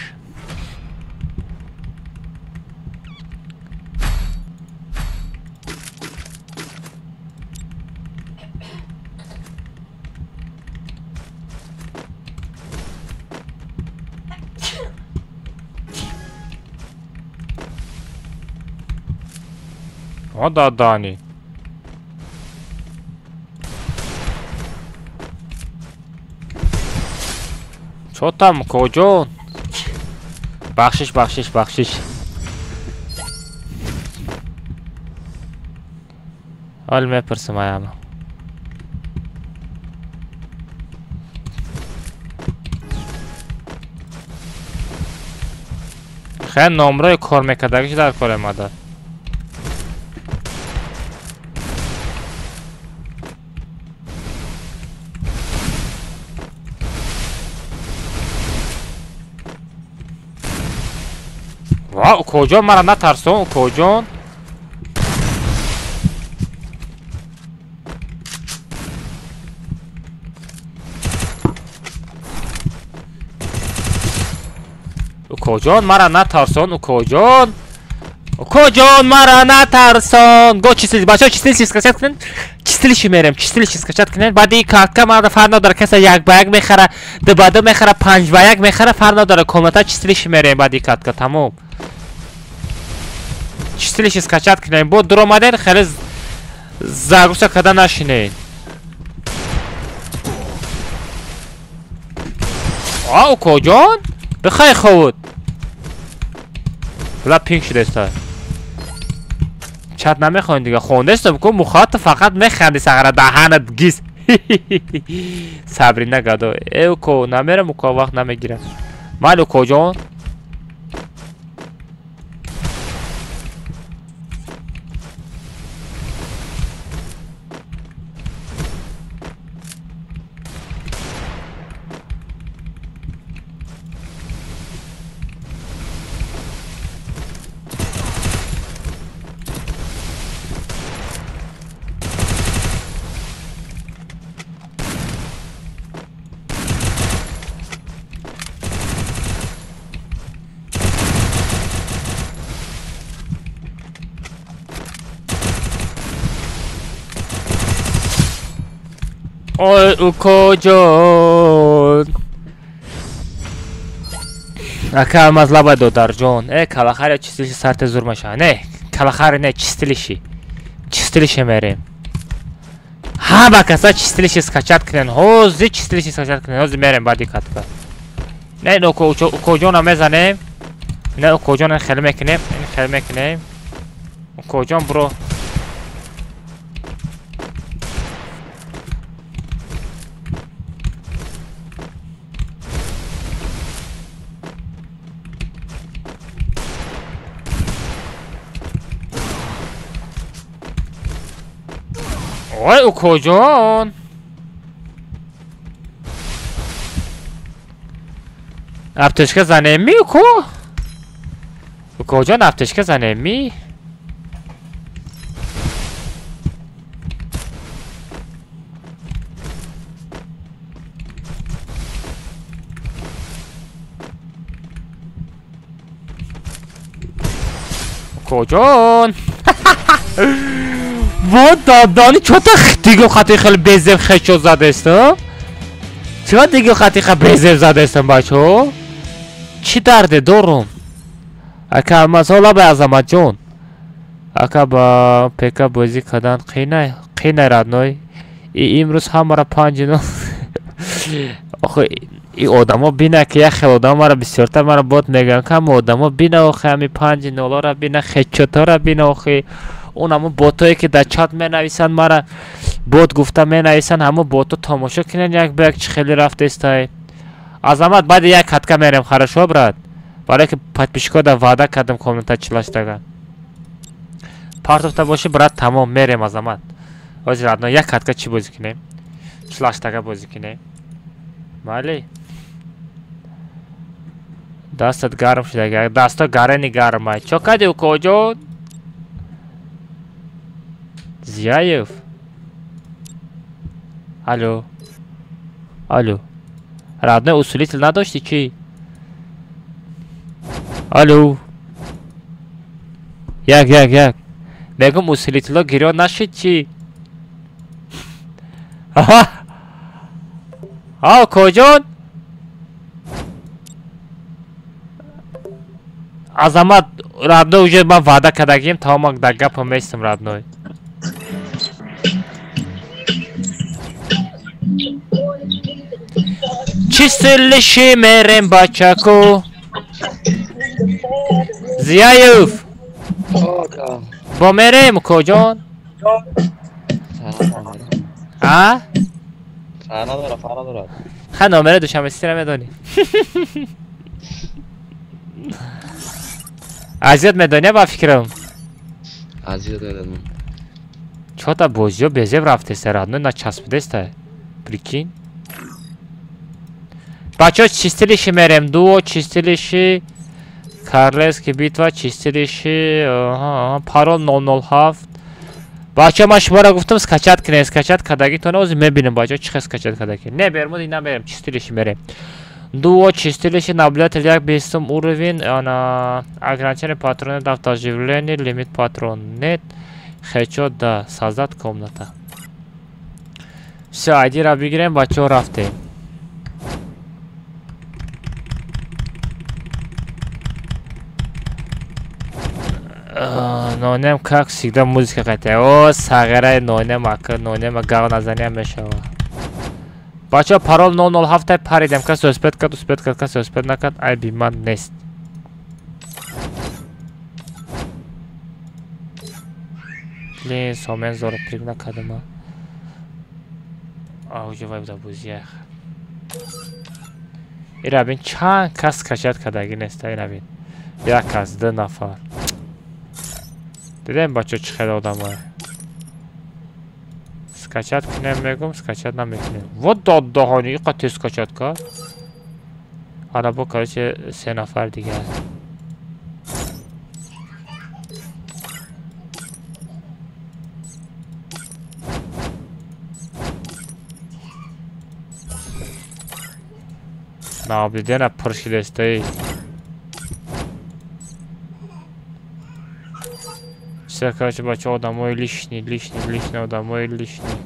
О да Дани. Чо там коҷон? Бахшиш, бахшиш, бахшиш. Ҳол мепурсам аяма. Хеле номрои кор мекардагиш дар кор омада. Ва, укоҷон мара натарсон, укоҷон. Укоҷон мара натарсон, укоҷон. Укоҷон мара натарсон. Го чистилиш, бачаҳо чистилиш скачать кунед. Чистилиши мерем, чистилиши скачать кунед. Баъди картка мара фарқ надора, каса 1 ба 1 мехара, 2 ба 2 мехара, 5 ба 1 мехара, фарқ надора. Комната чистилиши мерем баъди картка, тамом. Чистилиши скачать кунем. Бо дуромаден хеле Загрузка када нашинед. А, укоҷон? Бихай ховуд. Бла пинг шудеста. Чат намехоҳем дига. Хондестам ку мухата фақат механди сағара даҳанат гиз. Сабрина гадо. Э уко, намерам уко вақт намегирам. Майли укоҷон. Ой, укоҷон. Ака алмаз лабай додарҷон. Э, калахари чистилиши сарте зур маша. Не, калахари не, чистилиши. Чистилиши мерем. Ҳама каса чистилиши скачат кунен. Ҳозир чистилиши скачат кунен. Ҳозир мерем баъди катка. Не, укоҷона мезанем. Не, укоҷона хеле мекунем. Хеле мекунем. Укоҷон бро. Ой, укоҷон. Аптечка занеми, уко? Укоҷон, аптечка занеми? Укоҷон. Вот дадани чота диго хати хеле безеб хечо задестам? Чима диго хати хеле безеб задестам, бачо? Чӣ дарде дорум? Ака алмазҳо лабай Азаматҷон. Ака ба ПК бозӣ кардан қинай, қинай родной. И имрӯз ҳамаро 5-0. Охи и одамо бина ки як хел одам мара бисёртар мара бот мегӯянд ки ҳама одамо бина охи ҳами 5-0-ора бина хечотора бина охи. Он ҳамон ботое ки дар чат менависанд мара бот гуфта менависанд ҳамон бото тамошо кунанд як ба як чӣ хеле рафтестай. Азамат баъди як катка мерем хорошо брат? Барое ки подписчикҳо дар ваъда кардам комната чилаштага. Партофта боши брат тамом мерем Азамат. Ҳозир адно як катка чӣ бозӣ кунем? Чилаштага бозӣ кунем. Майли? Дастат гарм шудага. Дасто гарени гармай. Чо кардӣ укоҷон? Зияев? Алло. Алло. Родной усилитель надошти чӣ? Алло. Як, як, як. Мегум усилитело гирё нашид чӣ? Аҳа. А, укоҷон? Азамат, родной уже ман ваъда кардагим, тамом дар гапам местам родной. Чистилиши мерем бачаку. Зияев. Бо мерем укоҷон? А? Фарқ надорад, фарқ надорад. Ха номери душанбесиро медонӣ. Азият медонӣ ба фикрам? Азият медонам. Чота бозиё безеб рафтеста родной начаспидеста. Прикинь. Бачо чистилиши мерем. Дуо чистилиши. Карлески битва чистилиши. Парол 007. Бачо ман шуморо гуфтам скачат кунед. Скачат кардагитон ҳозир мебинем бачо чӣ хел скачат кардаги. Не бермуди намерем чистилиши мерем. Дуо чистилиши наблюдатель як бистум уровень. Ана ограничение патроны автооживление лимит патрон нет. Хечо да создать комната. Всё, айдира бигирем бачо рафтем. Нонем как всегда музыка қайтая. О, сағираи нонем ака, нонем гав назаниам мешава. Бачаҳо парол 007 паридем. Кас успед кард, успед кард, кас успед накард, айби ман нест. Блин, сомен зора приг накардам. Ауҷа вай буда бузия. Ира бин чанд кас качат кардаги нест, ира бин. Як кас, ду нафар. Дидем бачаҳо чӣ хеле одамое. Скачать кунем мегум, скачать намекунем. Вот доддаҳони иқа тез скачать кард. Ана бо короче се нафар дигар. Наблюдена пур шидестаи. Все, короче, бачаҳо одамои лишний, лишний, лишний, одамои лишний.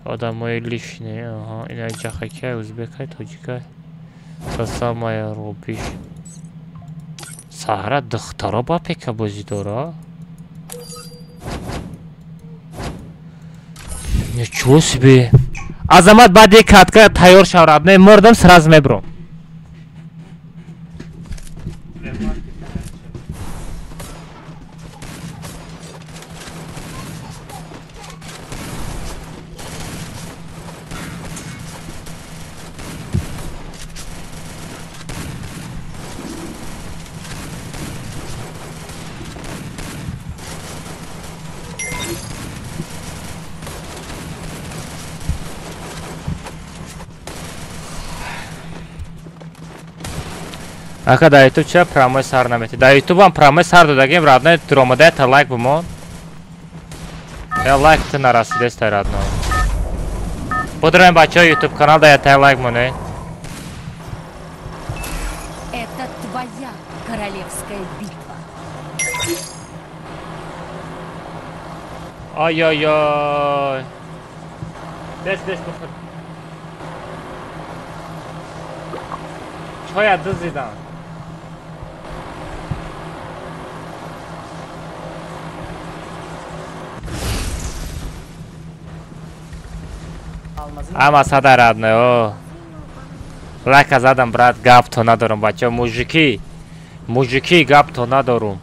Одамои лишний, ага. Ина ҷахакай, узбекай, тоҷикай. Та самая рубиш. Саҳра духтаро ба пека бозӣ дора? Ничего себе. Азамат баъди катка тайёр шав, родной, мурдам сразу мебром. Ака дар ютуб ча прамои сар намети? Дар ютубам прамои сар додагим, родной, туромада та лайк бумон. Я лайк ту нарасидеста, родной. Будроем бачаҳо ютуб канал да я та лайк монед. Это твоя королевская битва. Ай-ай-ай. Бес, бес, бихӯр. Чоя дузидан. Ама сада родной, о. Лайка задам, брат, гап то надорам, бачаҳо, мужики. Мужики, гап то надорум.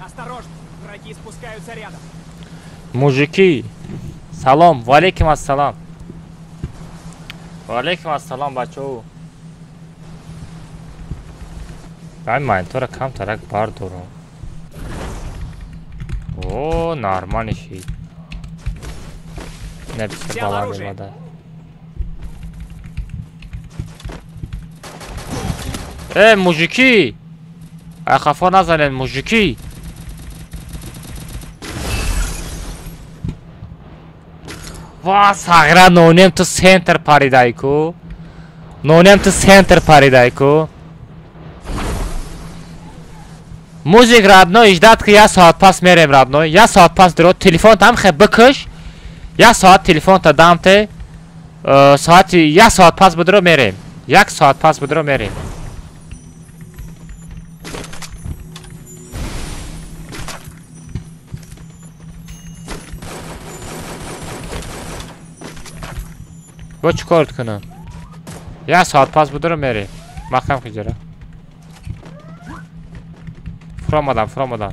Осторожно, враги спускаются рядом. Мужики. Салом, ва алейкум ассалам. Ва алейкум ассалам, бачаҳо. Ай монитора камтарак бардорам. О, нормально шид. Не бисёр баланд омада. Э, мужики! Ай хафо назанед, мужики! Ва, сағира нонем ту центр паридай ку. Нонем ту центр паридай ку. Музик, родной, ждать ки я соат пас мерем, родной. Я соат пас дуро телефон там хе бикш. Я соат телефон та дам те. Соати я соат пас будро мерем. Як соат пас будро мерем. Бо чӣ кор кунам? Я соат пас будро мерем. Махкам киҷара. Фуромадам, фуромадам.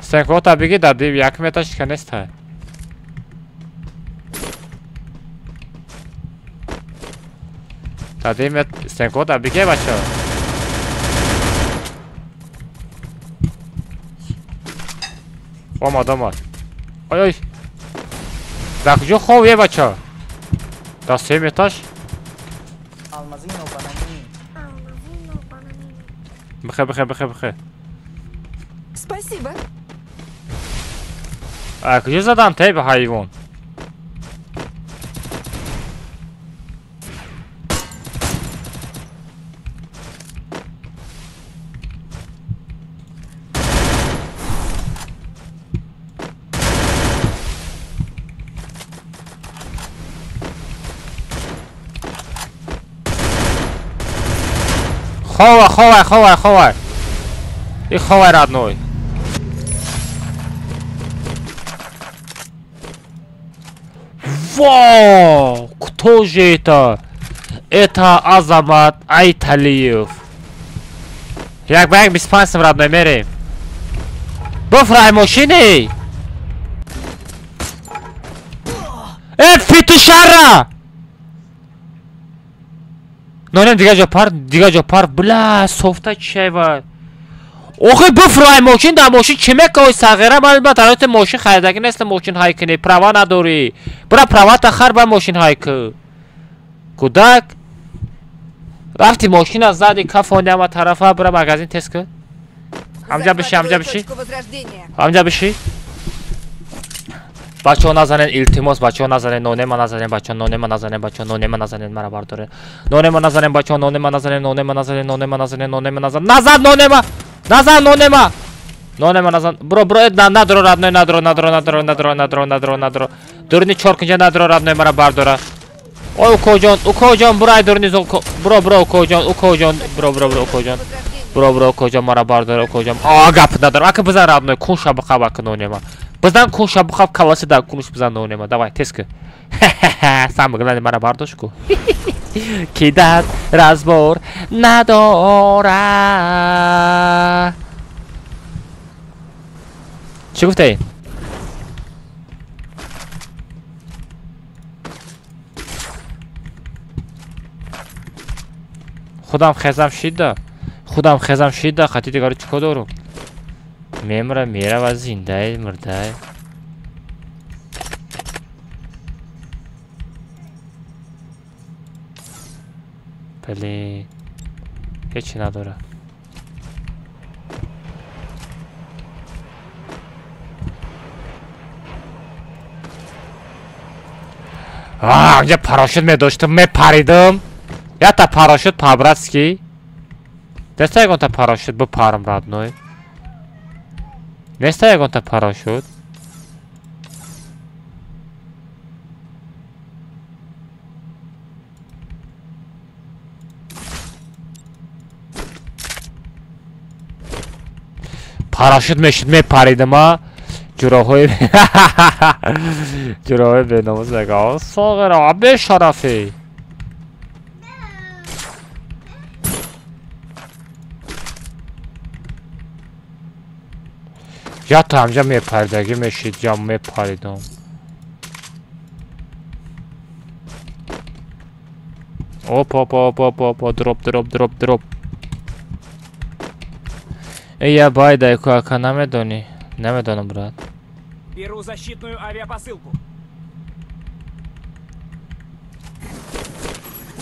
Стенкота биги дар як метр шика нест. Дар стенкота биге бачаҳо. Омад, омад. Ой, ой. Дар куҷо хов е бачаҳо? Дар сеюм этаж? Бихе, бихе, бихе, бихе. Спасибо. А куҷо задан те ба ҳайвон? Хова, хова, хова, хова. И ховай, родной. Вау! Кто же это? Это Азамат Айталиев. Як ба як 25 родной мерем. Буфрай мошини! Э, петушара! Нонем дига ҷо пар, дига ҷо пар, бля, софта чайва. Охи буфрай мошин дар мошин чӣ мекои сағира? Ман ба тароти мошин харидагӣ нестам, мошин ҳай кунӣ, права надорӣ. Бира правата хар ба мошин ҳай ку. Кӯдак рафти мошина зади кафони ама тарафа, бира магазин тез ку. Ҳамҷа биши, ҳамҷа биши. Ҳамҷа биши. Бачаҳо назанен, илтимос, бачаҳо назанен, нонема назанен, бачаҳо нонема назанен, бачаҳо нонема назанен, мара бардоре. Нонема назанен, бачаҳо нонема назанен, нонема назанен, нонема назанен, нонема назан. Назан нонема! Назан нонема! Нонема назан. Бро, бро, надро родной, надро, надро, надро, надро, надро, надро, надро. Дурни чоркинҷа надро родной, мара бардора. Ой, укоҷон, укоҷон, бурай дурни зол. Бро, бро, укоҷон, укоҷон, бро, бро, бро, укоҷон. Бро, бро, укоҷон, мара бардора, укоҷон. А, гап надорам. Ака бизан родной, кунша бихаб ака нонема. Бизан кунша бихаб каласи дар кунш бизан нонема. Давай, тез ку. Сам глани мара бардош ку. Кидат разбор надора. Чӣ гуфтаи? Худам хезам шида. Худам хезам шида, хати дигаро чӣ кор дорум? Мемра, мерава, зиндай, мурдай. Блин, ҳечи надора. Анҷа парашют медоштам, мепаридам. Якта парашют по-братски. Неста ягонта парашют бипарам, родной. Неста ягонта парашют. Парашют мешуд, мепаридам, а? Ҷуроҳои ҷуроҳои беномус мега. Соғира, бешарафӣ. Я то ҳамҷа мепаридагӣ мешид, я мепаридам. Оп, оп, оп, оп, оп, дроп, дроп, дроп, дроп. Эй, я байдай ку ака намедонӣ? Намедонам, брат. Беру защитную авиапосылку.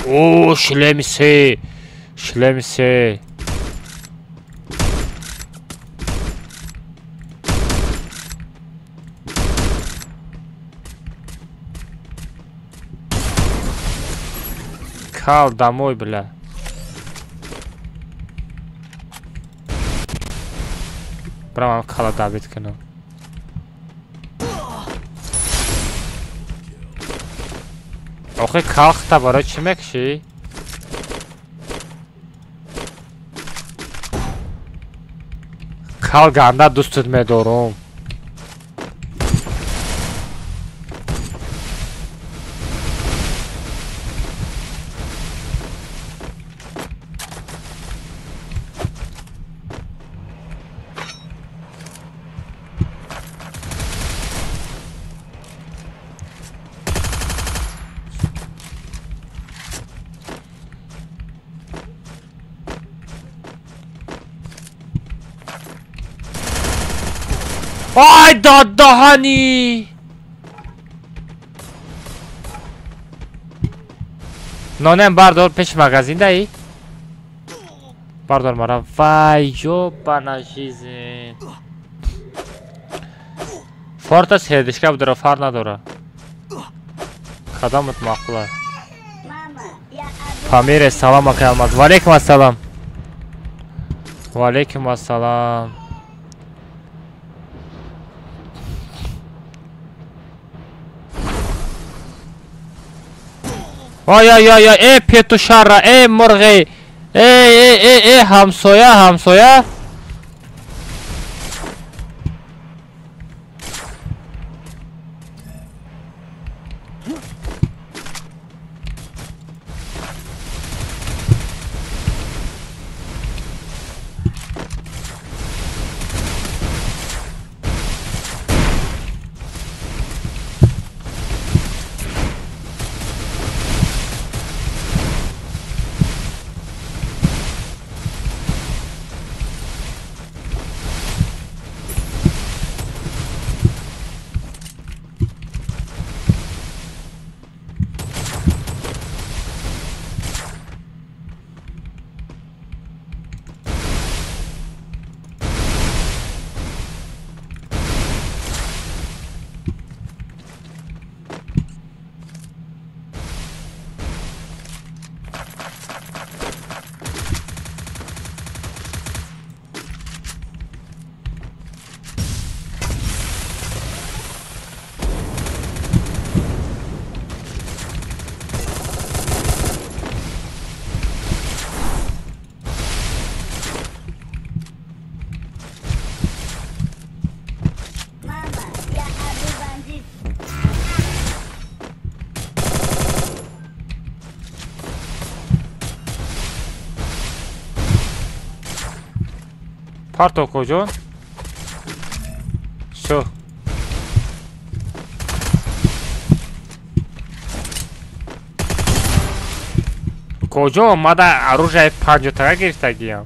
О, шлем се. Шлем се. Кал домой, бля. Брамам кала добит кунам. Охи калхта барои чӣ мекушӣ? Кал ганда дӯстат медорум. Ай дадаҳани! Нонем бардор пеши магазин даи? Бардор мара. Вай, ёбана жизнь. Форта сердишка будора, фар надора. Кадамат маъқула. Памире, салам акай Алмаз. Ва алейкум ассалам. Ва алейкум ассалам. Ой, ой, ой, ой, эй, петушара, эй, мурғи, Эй, эй, эй, эй, ҳамсоя, ҳамсоя. Парто куҷо? Всё. Куҷо омада оружие 50 тага гирифтагиям?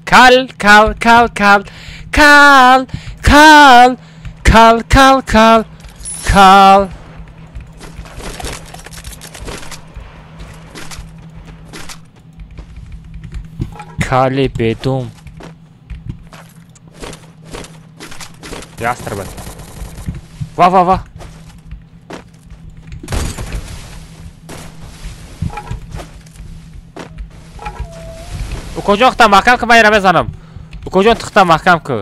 Кал, кал, кал, кал, кал, кал, кал, кал, кал, кал. Кали бедум. Ястреб. Ва, ва, ва. Укоҷон, хта маҳкам ки, ман ира мезанам. Укоҷон, тихта маҳкам ки.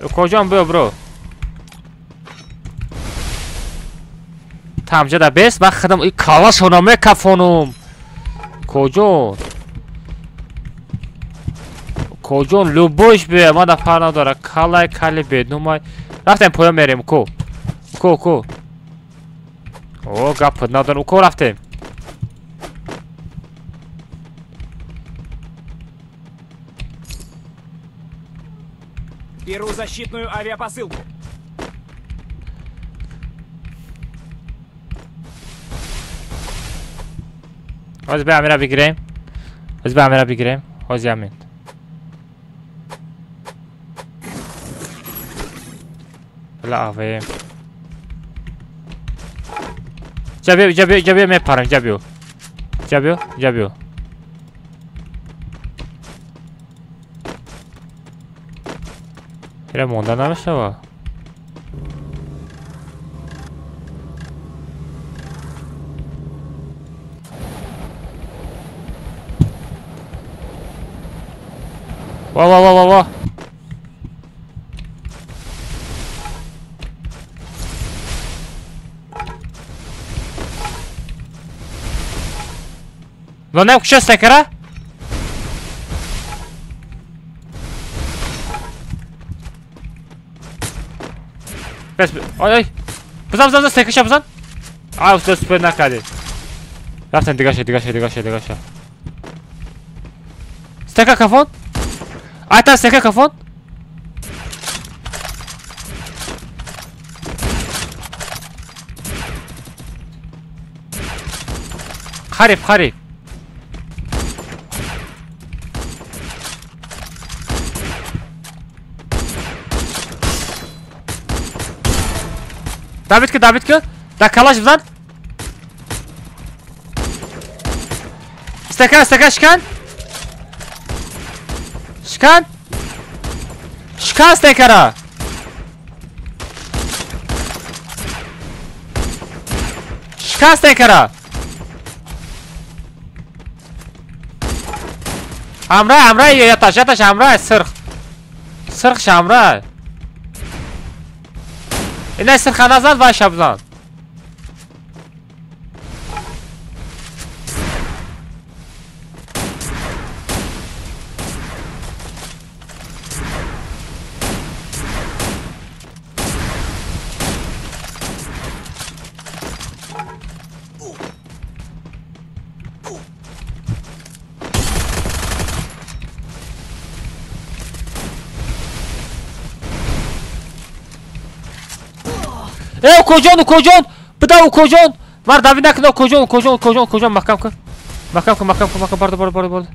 Укоҷон, биё, бро. Тамҷада бес, ман худам и калашона мекафонум. Укоҷон. Укоҷон, любойш биё, ман да фарқ надора. Калай, кали бедумай. Рафтем поён мерем, уко. Уко, уко. О, гап надорам. Уко, рафтем. Беру защитную авиапосылку. Ҳозир бе амира бигирем. Ҳозир бе амира бигирем. Ҳозир амин. Бла авем. Ҷа биё, ҷа биё, ҷа биё, мепарам, ҷа биё. Ҷа биё, ҷа биё. Ира монда намешава. Ва, ва, ва, ва, ва. Лонем куча стекера? Бес, ой, ой. Бизан, бизан, бизан, стекаша бизан. Ай, устод, супер накардӣ. Рафтем, дигаша, дигаша, дигаша, дигаша. Стека кафон? Айта, стека кафон? Қариб, қариб. Добить ки, добить ки. Да калаш бизан. Стакан, стакан, шикан. Шикан. Шикан стакара. Шикан стакара. Ҳамраҳ, ҳамраҳ, яташ, яташ ҳамраҳ, сирх. Сирхш ҳамраҳ. Ина сирха назад ва шабзан. Э, укоҷон, укоҷон, буда укоҷон. Мар дави накун, укоҷон, укоҷон, укоҷон, укоҷон, маҳкам кун. Маҳкам кун, маҳкам кун, маҳкам, барда, барда, барда, барда.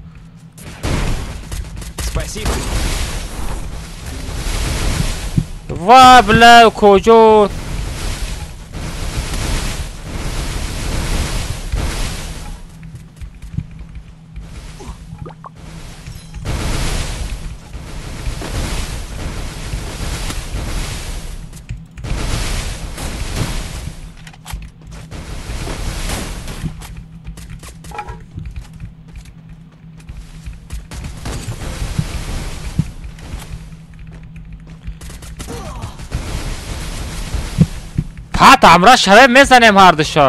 Спасибо. Ва, бля, укоҷон. Пат ҳамроҳ шавем, мезанем ҳардуша.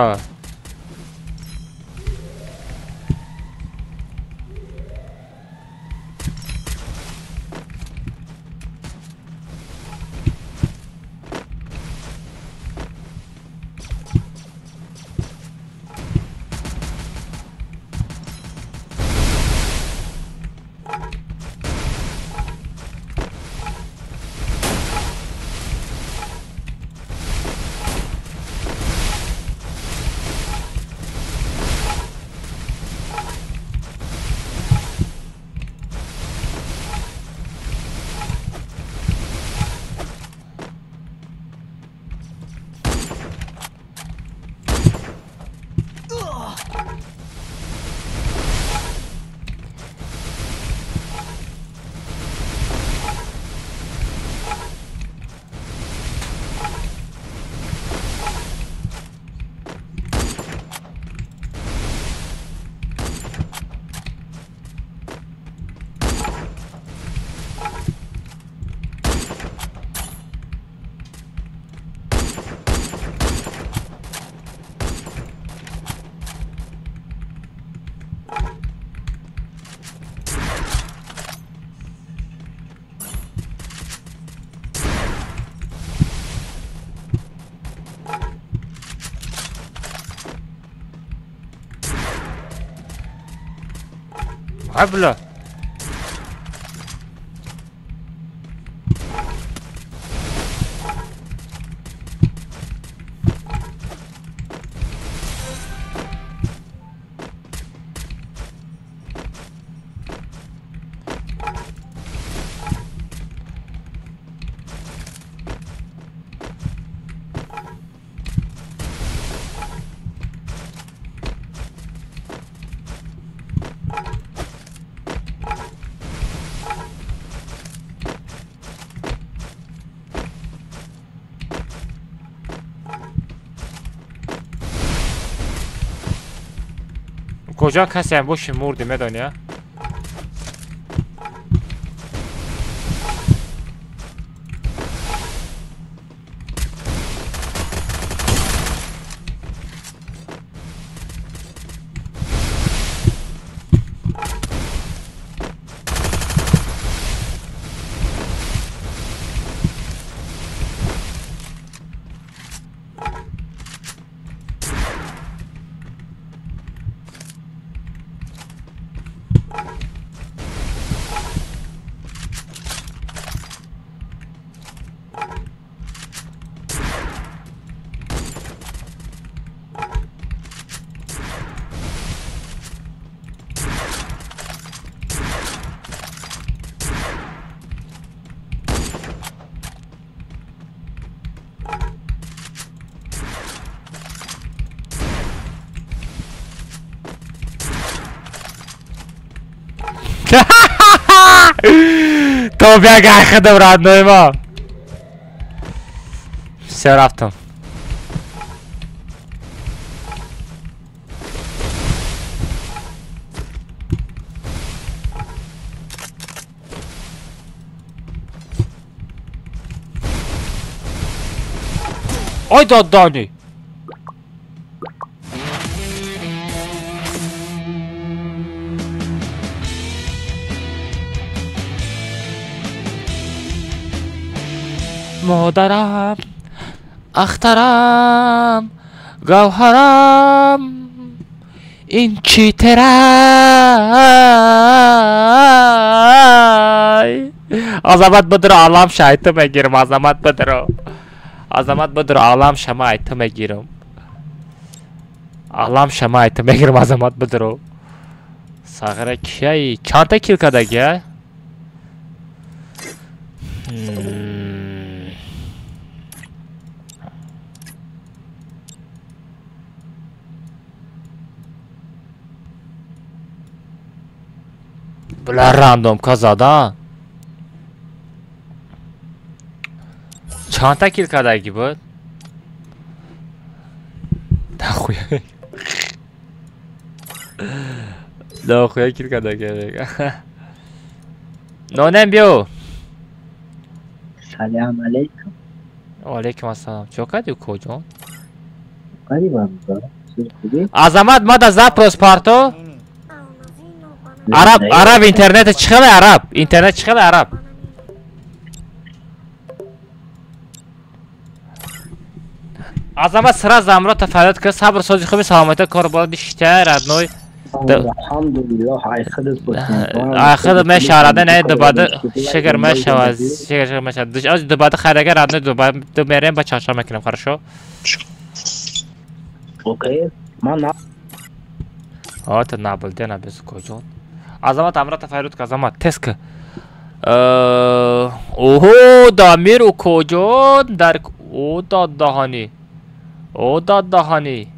Бля. Куҷо касеам боши мурди, медонӣ, а? То бегай худам, родной мо. Всё, рафтам. Ой доддони. Модарам, ахтарам, гавҳарам, ин чӣ терай? Азамат бидро алам шайту мегирам, Азамат бидро. Азамат бидро алам шама айту мегирам. Алам шама айту мегирам, Азамат бидро. Сағира кияй? Чандта кил кадаги, а? Bular рандомка задан. Чандта кил кадаги буд? Нахуя. Нахуя кил кадаги мега. Нонем биё. Салам алейкум. Ва алейкум ассалом. Чо кардӣ укоҷон? Қарибам ба. Азамат мада запрос парто? Араб, араб интернет чӣ хеле араб? Интернет чӣ хеле араб? Азамат сразу амро тафаррут кар, сабр сози хуби саломатӣ кор бо дишта родной. Алҳамдулиллоҳ, ай худат бошем. Ай худ мешавад, не дубада шигр мешавад, шигр мешавад. Аз дубада хайрага родной дубада ду мерем ба чашма мекунем, хорошо? Окей, ман А, ты набыл, де набез коҷон. Азамат амро тафаррут кар, Азамат тез ка. Оҳо, Дамир укоҷон дар о дод даҳани. О дод даҳани.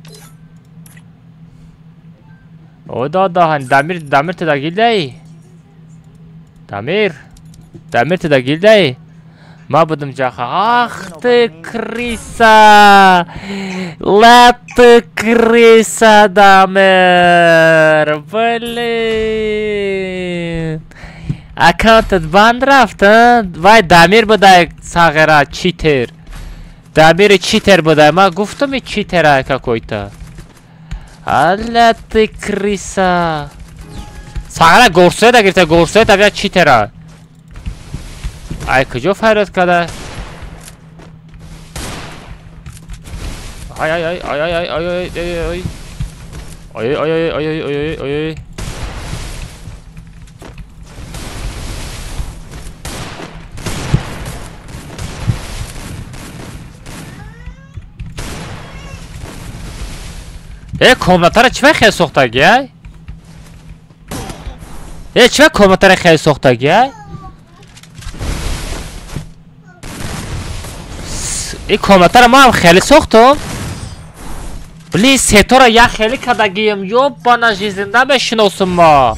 О дод даҳани. Дамир, Дамир ту дар гилдаи? Дамир. Дамир ту дар гилдаи? Ма будам ҷаха. Ах ты крыса! Ла ты крыса, Дамир! Блин! Аккаунтат банд рафт, а? Вай Дамир будай сағира, читер. Дамири читер будай. Ма гуфтам и читера какой-то. Алла ты крыса! Сағира горсуэда гирифта, горсуэда бия читера. Ай куҷо фарёд карда? Ай ай ай ай ай ай ай ай ай ай ай ай ай ай ай ай ай. Э комнатара чӣ хел сохтаги ай? Э чӣ комнатара хел сохтаги ай? Ин комнатаро ман хеле сохтам. Блин, сетора як хеле кардагием. Ёбана жизнь намешиносам ма.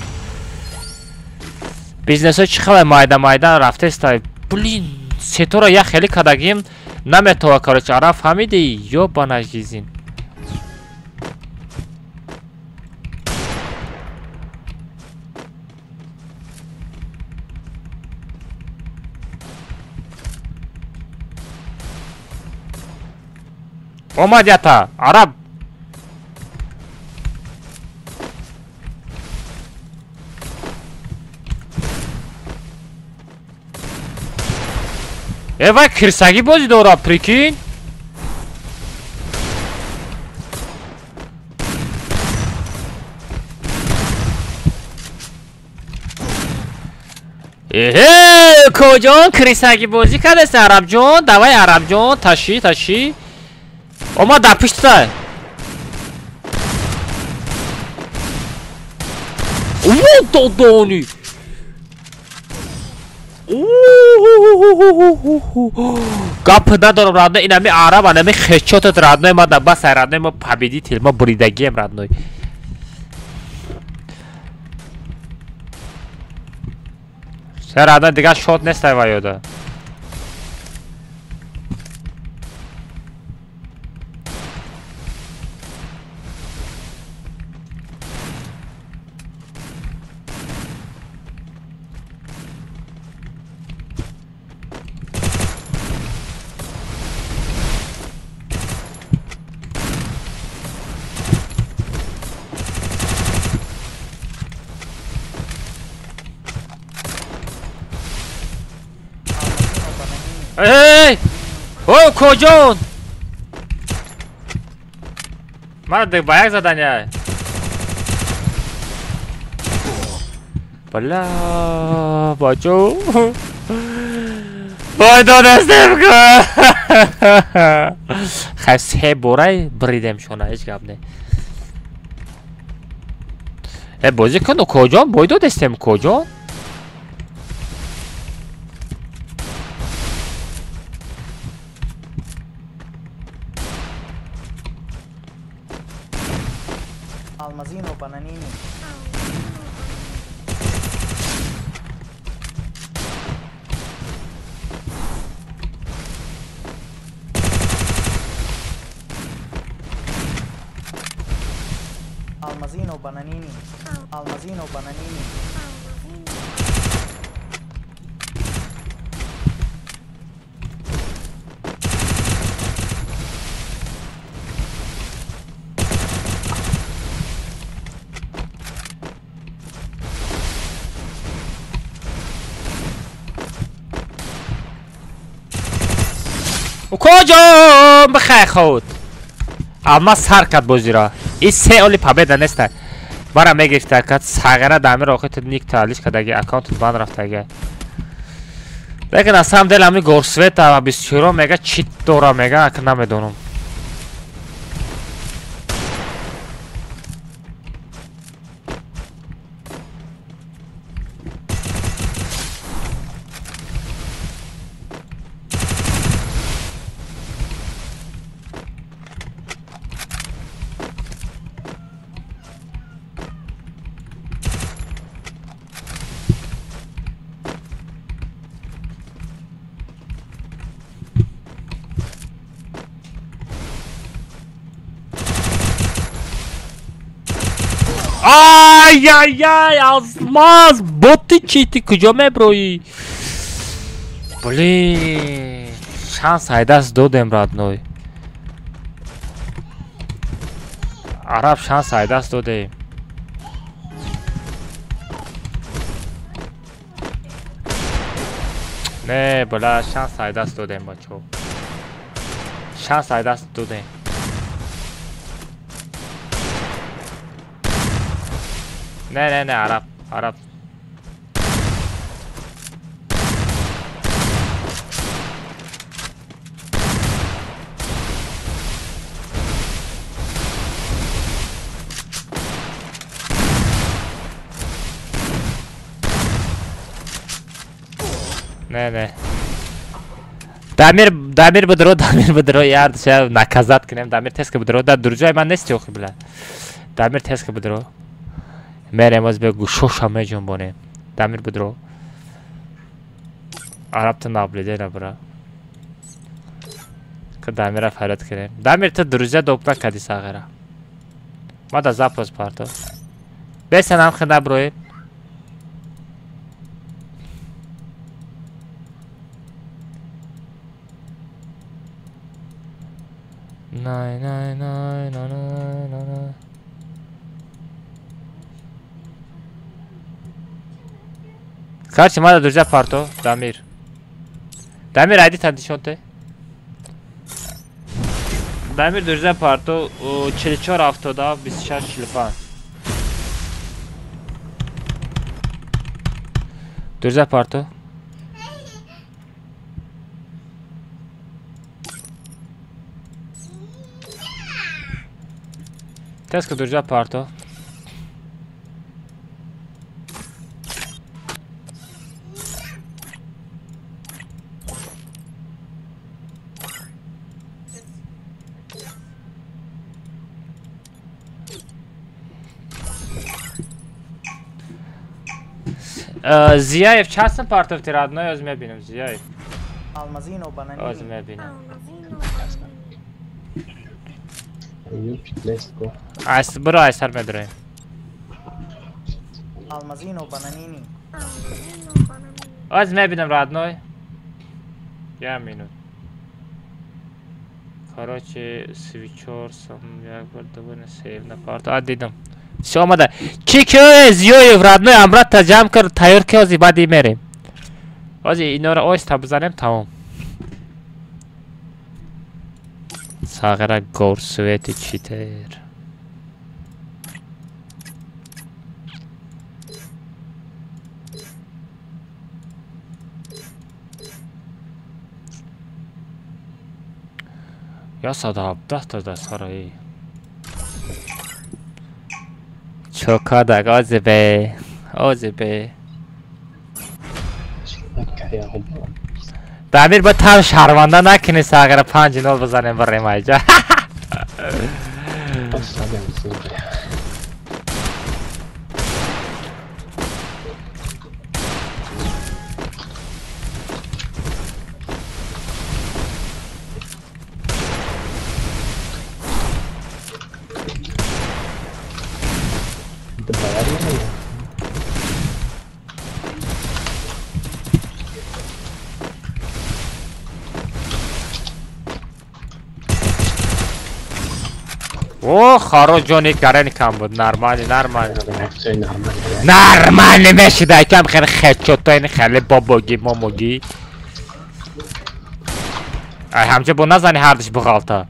Бизнесҳо чӣ хеле майда майда рафтестай. Блин, сетора як хеле кардагием. Наметова, короче, ара фаҳмиди? Ёбана жизнь. Омад ята, араб. Э вай кирсагӣ бозӣ дора, прикинь. Эҳе, коҷон кирсагӣ бозӣ кардест, арабҷон. Давай арабҷон, таши, таши. Омад дар пуштта. О, додони. Гап надорам родной, ин ҳами араб, ҳами хечотат родной, ма да бас родной, ма победитель, ма буридагием родной. Се родной дигар шот нестай ваёда. Эй! О, коҷон! Мара ба як задания. Бля, бачо. Бой донестем ку. Хай се борай бридем шона, ҳеҷ гап не. Э, бозӣ кун, коҷон, бой додестем, коҷон? Алмазино бананини. Алмазино бананини. Алмазино бананини. Коҷон бихай худ. Амма сар кард бозиро. И се оли победа неста. Бара мегирифта кад сағира дамир охи ту ник таалиш кадаги аккаунтут банд рафтаги. Лекин на самом деле ами горсвета бисёро мега чит дора мега ака намедонам. Ай-яй-яй, алмаз, боти чити куҷо меброӣ? Блин, шанс айдаст додем, родной. Араб шанс айдаст додем. Не, бля, шанс айдаст додем, бачо. Шанс айдаст додем. Не, не, не, араб, араб. Не, не. Дамир, Дамир бидро, Дамир бидро, яр, ша наказат кунем, Дамир теска бидро, да друзья ман нести охи, бля. Дамир теска бидро. Мерем аз бе гӯшоша меҷунбонем. Дамир бидро. Араб ту наблиде набра. Ка Дамира фарёд кунем. Дамир ту друзья доп накади сағира. Ма да запрос парто. Бесен ам хи наброем. Най най най най най най. Короче, мада друзья парто, Дамир. Дамир, айди тандишонте. Дамир, друзья парто, 44 автода, 26 45. Друзья парто. Теска, друзья парто. Зияев чанд партофти родной, оз мебинам Зияев. Алмазино бананини. Оз мебинам. Ас бро айсар медроем. Алмазино бананини. Оз мебинам родной. Я минут. Короче, свичор сам як бор дубора сейв на парто. А дидам. Всё омада. Чи ки Зиёев родной амрата ҷамъ кард, тайёр ки ози баъди мерем. Ози инора оҳиста бизанем, тамом. Сағира горсвети читер. Я 117 та дастхараи. Чокадак озибе. Озибе. Дамир ба там шарманда накунӣ сағира 5-0 бизанем барем айҷа. О, хорош ҷони карани кам буд. Нормали, нормали. Нормали мешида, кам хеле хедшото ин хеле бобоги, момоги. Ай ҳамча бо назани ҳардиш буғалта.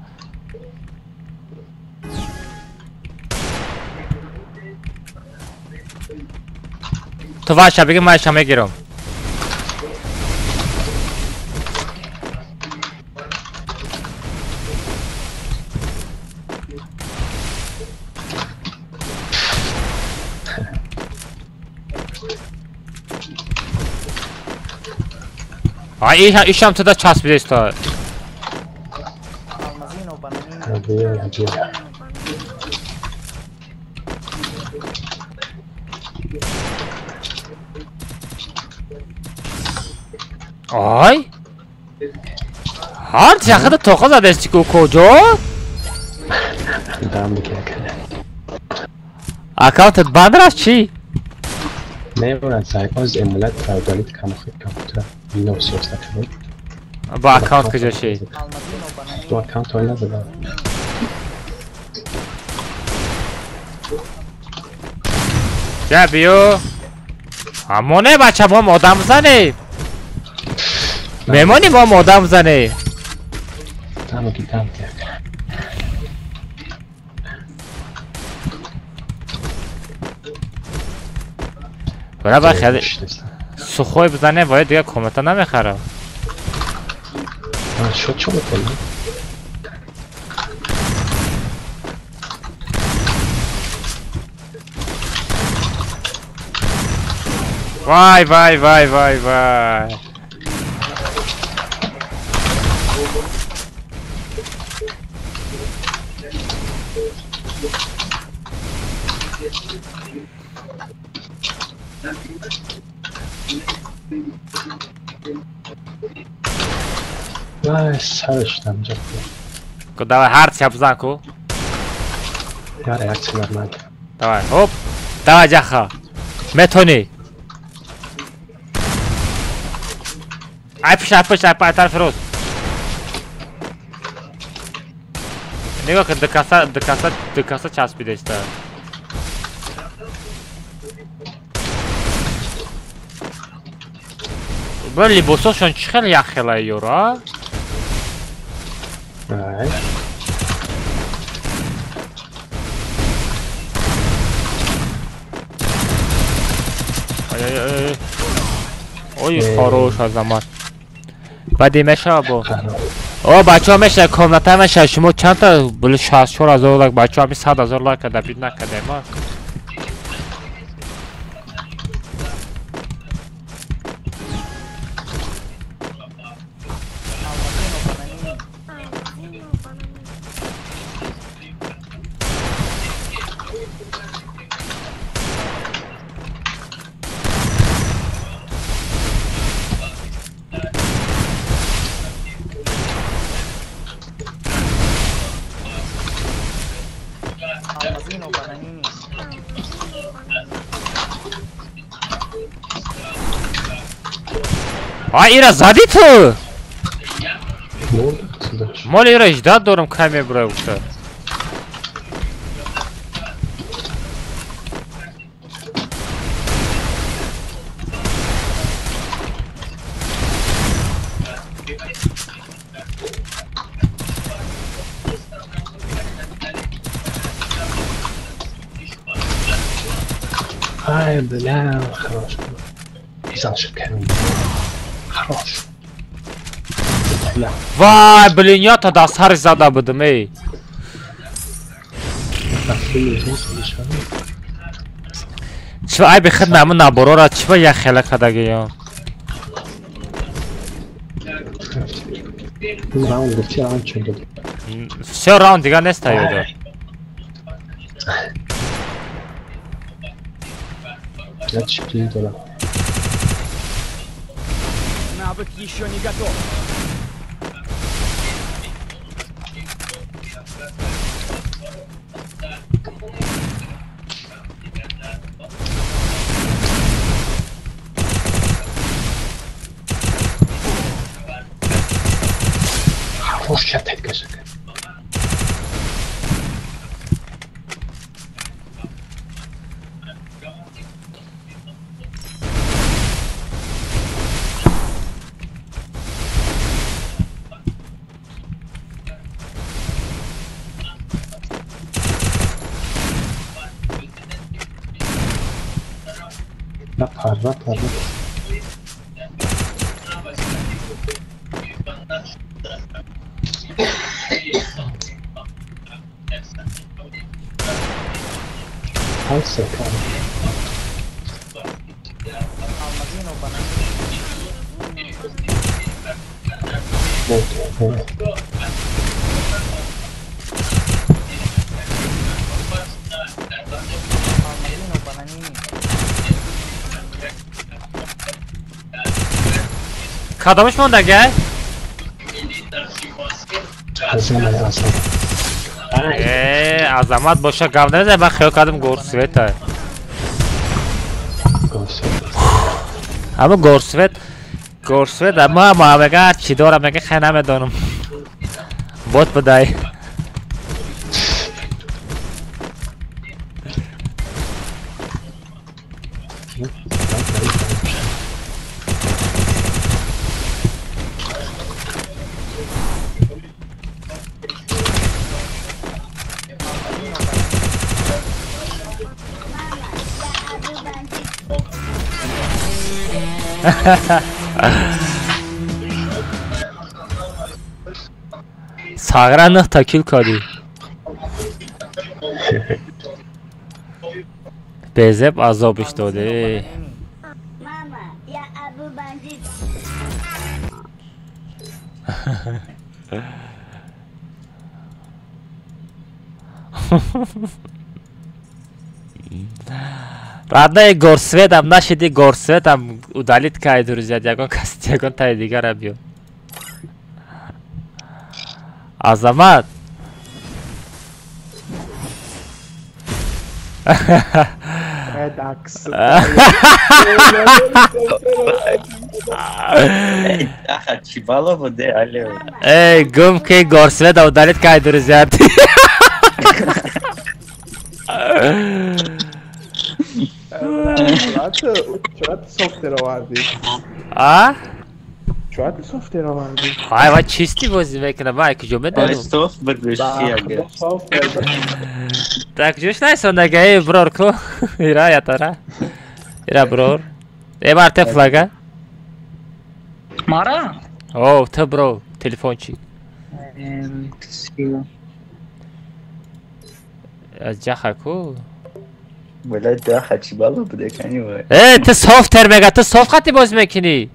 Ту ваша биги, ман ша мегирам. Ай, ишам туда часпида исто. Ай? Ҳар чақада тоқа задести ку куҷо? Аккаунтат банд рафт чӣ? Не, брат, аз эмулятор удалить компьютер. Windows 64. Ба аккаунт куҷо шид? Бо аккаунт ҳол назадам. Ҷа биё. Ҳамоне бача мо одам занем. Мемонӣ мо одам занем. Тамо ки там як. Бара ба хеле сухой бизане бояд дига комната намехарам. Шо чо мекунӣ? Вай вай вай вай вай. Вай, сараш намҷа. Ку давай ҳар ча бизан ку. Я реакция нормально. Давай, хоп. Давай ҷаха. Метонӣ. Ай пиш, ай пиш, ай пай тарафи рост. Нигоҳ кун, дукаса, дукаса, дукаса часпида иста. Бля, либосошон чӣ хеле яхела ёро, а? Ай. Ай, ай, ай. Ой, хорош азамат. Баъди мешава бо. О, бачаҳо мешава, комната мешава. Шумо чандта били 64 000 лайк, бачаҳо ҳамин 100 000 лайк када бит накардем, а? А ира зади ту? Мол ира ждать дорам кай мебурай гуфта. Ай, бля, хорош. Изан шикарный. Хорош. Бля. Вай, блин, я тогда сар зада будем, эй. Чего, ай, бихед наму наборора, чего я хела кадаги, Раунд, все раунд чего? Все раунд, дига не стою, да. Я чиплю туда. Навык еще не готов. Хорош, я так кажу. Parla, parla. Кадомаш мондага? Азамат боша гап намезанӣ, ман хиёл кардам горсвета. Ҳамо горсвет, горсвет, ма мега чӣ дорам, мега хай намедонам. Бот будай. Сагра нӯҳта кил кардӣ. Безеб азобиш додӣ. Родной горсветам нашиди горсветам удалить кай, друзья, ягон кас ягон тай дигара биё. Азамат. Эй, гум ки горсвета удалить кай, друзья. Чоати софтер овардӣ? А? Чоати софтер овардӣ? Ай, ва чисти бозӣ мекунам, ай куҷо медонам? Софт биргӯш. Так ҷӯш найсонага, эй брор ку. Ира ятара. Ира брор. Э бар те флага. Мара? О, ты бро, телефончик. Ҷаха ку. Блядь, да, хачибало буде, канива. Э, ты софтер мега, ты софт хати боз мекунӣ?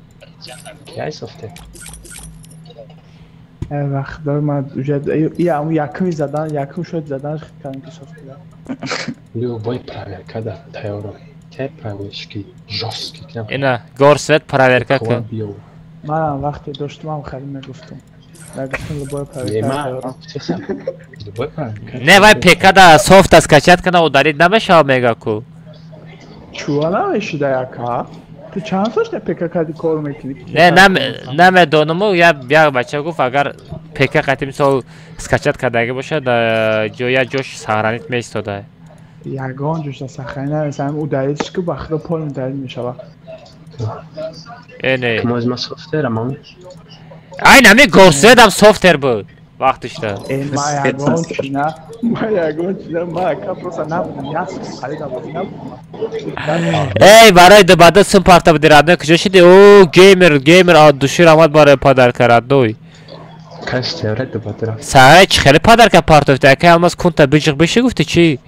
Кай софтер? Э, вақт ман уже я якми задан, якм шуд задан, кан ки софтер. Любой проверка да, тайёрам. Кай проверки жёсткий. Ина, горсвет проверка кун. Ман вақте доштам хеле мегуфтам. Любой проверка. Любой проверка. Не, вай ПК да софта скачать кана ударить намешава мега ку. Чуа намешида яка? Ту чанд сол шуда ПК кади кор мекунӣ? Не, намедонаму, як бача гуфт, агар ПК қати мисол скачать кардаги бошад, ҷоя ҷош сохранить меистода. Ягон ҷоша сохранить намешава, удалить ку ба худо пол удалить мешава. Э, не. Мозма софтерам, ам. Ай, нами горсвет ам софтер буд. Вақтишда. Ма ягон чина, ма ягон чина, ма ака просто набудам, як харида бозӣ набудам. Эй, барои дубада сум парта буди родной, куҷо шиди? О, геймер, геймер, от души рамад барои подарка родной. Каш теория дубада рафт. Сай, чӣ хеле подарка партофти? Акай Алмаз кунта биҷиқ биши гуфти чӣ?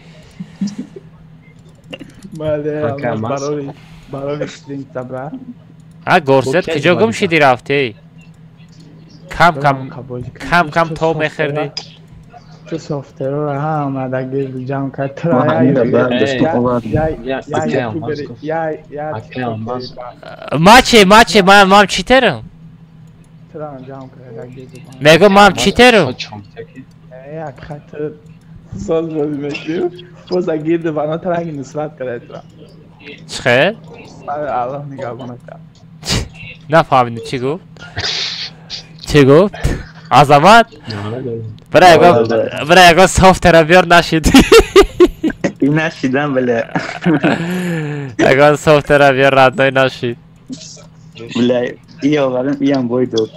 Бале, Алмаз барои барои стринг табра. А горсет куҷо гум шиди рафти? Кам кам кам кам то мехӯрдӣ. Чу софтерора ҳама дар гирд ҷамъ кард. Ма чи, ма чи, ман читерам? Мегӯ ман читерам? Як хат соз бозӣ мекунем. Боз дар гирди вано таранги нусрат карда тура. Чӣ хел? Аллоҳ нигаҳбонат кард. Нафаҳмидем чӣ гуфт? Чӣ гуфт? Азамат? Бира ягон софтера биёр нашид. Нашидам, бля. Ягон софтера биёр родной нашид. Бля, и овардам, иам бой дод.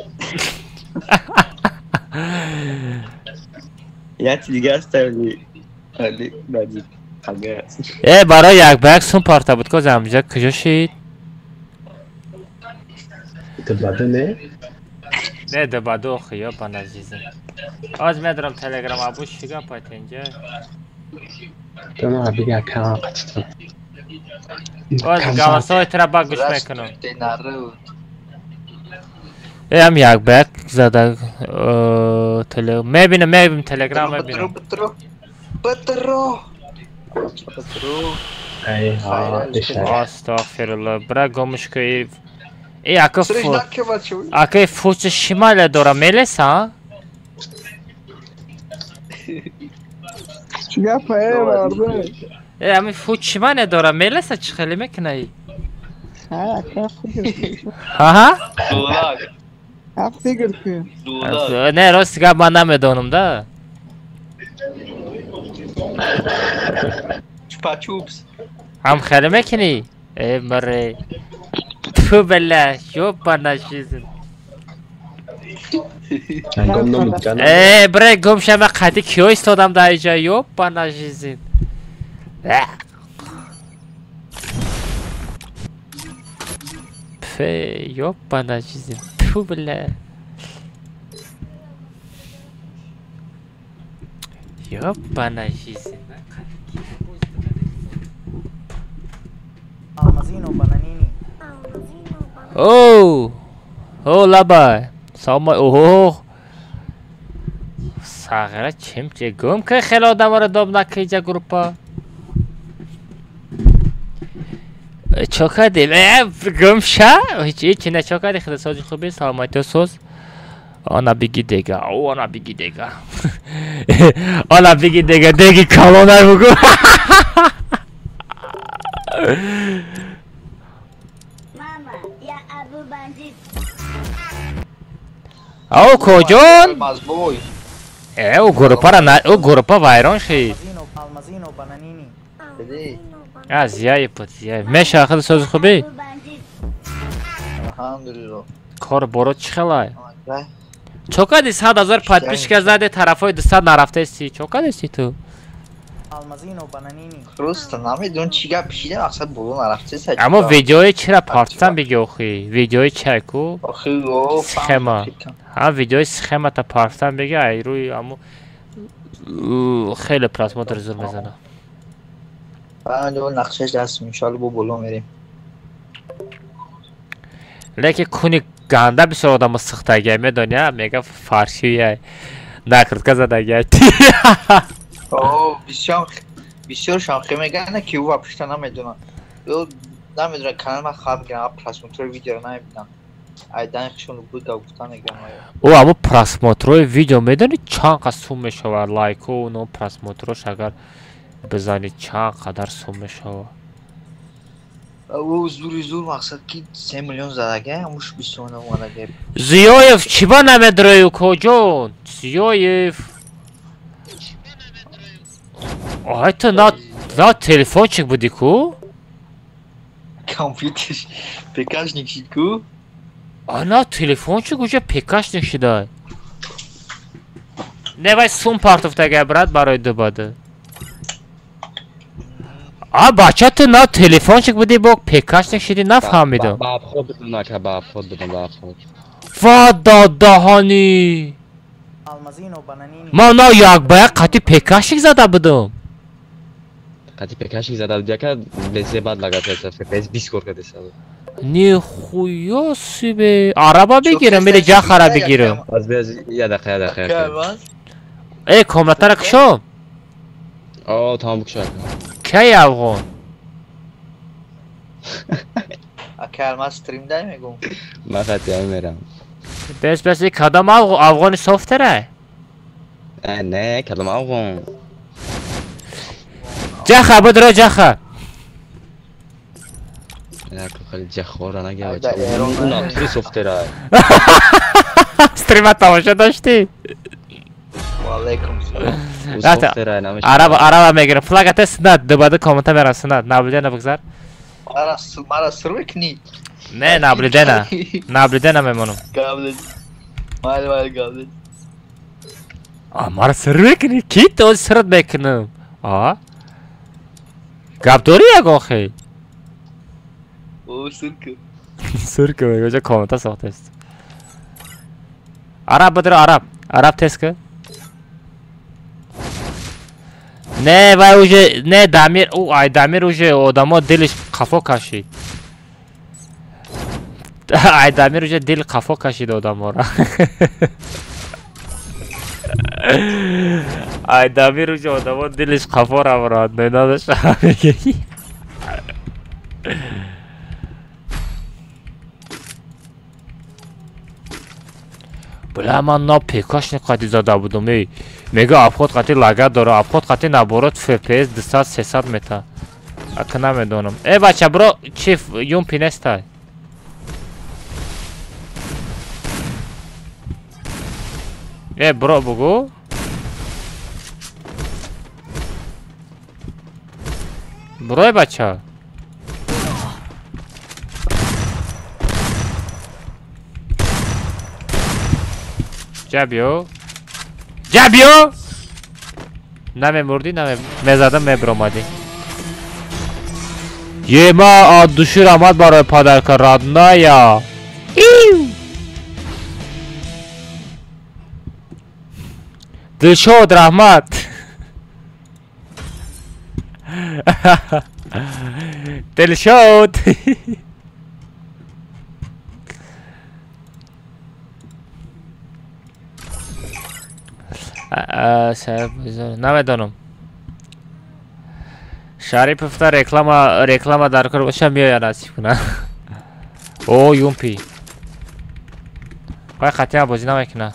Як дига аст, али бади ага. Э, барои як ба як сум парта буд ко замҷа куҷо шид? Дубада не? Не, дубаду охи, ёбан азизам. Оз медорам телеграм абу шига пайтенҷа. Тона бига кан қатитам. Оз голосовой тра ба гӯш мекунам. Э, ам як ба як зада теле мебинам, мебинам телеграм мебинам. Петро. Петро. Эй, ха, Астағфируллоҳ. Бира гумш ку и э ака фу. Ака фучи шимале дора мелеса? Чӣ гапа э мардум? Э, ами фуч шимале дора мелеса чӣ хеле мекунай? Ха, ака фигр. Ҳа? Ҳа, фигр кун. Не, рост гап ман намедонам да. Чупа-чупс. Ҳам хеле мекунӣ? Э, маре. Тфу, бля, ёбана жизнь. Э, бре, гум шама қади киё истодам дар иҷа, ёбана жизнь. Пфе, ёбана жизнь. Тфу, бля. Ёбана жизнь. Алмазино бананини. Оу! О, лабай! Салом, оҳо! Сағира чим че гум ки хеле одаморо доб накиҷа группа. Чо кардем? Э, гум ша? Ҳеҷ ҳеҷ не чо кардӣ? Хеле сози хуби, саломатиё соз. Ана биги дега, о, ана биги дега. Ана биги дега, деги калонай бугу. Ау, коҷон? Э, ӯ группара на, ӯ группа вайрон шид. Алмазино бананини. А, зияи пут, зияи. Меша, хеле сози хуби? Алҳамдулиллоҳ. Кор боро чӣ хелай? Чо кардӣ 100 000 подписчика заде тарафҳои 200 нарафтаисти? Чо кардисти ту? Алмазино бананини. Просто намедонам чӣ гап шидам, мақсад боло нарафтеса. Аммо видеои чира партсан биги охи? Видеои чай ку? Охи, о, схема. Ҳа, видеои схемата партсан биги, ай рӯи аммо хеле просмотр зур мезана. Баъд нақшаш даст, иншоалло бо боло мерем. Лекин куни ганда бисёр одамо сихтагия, медони, мега фаршия накрутка задагия. О, бисёр бисёр шанхе мегӯянд, ки ӯ вообще намедонад. Ӯ намедонад канал ман хаб гирам, просмотрҳои видеоро намебинам. Айдан хишон буд гуфта мегӯям. Ӯ аммо просмотрҳои видео медонӣ чанд қад сум мешавад? Лайкҳо но просмотрош агар бизанӣ чанд қадар сум мешавад? Ӯ зури зур мақсад ки 3 миллион задага, амуш бисёр намонага. Зиёев чиба намедрои коҷон? Зиёев. Ай ту на телефончик буди ку? Компьютер ПКшник шид ку? А на телефончик уже ПКшник шидай. Не вай сум партофтага брат барои дубаду. А бача ту на телефончик буди бо пекашник шиди нафаҳмидам. Ба обход будам ака, ба обход будам, ба обход. Ва дадаҳани. Ман на як ба як қати пекашник зада будам. Қати пекашник зада буди ака, лезе бад лагат кардеса, FPS 20 кор кардеса. Нихуя себе. Араба бигирам или ҷахара бигирам? Аз без я дақиқа, я дақиқа. Э, комнатара кушо? О, тамом кушо ака. Кай афғон? Ака алмаз стрим дай мегум. Ман хати мерам. Бес бес кадом афғони софтера? Не, кадом афғон. Ҷаха будро ҷаха. Хеле ҷахора нагава. Натури софтера. Стрима тамошо доштӣ? Ваалайкум салом. Араба араба мегирам. Флагате сунат, дубада комната мерам сунат. Наблюдена бигзар. Мара сур мекунӣ? Не, наблюдена. Наблюдена мемонам. Габлет. Майли майли габлет. А мара сур мекунӣ? Ки то сурат мекунам? А? Гап дорӣ ягон хел? О, сурка. Сурка мегӯ, комната сохтаст. Араб бидро араб. Араб тест ка. Не, вай уже, не, Дамир, у, ай, Дамир уже одамо дилиш қафо кашид. Ай, Дамир уже дил қафо кашид одамора. Ай, Дамир уже одамо дилиш қафо раврад, не надо шамеги. Бля, ман на пекашни қати зада будам, эй. Мега обход қати лагат дора, обход қати наоборот FPS 200-300 мета. Ака намедонам. Э, бача, бро, чи юмпи нестай? Э, бро, бугу? Брой, бача. Ҷабиё. Ҷабиё! Намемурдӣ, мезадам, мебиромадӣ. Ема от души раҳмат барои подарка, родная. Дилшод раҳмат. Дилшод. Намедонам. Шариповта реклама реклама дар кор боша меояд насиб кунад. О, юмпи. Қай қатъиян бозӣ намекунад.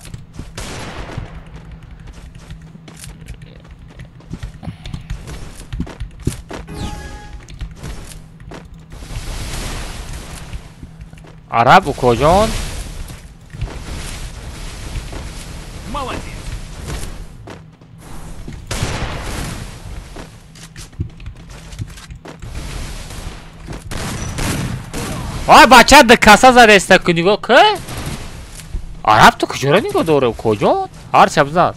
Араб укоҷон. Ай бача да каса зареста ку нигоҳ ку. Араб ту куҷоро нигоҳ дора укоҷон? Ҳар шаб зад.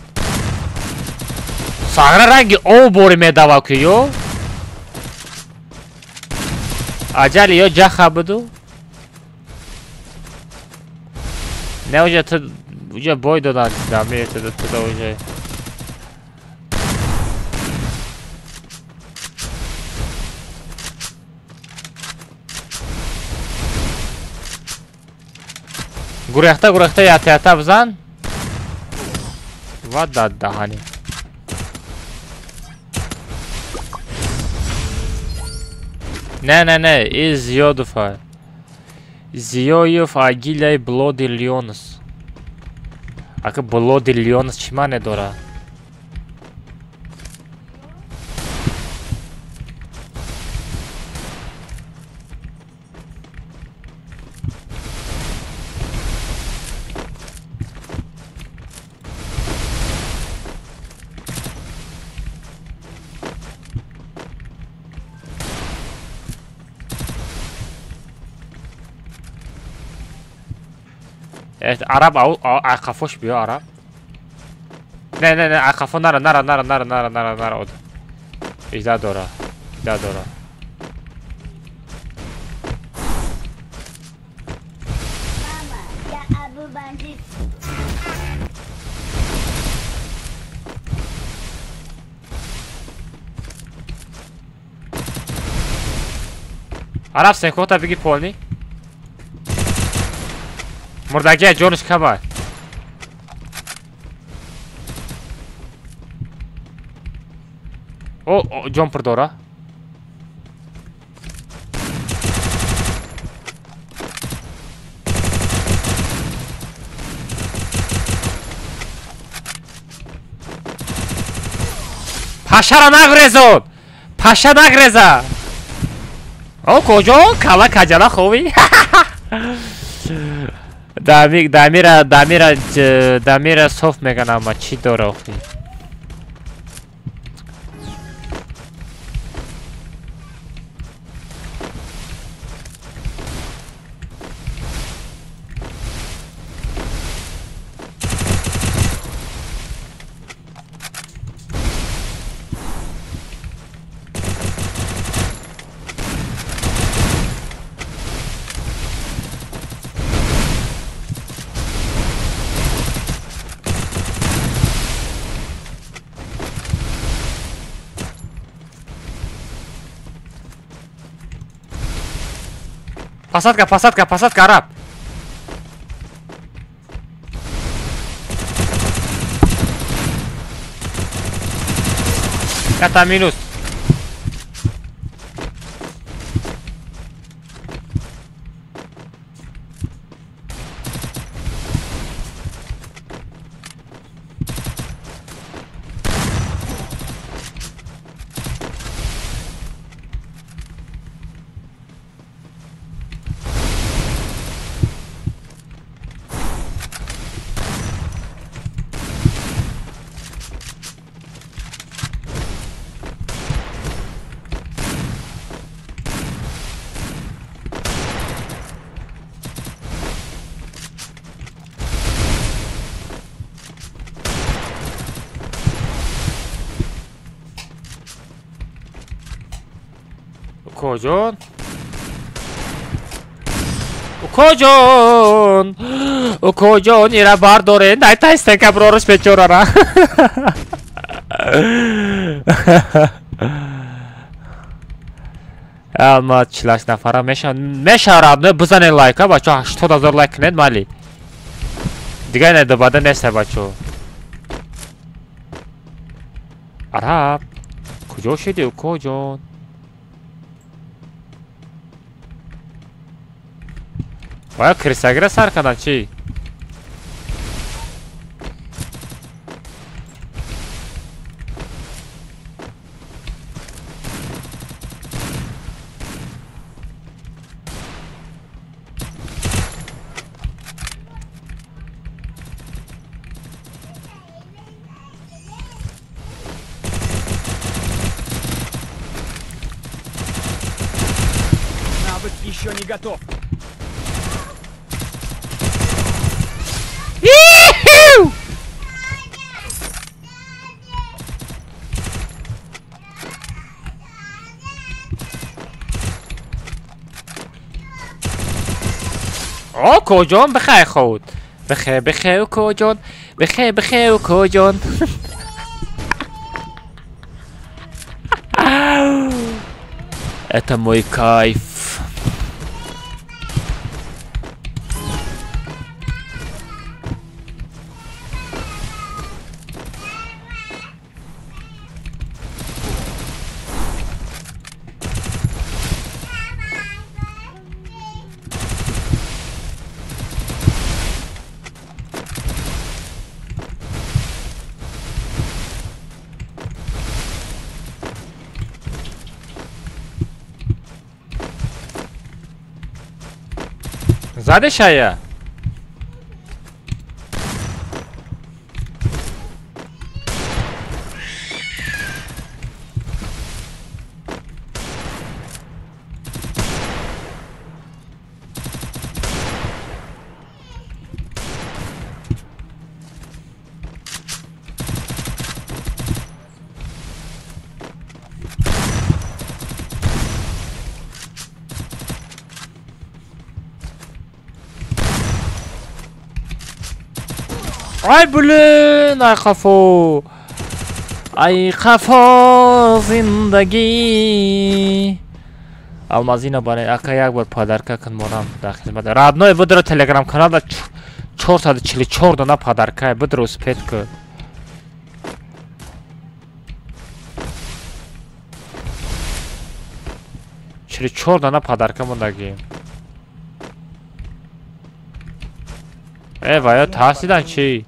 Сагра ранги об бори медава ку ё. Аҷали ё ҷаха буду. Не уже ту уже бой додан дамир ту ту уже. Гурехта гурехта ята ята бизан. Ва дад даҳани. Не не не, и зиёдов. Зиёев Агилай Блоди Лионс. Ака Блоди Лионс чӣ маъне дорад? Араб қафош биё араб. Не, не, не, ақафо нара, нара, нара, нара, нара, нара, нара. Ида дора, ида дора. Араб сенкота биги полни. Мурдагия ҷониш кама. О, ҷон пур дора. Пашара нагрезон! Паша нагреза! О, куҷо? Кала каҷала хови? Дамира, Дамира, Дамира соф меган ама чӣ дора охи? Посадка, посадка, посадка, араб. Это минус. Укоҷон, укоҷон, укоҷон, ира бардорен, дай тайстека брориш бечорара. Ама 48 нафара мешавад, бизанед лайка, бачо, 80 000 лайк кунед, майли. Дигар не добада неста, бачо. Араб, куҷо шуди, укоҷон? Оё крисагира сар кардам чӣ? Навык ещё не готов. О, куҷон, бихайр худ. Бихайр, бихайр, куҷон. Бихайр, бихайр, куҷон. Это мой кайф. Задешая. Ай блин, ай қафо. Ай қафо зиндагӣ. Алмазина барай ака як бор подарка кун морам дар хизмат. Родной будро телеграм каналда 444 дона подарка будро успеть ку. 44 дона подарка мондагӣ. Э, вая тарсидан чӣ?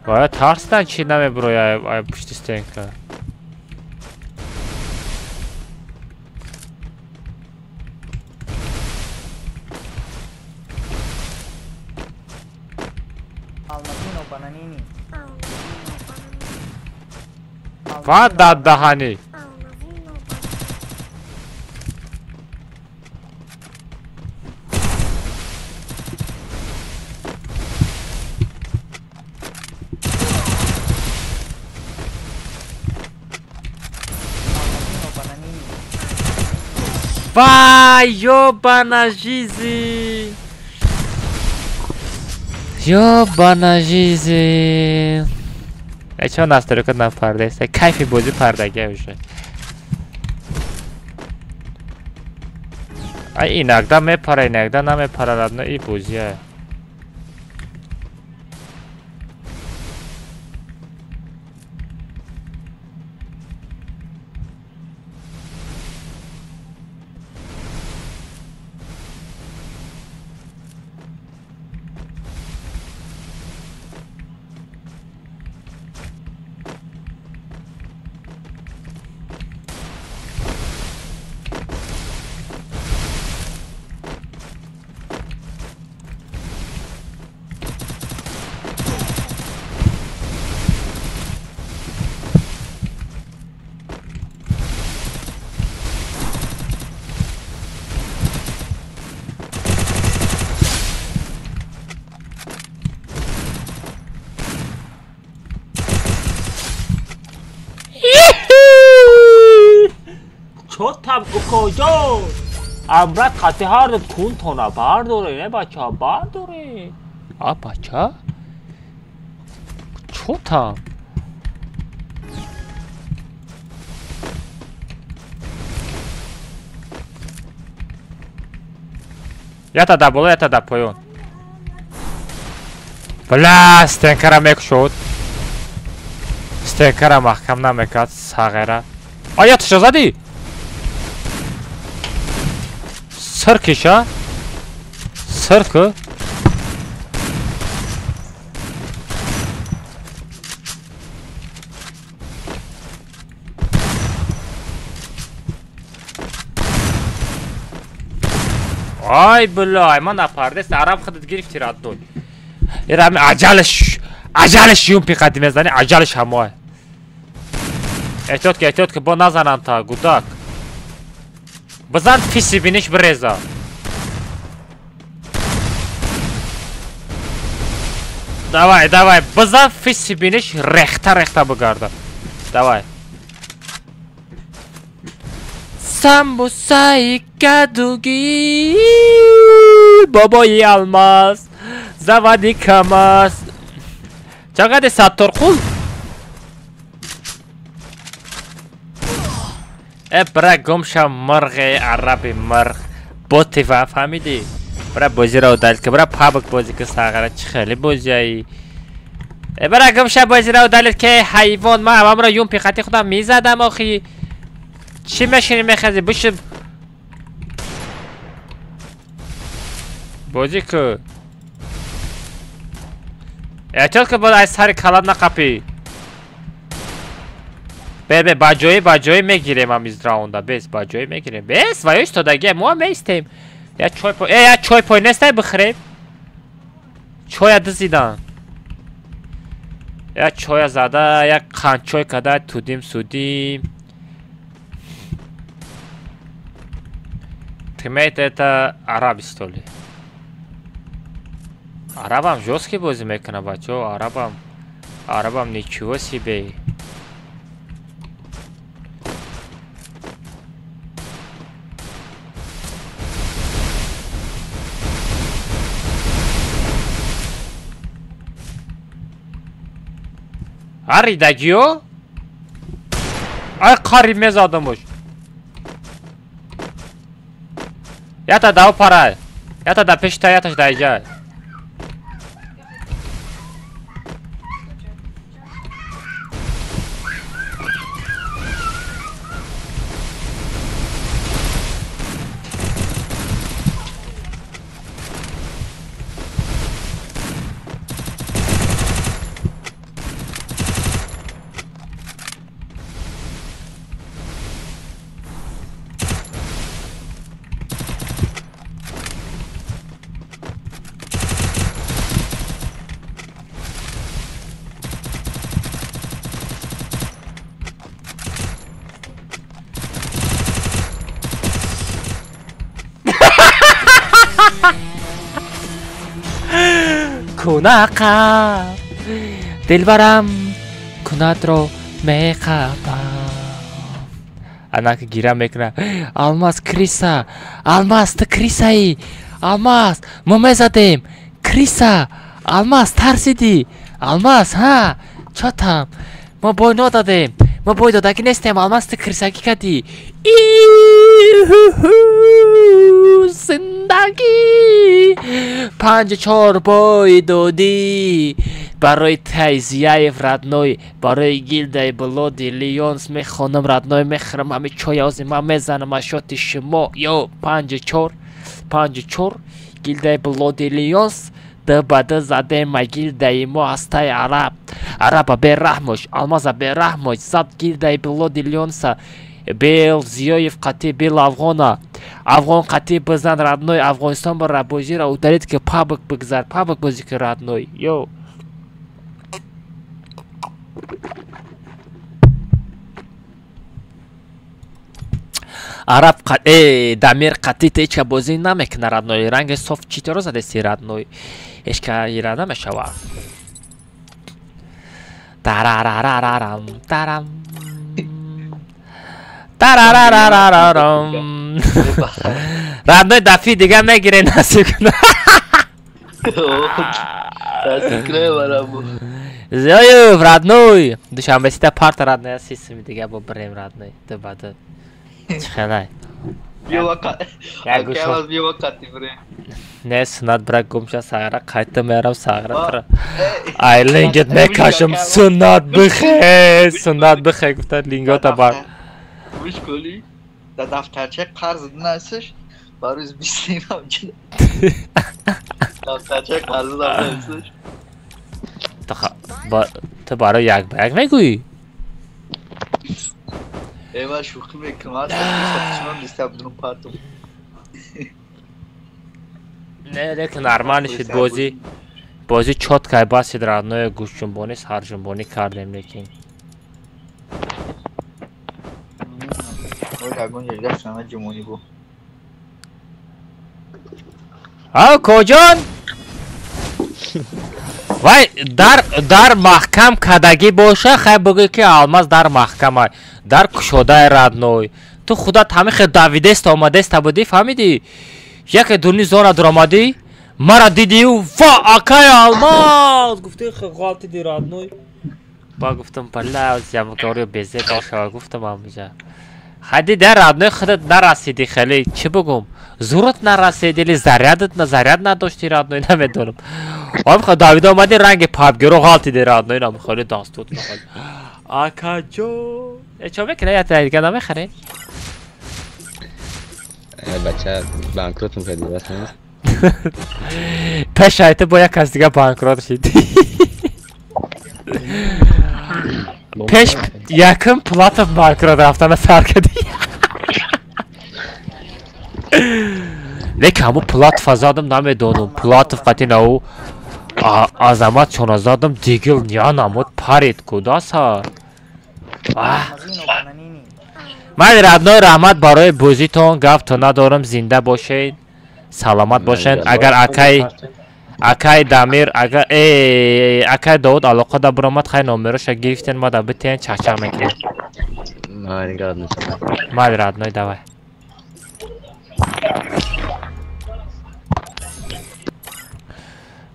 Вая тарсидан чӣ намебуроя ай пушти стенка. Ва даҳани. Вай, ёбана жизнь. Ёбана жизнь. Чо настройка на пардаест? Кайфи бозӣ пардагия уже. Ай иногда мепара, иногда намепара, родно и бозия. Куҷо? Амрат қати ҳар ду кунтона бардоре, не бача, бардоре. А бача? Чо там? Ята да боло, ята да поён. Бля, стенкара мекушод. Стенкара маҳкам намекард, сағера. А яташа задӣ? Сыркиша? Сыркы? Ай бля, ман напардест, араб худат гирифти родной. Ирами аҷалаш, аҷалаш юмпи қади мезани, аҷалаш ҳамоа. Эҳтиёт ки, эҳтиёт ки, бо назананд та, гудак. Бизан фиси биниш биреза. Давай, давай, бизан фиси биниш рехта рехта бигарда. Давай. Самбусаи кадуги бобои алмаз заводи КамАЗ. Чақадар Сатторқул? Э бра гумша мурғи араби мурғ боти ва фаҳмидӣ? Бра бозиро удалить ки, бра пабк бозӣ ки сағара чӣ хеле бозиаи. Э бра гумша бозиро удалить ки ҳайвон, ман ҳамамро юмпи хати худам мезадам охи. Чӣ мешинӣ мехазӣ? Биши бозӣ ку. Эҳтиёт ки боз аз сари калат нақапӣ. Бе бе ба ҷои мегирем ам из раунда. Бес ба ҷои мегирем. Бес ва истодаги мо меистем. Я чой пой, я чой пой нестай бихӯрем. Чоя дизидан. Я чоя зада, я қанчой када тудим судим. Тиммейт это араб истоли. Арабам жёсткий бозӣ мекунад бачаҳо, арабам арабам ничего себе. Ҳаридагиё? Ай қариб мезадамуш. Ята дав парай. Ята да пешта, яташ да иҷай. Кунақа дилбарам кунатро меқапам. Анаки гира мекуна. Алмаз криса, Алмаз ту крисаи, Алмаз мо мезадем, криса, Алмаз тарсидӣ, Алмаз ҳа чотам, мо бой надодем, мо бой додагӣ нестем, Алмаз ту крисагӣ кардӣ. Зиндагӣ 5-4 бой додӣ барои Тайзияев родной, барои гилдаи Блоди Лионс мехонам родной, мехӯрам ҳами чой ози ман мезанам ашоти шумо. Ё 5-4 5-4 гилдаи Блоди Лионс д ба д задем ма гилдаи мо ҳастаи араб. Араба бераҳмош, Алмаза бераҳмош зад гилдаи Блоди Лионса. Бел Зиёев қатӣ бел Афғона. Афғон қатӣ бизан родной, Афғонистон бара бозиро удалит ки пабк бигзар, пабк бозӣ ки родной. Ё Араб Дамир қатӣ ту ҳечка бозӣ намекуна родной, ранги соф читоро задеси родной. Ҳечка ира намешава. Тарарарарарам тарам. Тарарарарарам. Родной дафи дига мегире насиб куна. Насиб куна бараму. Зиёев родной. Душанбе сита парта родной сисми дига бо брем родной. Ду ба ду. Чӣ хелай? Не сунат брак гумша сағра қайта мерам сағра тра. Ай лингет мекашам сунат бихе, сунат бихе гуфта лингота бар. Мушкули да дафтарча қарз насиш барои бисинам чи. Дафтарча қарз насиш. Ту барои як ба як мегӯӣ? Э ман шӯхӣ мекунам, аз бистабдунум партум. Не, лекин нормально шуд бозӣ. Бозӣ чёткай басид родной, гӯшҷунбонӣ сарҷунбонӣ кардем лекин. А коҷон? Вай дар маҳкам кадагӣ боша, хай бигӯй ки Алмаз дар маҳкамай, дар кушодаи родной. Ту худат ҳамин хел давидеста омадеста будӣ, фаҳмидӣ? Яке дуни зона дуромадӣ, мара дидию ва акай Алмаз гуфтӣ, ғалтиди родной. Ба гуфтам бала ямгори безе бошава гуфтам ҳамҷа. Хади дар родной худат нарасидӣ хеле, чӣ бигӯм? Зурат нарасидӣ или зарядат на заряд надоштӣ родной, намедонам. Ам давида омадӣ ранги пабгиро ғалтиди родной, нам хеле дастут нахал. Акаҷо, э чо мекунӣ? Я дига намехарӣ? Бача банкрот мекардӣ бас нест? Пеш ай ту бо як кас дига банкрот шидӣ. Пеш якум Платов банкрот рафтана сар кардӣ. Лекин ҳамун Платова задам намедонам. Платов қатъи нау Азамат чона задам дигил я намуд парид кудаса. Ман родной раҳмат барои бозитон, гафто надорам, зинда бошед, саломат бошед. Агар акай Дамир, агар акай Довуд алоқа да буромад, хай номероша гирифтен, ма да битен чахчах мекунем. Майли родной, давай.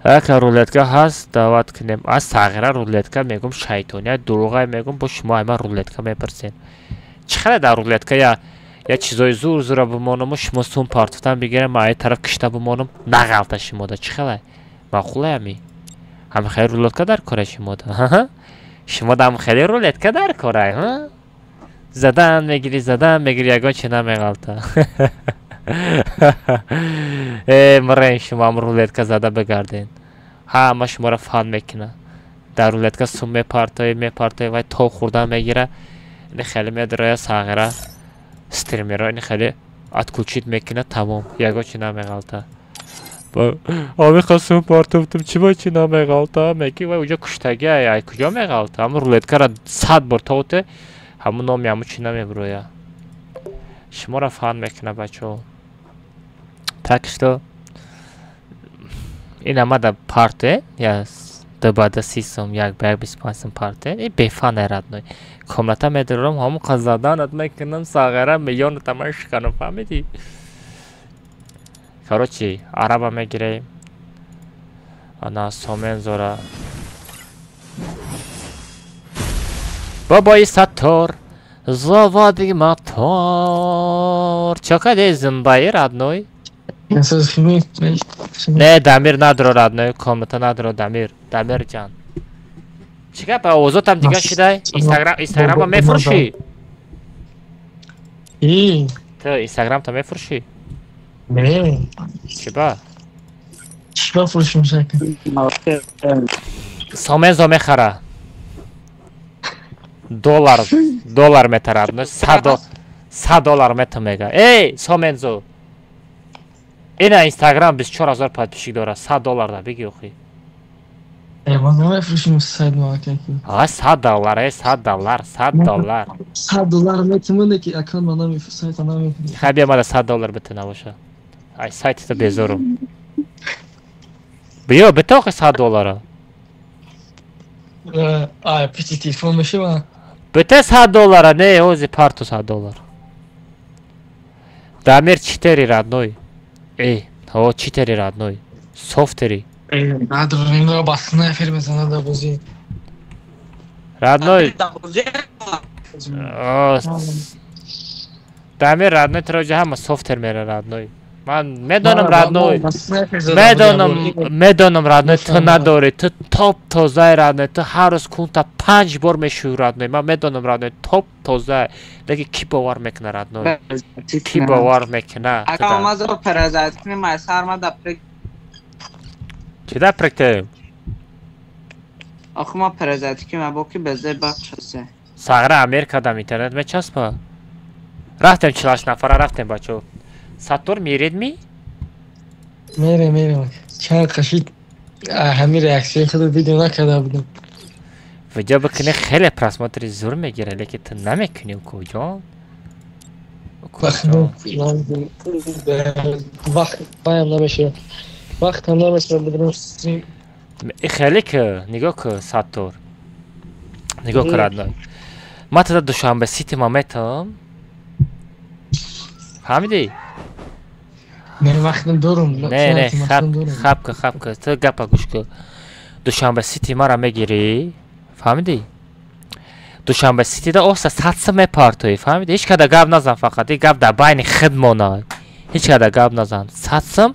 Ака рулетка ҳаст, даъват кунем. Аз сағира рулетка мегум шайтония дурӯғай мегум, бо шумо айма рулетка мепурсен. Чӣ хеле дар рулетка я чизои зур зура бимонаму шумо сум партофтан бигирем, ман ай тараф кишта бимонам, нағалта шумода. Чӣ хеле? Маъқулай ами? Ҳам хеле рулетка дар кора шумода. Шумода ҳам хеле рулетка дар корай, ҳа? Задан мегири, задан мегири, ягон чи намеғалта. Э, мирен шумо ҳам рулетка зада бигарден. Ҳама шуморо фан мекунад. Дар рулетка сум мепартоӣ, мепартоӣ, вай то хӯрдан мегира. Ини хеле медроя сағира. Стримеро ини хеле отключить мекунад, тамом. Ягон чи намеғалта. Ами сум партофтум, чӣ ба чи намеғалта? Меги вай уҷо куштаги ай, ай куҷо меғалта? Ҳамун рулеткаро 100 бор тоте, ҳамун номи ҳамун чи намебироя. Шуморо фан мекунад, бачаҳо. Так что ин омада парте, я 2 ба 2 30 сом, 1 ба 1 25 сом парте. И бефан родной. Комната медорам, ҳамун қазаданат мекунам, сағара миллионата ман шиканам, фаҳмидӣ? Короче, араба мегирем. Ана сомен зора. Бобои Саттор, заводи мотор. Чё каде зиндаи родной? Не, Дамир надро родной, комната надро Дамир, Дамир ҷан. Чӣ гап, овозотам дига шидай? Инстаграм, Инстаграма мефурӯшӣ? И? Ту Инстаграмта мефурӯшӣ? Не. Чӣ ба? Чӣ ба фурӯшим шака? Сомензо мехара. Доллар, доллар метарад, $100 мета мега. Эй, Сомензо. Ина Инстаграм 24 000 подписчик дорад, $100 да биги охи. Ма намефурӯшим сайт малакаки. А $100, э, $100, $100. $100 метимоне ки аккаунт ма намефурӯшим, сайта намефурӯшим. Хай бия мада $100 бите набоша. Ай сайтита безорум. Биё, бите охи $100. Ай, пишти телефон мешава? Бите $100, не, ози парту $100. Дамир читери родной. Эй, о, читери родной. Софтери. Надо, инро басна эфир мезана да бозӣ. Родной. Дамир родной троҷа ҳама софтер мера родной. Ман медонам родной. Медонам, медонам родной, ту надорӣ, ту топ тозаи родной, ту ҳар рӯз кунта панҷ бор мешӯӣ родной. Ман медонам родной, топ тозаи. Лекин кӣ бовар мекунад родной? Кӣ бовар мекунад? Ака омазо паразит кунем, ай сар ма да прик. Чӣ да приктем? Охи ма паразит ки ма бо ки безе бахшасе. Сағра Америка дам интернет мечаспа. Рафтем 48 нафара рафтем бачо. Саттор меред ми? Мере, мере. Чанд қашид ҳамин реаксияи худро видео накарда будам. Видео бикунӣ хеле просмотри зур мегира, лекин ту намекунӣ куҷо? Вақт баям намешавад. Вақтам намешавад бидурам стрим. Хеле ки нигоҳ ку Саттор. Нигоҳ ку родной. Ман тада Душанбе Сити ма метавам. Фаҳмидӣ? Не, вақтам дорум. Не, не, хаб, хаб ку, хаб ку. Ту гапа гӯш ку. Душанбе Сити мара мегирӣ, фаҳмидӣ? Душанбе Ситида оста 100 сум мепартоӣ, фаҳмидӣ? Ҳеҷ када гап назан фақат, ин гап дар байни худ монад. Ҳеҷ када гап назан. 100 сум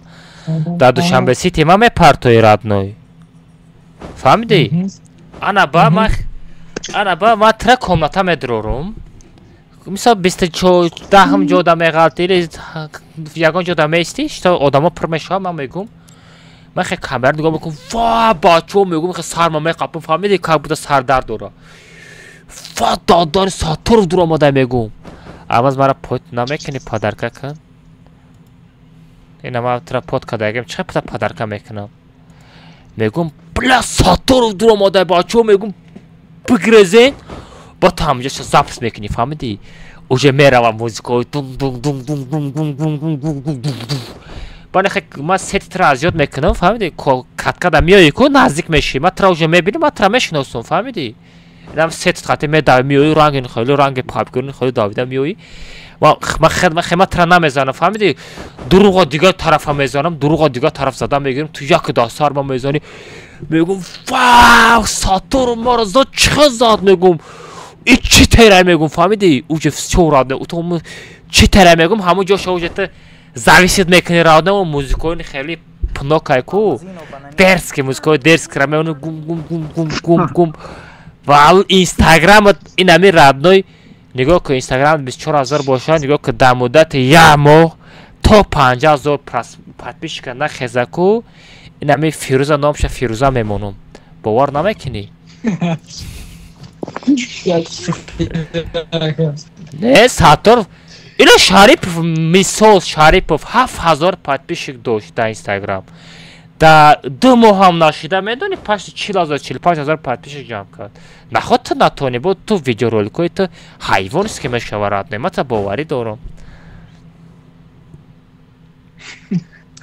дар Душанбе Сити ма мепартоӣ родной. Фаҳмидӣ? Ана ба ма ана ба ма тра комната медурорум. Мисол 24-ум ҷода меғалти или ягон ҷода меистӣ, что одамо пур мешавад, ман мегум. Ман хе камера нигоҳ мекунам, ва бачаҳо мегум, хе сарма меқапам, фаҳмидӣ, как будто сардард дора. Ва додани Сатторов дур омада мегум. Аваз мара под намекунӣ подарка кун. Ина ма тра под кардагем, чӣ қадр подарка мекунам? Мегум, бля, Сатторов дур омада, бачаҳо мегум, бигрезен. Ба ту ҳамҷоша запись мекунӣ, фаҳмидӣ? Уже мерава музикаҳои дун дун дун дун дун дун дун дун дун дун дун дун. Баъд хе ман сети тра аз ёд мекунам, фаҳмидӣ? Каткада меоӣ ку наздик мешӣ, ман тра уже мебинам, ман тра мешиносам, фаҳмидӣ? Инам сети хати медавӣ меоӣ, ранги хеле ранги папгирни хеле давида меоӣ. Ман хема тра намезанам, фаҳмидӣ? Дуруға дигар тарафа мезанам, дуруға дигар тараф зада мегирам, ту як дастар ма мезанӣ. Мегум вау, Сатторов маро зад, чӣ зад мегум. И чӣ тера мегум, фаҳмидӣ? Уже всё родной, утом чӣ тера мегум, ҳамон ҷоша уже ту зависит мекунӣ родной, музикои хеле пнокай ку. Дерзкий музикои дерзкий ра меони гум гум гум гум гум гум. Ва Инстаграм ин ами родной нигоҳ кун, Инстаграм 24 000 бошад, нигоҳ кун, дар муддати як моҳ то 50 000 подписчика нахеза ку, ин ами Фирӯза номша Фирӯза мемонам. Бовар намекунӣ? Не, Саттор, ина Шарипов, мисол, Шарипов 7000 подписчик дошт дар Инстаграм. Дар 2 моҳ ҳам нашида, медонӣ, пашти 40 000, 45 000 подписчик ҷамъ кард. Наход ту натонӣ, бо ту видеороликҳои ту ҳайвонест ки мешава, родной, ман та боварӣ дорам.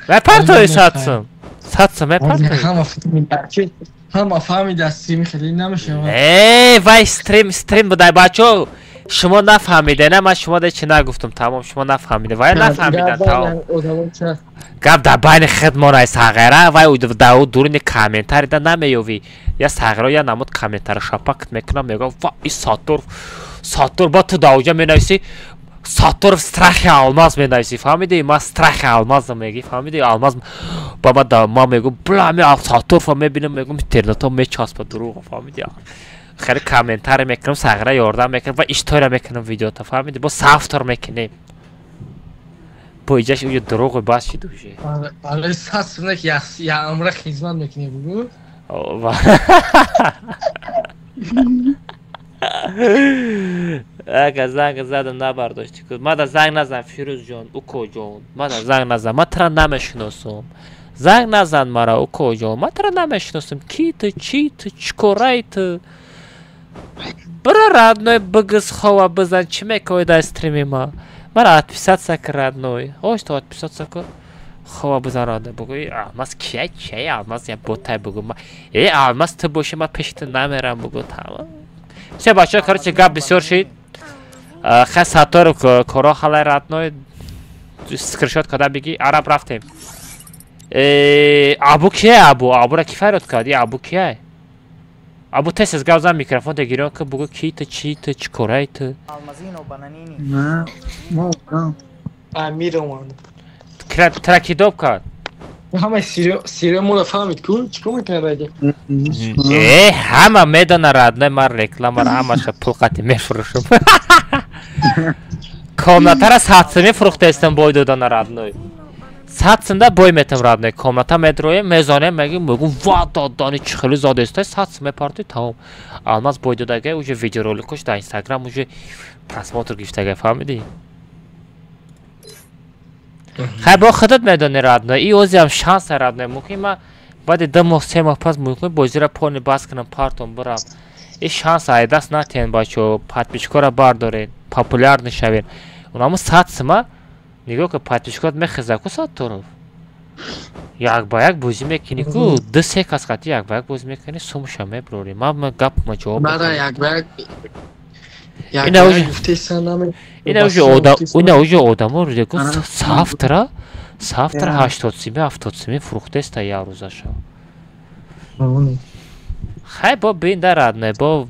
Мепартои 100 сум? 100 сум мепартои? Ҳама фаҳмида, стрими хеле намешавад. Э, вай стрим будай, бачо, шумо нафаҳмида, на, ман шумо да чи нагуфтам, тамом, шумо нафаҳмида, вай нафаҳмидан, тамом. Гап дар байни хидмонай, сағира, вай дар ӯ дуруни комментарида намеёвӣ. Я сағиро я намуд комментари шапакт мекунам, мегӯям, ва и Сатторов, Сатторов, ба ту дар оҷа менависӣ, Сатторов страхи алмаз менависӣ, фаҳмидӣ? Ман страхи алмазам мегӣ, фаҳмидӣ? Алмаз ба ма да ма мегӯм, бла, ме Сатторова мебинам, мегӯм, интернетҳо мечаспа дурӯғ, фаҳмидӣ? Хеле комментари мекунам, сағира ёрдам мекунам ва иштора мекунам видеота, фаҳмидӣ? Бо соавтор мекунем. Бо иҷаш уҷа дурӯғи бас шид уже. Барои 100 сум ки я умра хизмат мекунӣ, бугу. Ака, занг задам, набардошти. Мада занг назан, Фирӯзҷон, укоҷон. Мада занг назан, ман тра намешиносам. Занг назан мара, укоҷон, ман тра намешиносам. Ки ту, чӣ ту, чӣ корай ту? Бира, родной, бигиз, хова бизан, чӣ мекои дар стрими ма? Мара отписаться кар, родной. Ош то отписаться кар. Хова бизан, родной, бугӯ, Алмаз кия, чия, Алмаз я ботай бугӯ. Э, Алмаз ту боши, ман пеши ту намерам, бугӯ, тамом. Все, бачаҳо, короче, гап бисёр шид. Хай, Сатторов коро халай, родной. Скриншот када бигӣ, араб рафтем. Абу кия, Абу? Абура ки файрод кард? И Абу кия? Абу, тез гап зан, микрофон гирён ки, бугӯ, ки ту, чӣ ту, чӣ корай ту? Амир омад. Тра кидоб кард? Ҳамаи сириямонро фаҳмид ку, чӣ кор мекунад ради? Э, ҳама медона, родной, ман рекламаро ҳамаша пул қати мефурӯшам. Комнатара 100 сумӣ фурӯхтаистам, бой додана, родной. 100 сумда бой метам, родной. Комната медроем, мезанем, мегӯм, мегӯм, ва додани чӣ хеле зодестай, 100 сум мепартои, тамом. Алмаз бой додагай, уже видеороликош дар Инстаграм уже просмотр гирифтагай, фаҳмидӣ? Хай, бо худат медонӣ, родной, и озиам шанса, родной, мумкин ма баъди 2 моҳ, 3 моҳ пас мумкин бозиро полный бас кунам, партом бирам. И шанс айдаст натиҳен, бачаҳо, подписчикоро бардоред, популярный шавед. Унамо 100 сума нигоҳ кун, подписчикот мехеза ку, Сатторов. Як ба як бозӣ мекунӣ ку, ду се кас қати як ба як бозӣ мекунӣ, сумша меброрӣ. Ман гап ма ҷавоб. Бара як ба як ина уже одамо рӯзеку сафтра 80 сими, 70 сими фурӯхтеста як рӯзаша. Хай, бо бин да, родной, бо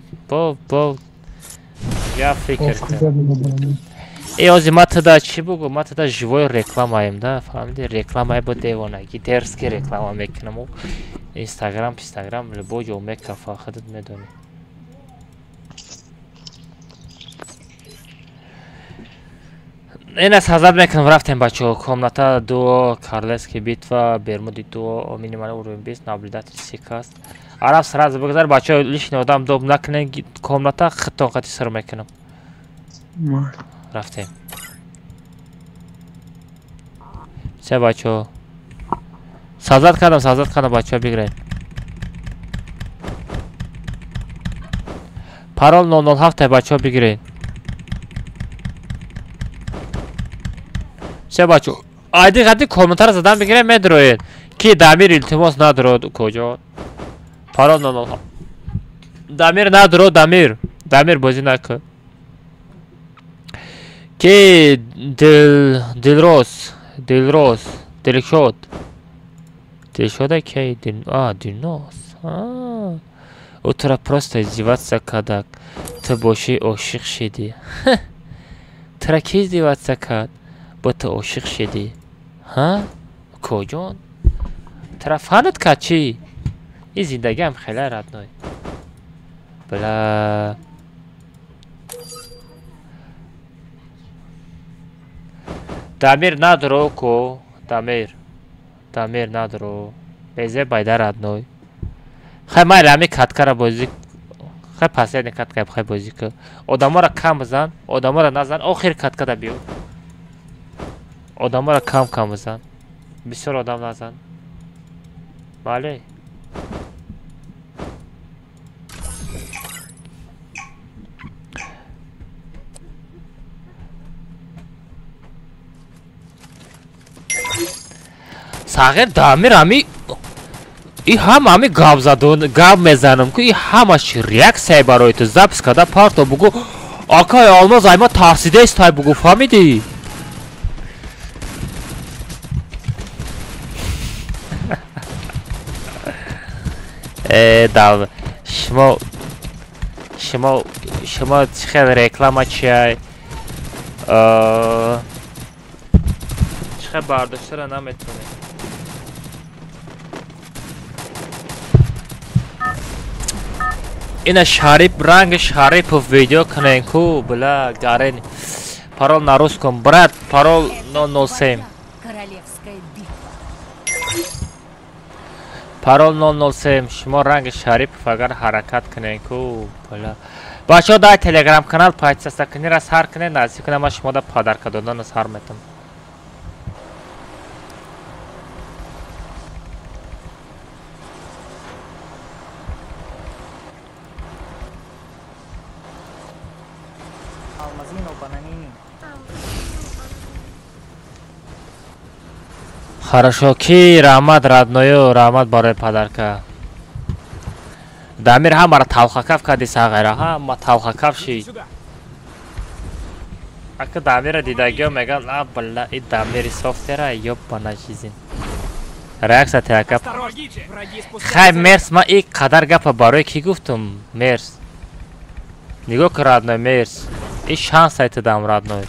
я фикр кун. Э, ози ма туда чӣ бугу, ма туда живой рекламаем да, фаҳмиди? Рекламаи бо девонагӣ, дерзкий реклама мекунам. Инстаграм, пинстаграм, любой ҷо мекафа, худат медонӣ. Ина сазад мекунам, рафтем, бачаҳо. Комната дуо, королевский битва, бермуди дуо, минимальный уровень 20, наблюдатель сикаст. Араб, сразу бигзар, бачаҳо, лишний одам доб накунен, комната худтон қати сир мекунам. Рафтем. Все, бачаҳо. Сазад кардам, сазад кардам, бачаҳо, бигиред. Парол 007, бачаҳо, бигиред. Все, бачаҳо. Айди қати комментар задан бигиред, медроед. Ки Дамир, илтимос, надород куҷо? Парол 007. Дамир надород, Дамир. Дамир бозӣ накун. Ки Дилроз, Дилроз, Дилшод. Дилшода ки Дилноз. Ӯ тура просто издеваться кардак. Ту бошӣ ошиқ шидӣ. Тура ки издеваться кард? Бо ту ошиқ шидӣ. Ҳа? Коҷон? Тура фанат кард чӣ? Ин зиндагиам хеле родной. Бла. Дамир надро ко, Дамир. Дамир надро. Безе байда родной. Хай майли ҳами каткара бозӣ. Хай последний катка хай бозӣ ку. Одамора кам бизан, одамора назан, охир каткада биё. Одамора кам кам бизан. Бисёр одам назан. Бале. Сағир Дамир ҳами и ҳама ҳами гап задон гап мезанам ку и ҳамаш реаксия барои ту запис карда парто бугу акай Алмоз ай ма тарсидаест ай бугу фаҳмидӣ? Э дав шумо шумо шумо чӣ хел реклама чиай чӣ хел бардоштара наметонед. Ина Шарип ранг Шарипов видео кунен ку бла гарен. Парол на русском брат, парол 007. Парол 007. Шумо ранг Шарипов агар ҳаракат кунен ку бла. Бачаҳо дар Телеграм канал подписаться кунед, сар кунед, наздик кунед, ман шумо да подарка додан сар метам. Хорошо, ки раҳмат родною, раҳмат барои подарка. Дамир ҳамаро талхакаф карди сағайра, ҳама талхакаф шид. Ака Дамира дидагиё мегӯянд, а бла, и Дамири софтера, ёбана жизнь. Реаксия теака. Хай мерс, ман и қадар гапа барои ки гуфтум, мерс. Нигоҳ кун родной, мерс. И шанс айтидам родной.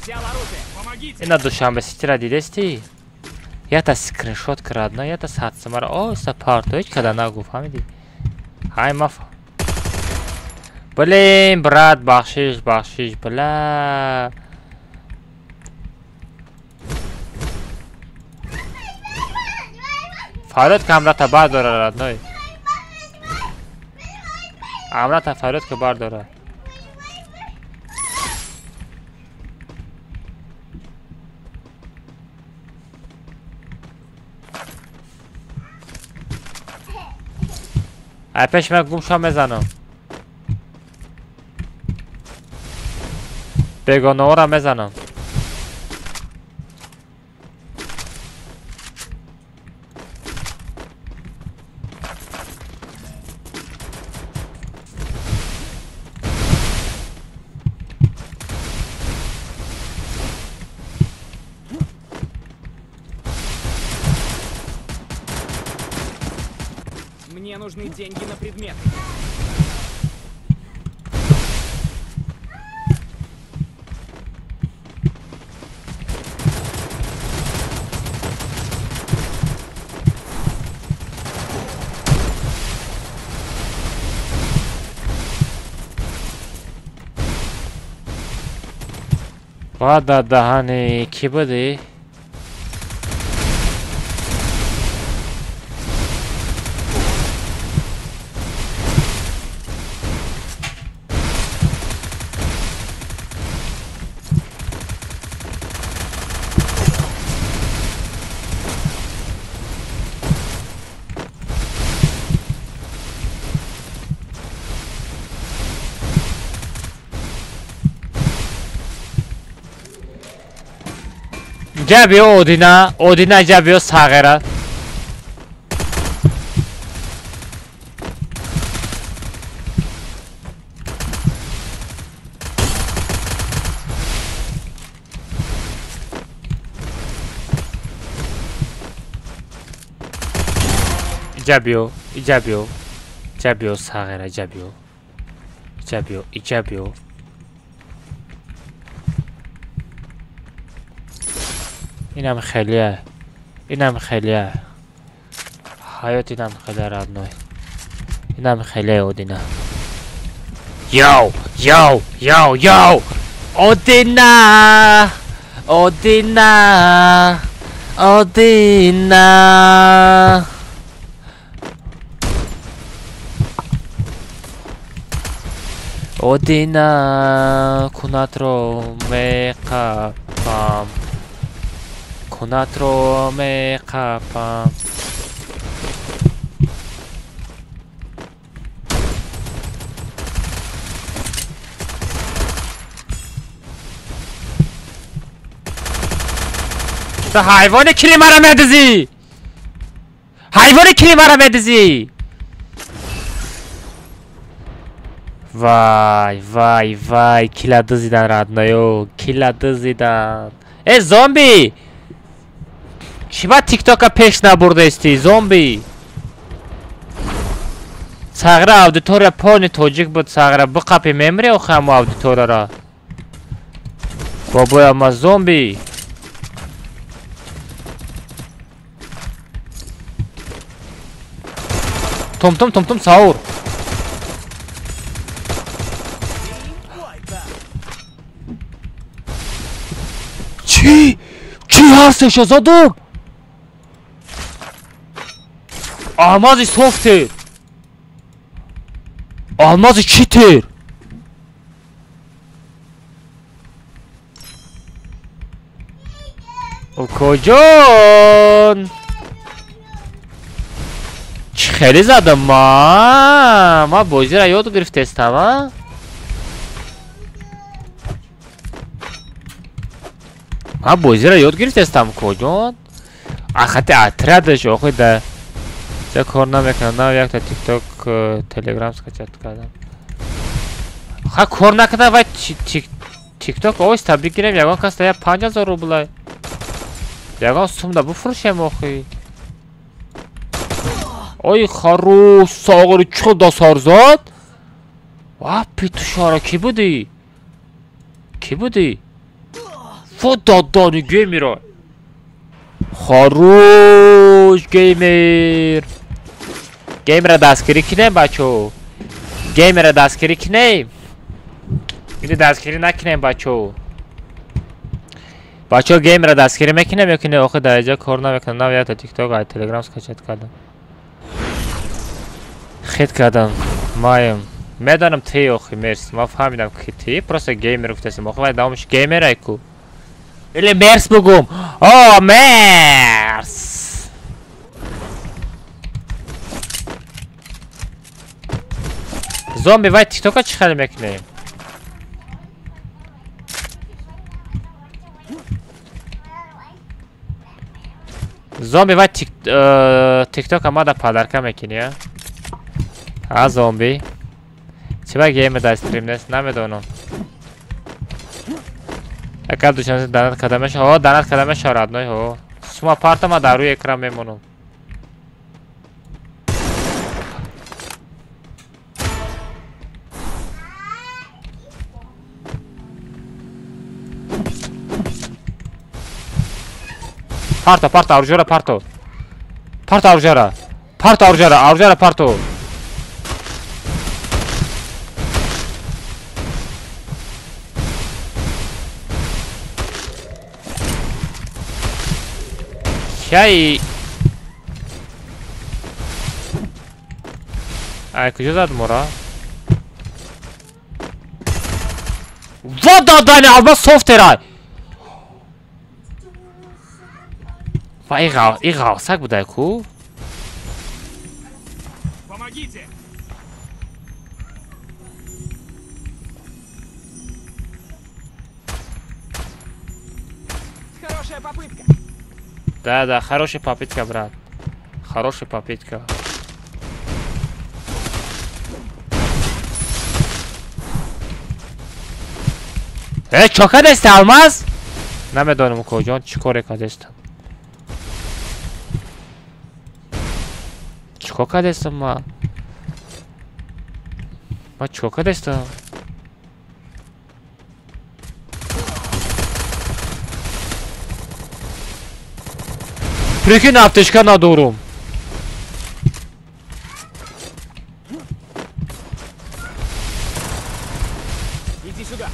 Ина Душанбе ситира дидести? Ята скриншот кард, на ята сатсамара оста парто ҳеҷ када нагуфт, фаҳмидӣ? Ҳай маф. Блин, брат, бахшиш, бахшиш, бла. Фарёд ка амрата бардора, родной. Амрата фарёд ка бардора. Ай пеш ман гумшо мезанам. Бегонаҳоро мезанам. Мне нужны деньги на предметы. Вада даҳани кӣ будӣ? Ҷабиё Одина, Одина ҷабиё сағира. Иҷа биё, иҷа биё. Иҷа биё, сағира, иҷа биё. Иҷа биё, иҷа биё. Инам хеле, инам хеле. Ҳаёт инам хеле родной. Инам хеле одина. Йоу, йоу, йоу, йоу. Одина! Одина! Одина! Одина кунатро меқапам. Кунатро меқапам. تو حیوان کلی مرا میدزی. حیوان کلی مرا میدزی. وای وای وای کلا دزیدن родной, кила дизидан. Э зомби! Чӣ ба тиктока пеш набурдаисти, зомби? Сағра аудитория полни тоҷик буд, сағра биқапи мемри охи ҳамо аудиторияра. Бобоя ма зомби. Том том том том саур. Чӣ? Чӣ ҳастеш шаҳзодум? Алмази софтер. Алмази читер. Укоҷон. Чӣ хеле задам ма? Ма бозиро ёд гирифтестам, а? Ма бозиро ёд гирифтестам, куҷон? Ахати отрядаш охи да ча кор намекунад. Нав якта тикток, телеграм скачать кардам. Ха кор накунад вай тикток оҳиста бигирем, ягон кас да 5000 рублай. Ягон сумда буфурӯшем охи. Ой хорош, сағири чӣ дасар зад? Ва петушара ки будӣ? Ки будӣ? Фу додани геймера. Хорош геймер. Геймера дастгирӣ кунем бачо. Геймера дастгирӣ кунем. Или дастгирӣ накунем бачо. Бачо геймера дастгирӣ мекунем ё ки не? Охи дар инҷо кор намекунам. Нав якта тикток ай телеграм скачать кардам. Хит кардам. Маем. Медонам ти охи мерс. Ма фаҳмидам ки ти просто геймер гуфтасим. Охи вай давомаш геймер ай ку. Или мерс бугум. О, мерс. Зомби вай тиктока чӣ хеле мекунем? Зомби вай тиктока мада падарка мекунӣ, а? А зомби. Чӣ ба геймер дар стрим нест? Намедонам. Агар душанбе донат карда мешавад, ҳо донат карда мешавад родной, ҳо. Сума парта ма дар рӯи экран мемонам. Парто, парто, оружиеро парто. Парто оружиеро. Парто оружиеро, оружиеро парто. Кай. Ай, куҷо зад мора? Во додани алмаз софтерай. Ва и ғавсак будай ку? Помогите! Хорошая попытка. Да, да, хорошая попытка, брат. Хорошая попытка. Э, чо кардасти, алмаз? Намедонам куҷон чӣ коре кардастам. Чӣ Чикор кардестам ма? Ма чикор кардестам? Прикинь, аптечка надорум. Иди сюда.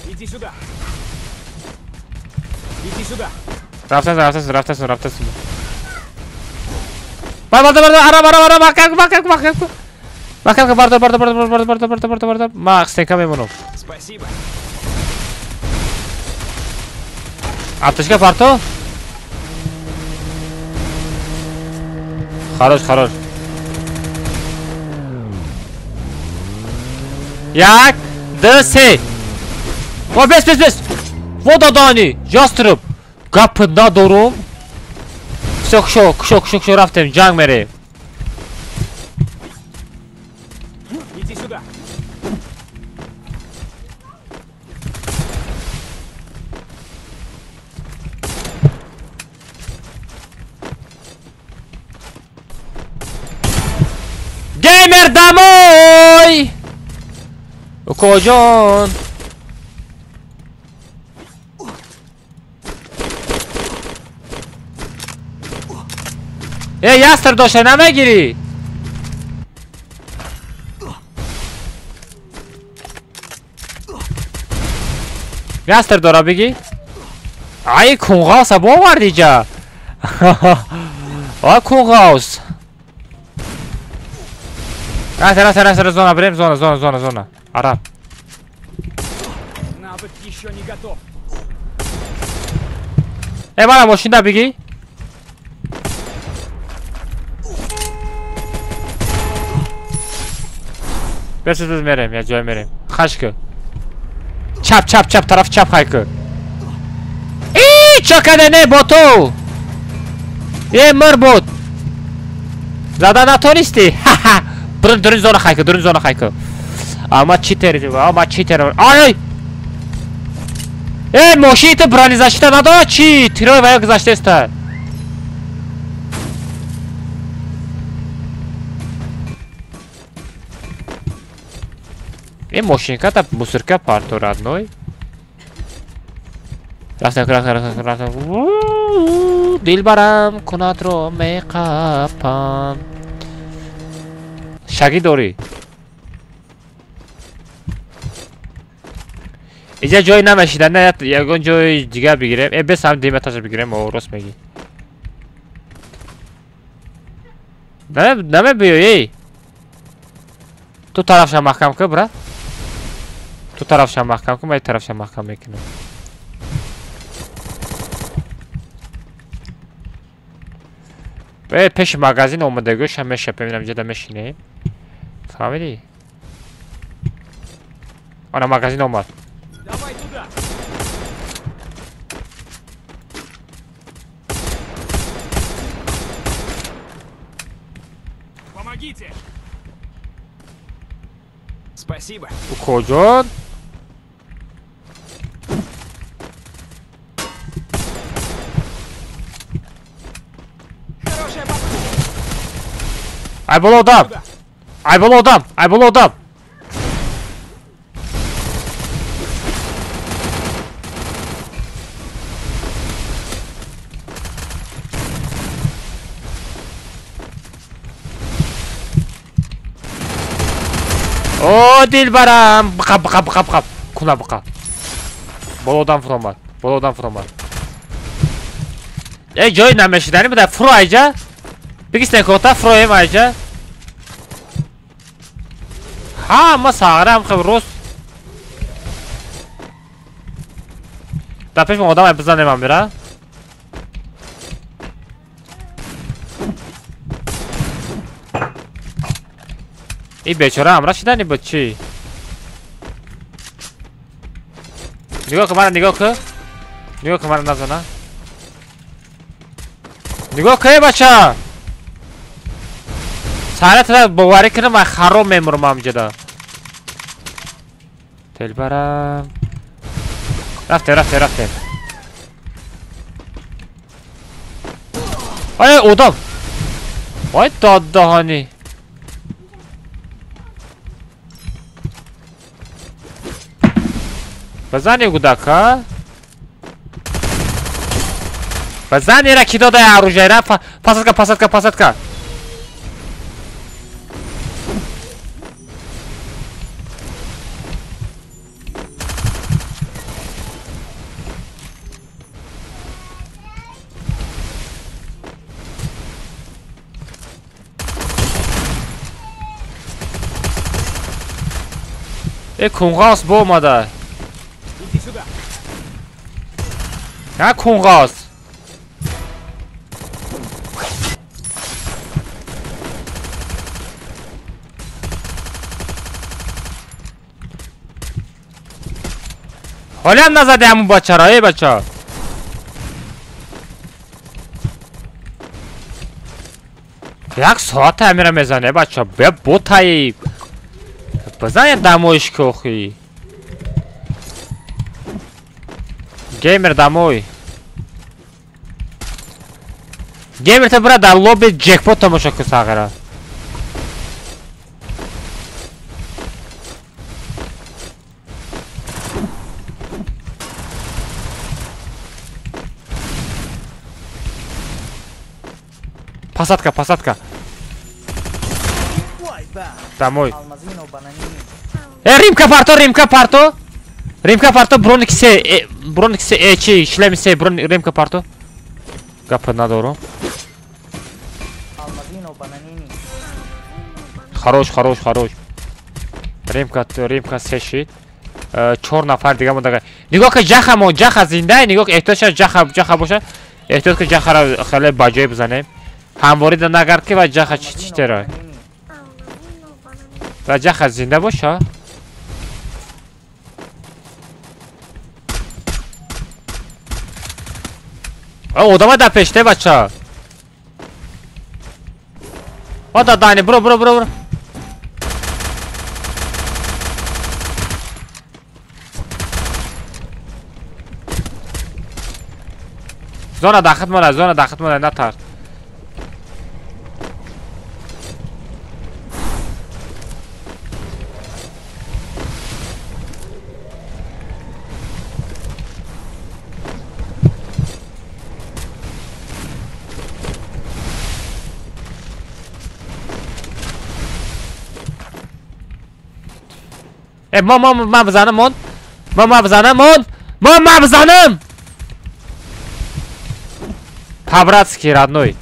Иди сюда. Иди сюда. Рафтасун, рафтасун, рафтасун, рафтасун. Бар, бар, бар, арам, арам, арам, маҳкам, маҳкам, маҳкам. Маҳкам, бардор, бардор, бардор, бардор, бардор, бардор, бардор, бардор. Ма стенка мемонам. Спасибо. Аптечка парто? Хорош, хорош. Як, д, се. О, бес, бес, бес. Во дадани, ястреб. Гап надорум. Всё, кушо, кушо, кушо, кушо, рафтем, ҷанг мерем. Иди сюда. Геймер домой! Укоҷон! Э, ястр дошта намегирӣ? Ястр дора бигӣ? Ай, кунғавса боварди ҷа! Ай, кунғавс! Рафта, рафта, рафта, зона бирем, зона, зона, зона, зона. Араб. Навык еще не готов. Э, мана мошинда бигӣ? Бес, бес, мерем, я ҷой мерем. Хаш ку. Чап, чап, чап, тарафи чап хай ку. И, чо каде не, боту? Е, мир буд. Зада натонисти? Ха-ха. Дурун, дурун зона хай ку, дурун зона хай ку. Ама читер, ама читер. Ай! Э, мошини ту бронезащита надорад чи? Тирои вая гузаштеста. Э, мошинката мусорка парто родной. Рафтам, рафтам, рафтам, рафтам. Дилбарам кунатро меқапам. Шаги дорӣ. Иҷа ҷой намешида, на ягон ҷои дигар бигирем. Э, бес ҳам диметаша бигирем, о, рост мегӣ. Намебиёй, эй. Ту тарафша маҳкам кун, брат. Ту тарафша маҳкам кун, ман ин тарафша маҳкам мекунам. Э, пеши магазин омадагӯша мешапем, инам ҷода мешинем. Фаҳмидӣ? Ана магазин омад. Давай туда. Помогите. Спасибо. Укоҷон. Хорошая попытка. Ай боло одам. Ай боло одам. Ай боло одам. О, дилбарам! Биқаб, биқаб, биқаб, биқаб. Куна биқаб. Боло одам фуромад. Боло одам фуромад. Эй, ҷои намешиданӣ буда. Фуро айҷа. Бигистен кота, фуроем айҷа. Ҳа, ма сағрам хеб рост. Дар пеши одам ай бизанем амира. Ин бечора ҳамра шидани буд чӣ? Нигоҳ кун мана, нигоҳ кун. Нигоҳ кун мана, назана. Нигоҳ кун, эй бача. Сарата боварӣ кунам, ман хароб мемурам ҳамҷода. Дилбарам. Рафтем, рафтем, рафтем. Ай, одам. Вой дод даҳонӣ. Бизани гудака. Бизан ира ки дода оружие ра. Посадка, посадка, посадка. Кунғос бо омада. На кунғос. Ҳолиам назади ҳамун бачаро, эй бача. Як соата амира мезане, бача. Бя ботаи. Бизан дамоиш ки охи. Геймер дамой. Геймер та бира дар лоби ҷекпот тамошо кун сағира. Посадка, посадка. Домой. Римка парто, римка парто. Римка парто, броник се, броник се, чи, шлеми се, броник, римка парто. Гапа надорам. Хорош, хорош, хорош. Римка, римка се шид. 4 нафар дига монда. Нигоҳ ки ҷаха мо, ҷаха зинда, нигоҳ ки эҳтиёт ша ҷаха, ҷаха боша. Эҳтиёт ки ҷахара хеле ба ҷой бизанем. Ҳамворӣ да нагард ки ва ҷаха чи чи тера. Ва ҷаха зинда боша. Одама дар пеште бача. Ода дани, бро, бро, бро, бро. Зона дахт мона, зона дахт мона, натарс. Ма ма бизанам мон. Ма бизанам мон. Ма бизанам. По-братски, родной.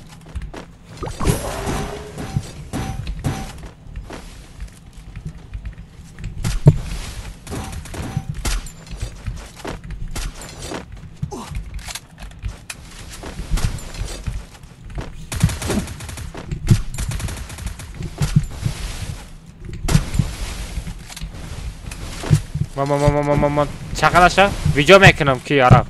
Ма чақанаша видео мекунам ки араб.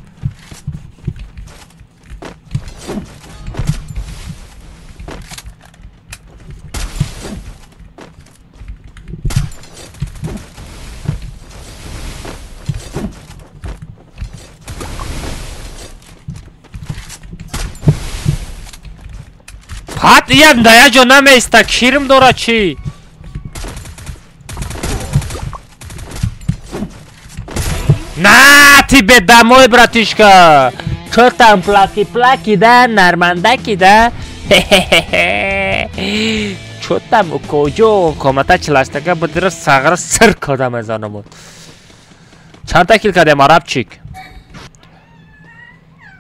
Пат иям да я ҷо намеиста, кирм дора чӣ? На тебе домой, братишка. Чё там плаки-плаки, да? Нармандаки, да? Хе-хе-хе. Чё там укоҷо? Комната чилаштага будира сағра сир када мезанамуд. Чандта кил кардем, арабчик?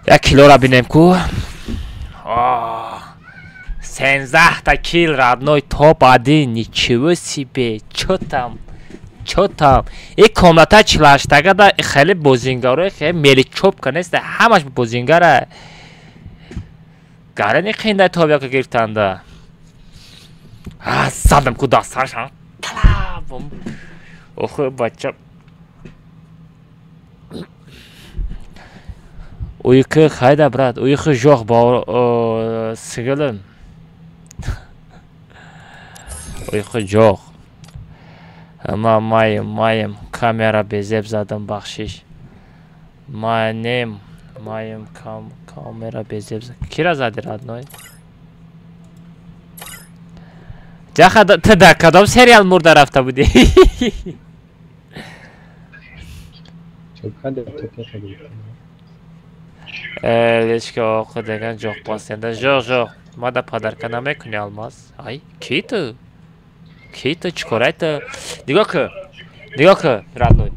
Як килора бинем ку. 13 кил, родной, топ-1. Ничего себе. Чё там? Чё там? И комната чилаштага да хеле бозингаро, хеле меличопка нест, ҳамаш бозингара. Гарани қиндай тобяка гирифтанда. Задам ку дасташ, талаб. Охе бача. Уйқы қайда, брат? Уйқы жоқ, бауыр, сіңілім. Уйқы жоқ. Ма майым, майым, камера безеб задам, бахшиш. Манем, майым, камера безеб задам. Кира зади, родной? Ҷаха, ту дар кадом сериал мурда рафта будӣ? Лечка оқи деган ҷоқ басенда. Жоқ, жоқ. Мада подарка намекунӣ алмаз. Ай, ки ту? Ки ту? Чӣ корай ту? Нигоҳ кун. Нигоҳ кун, родной.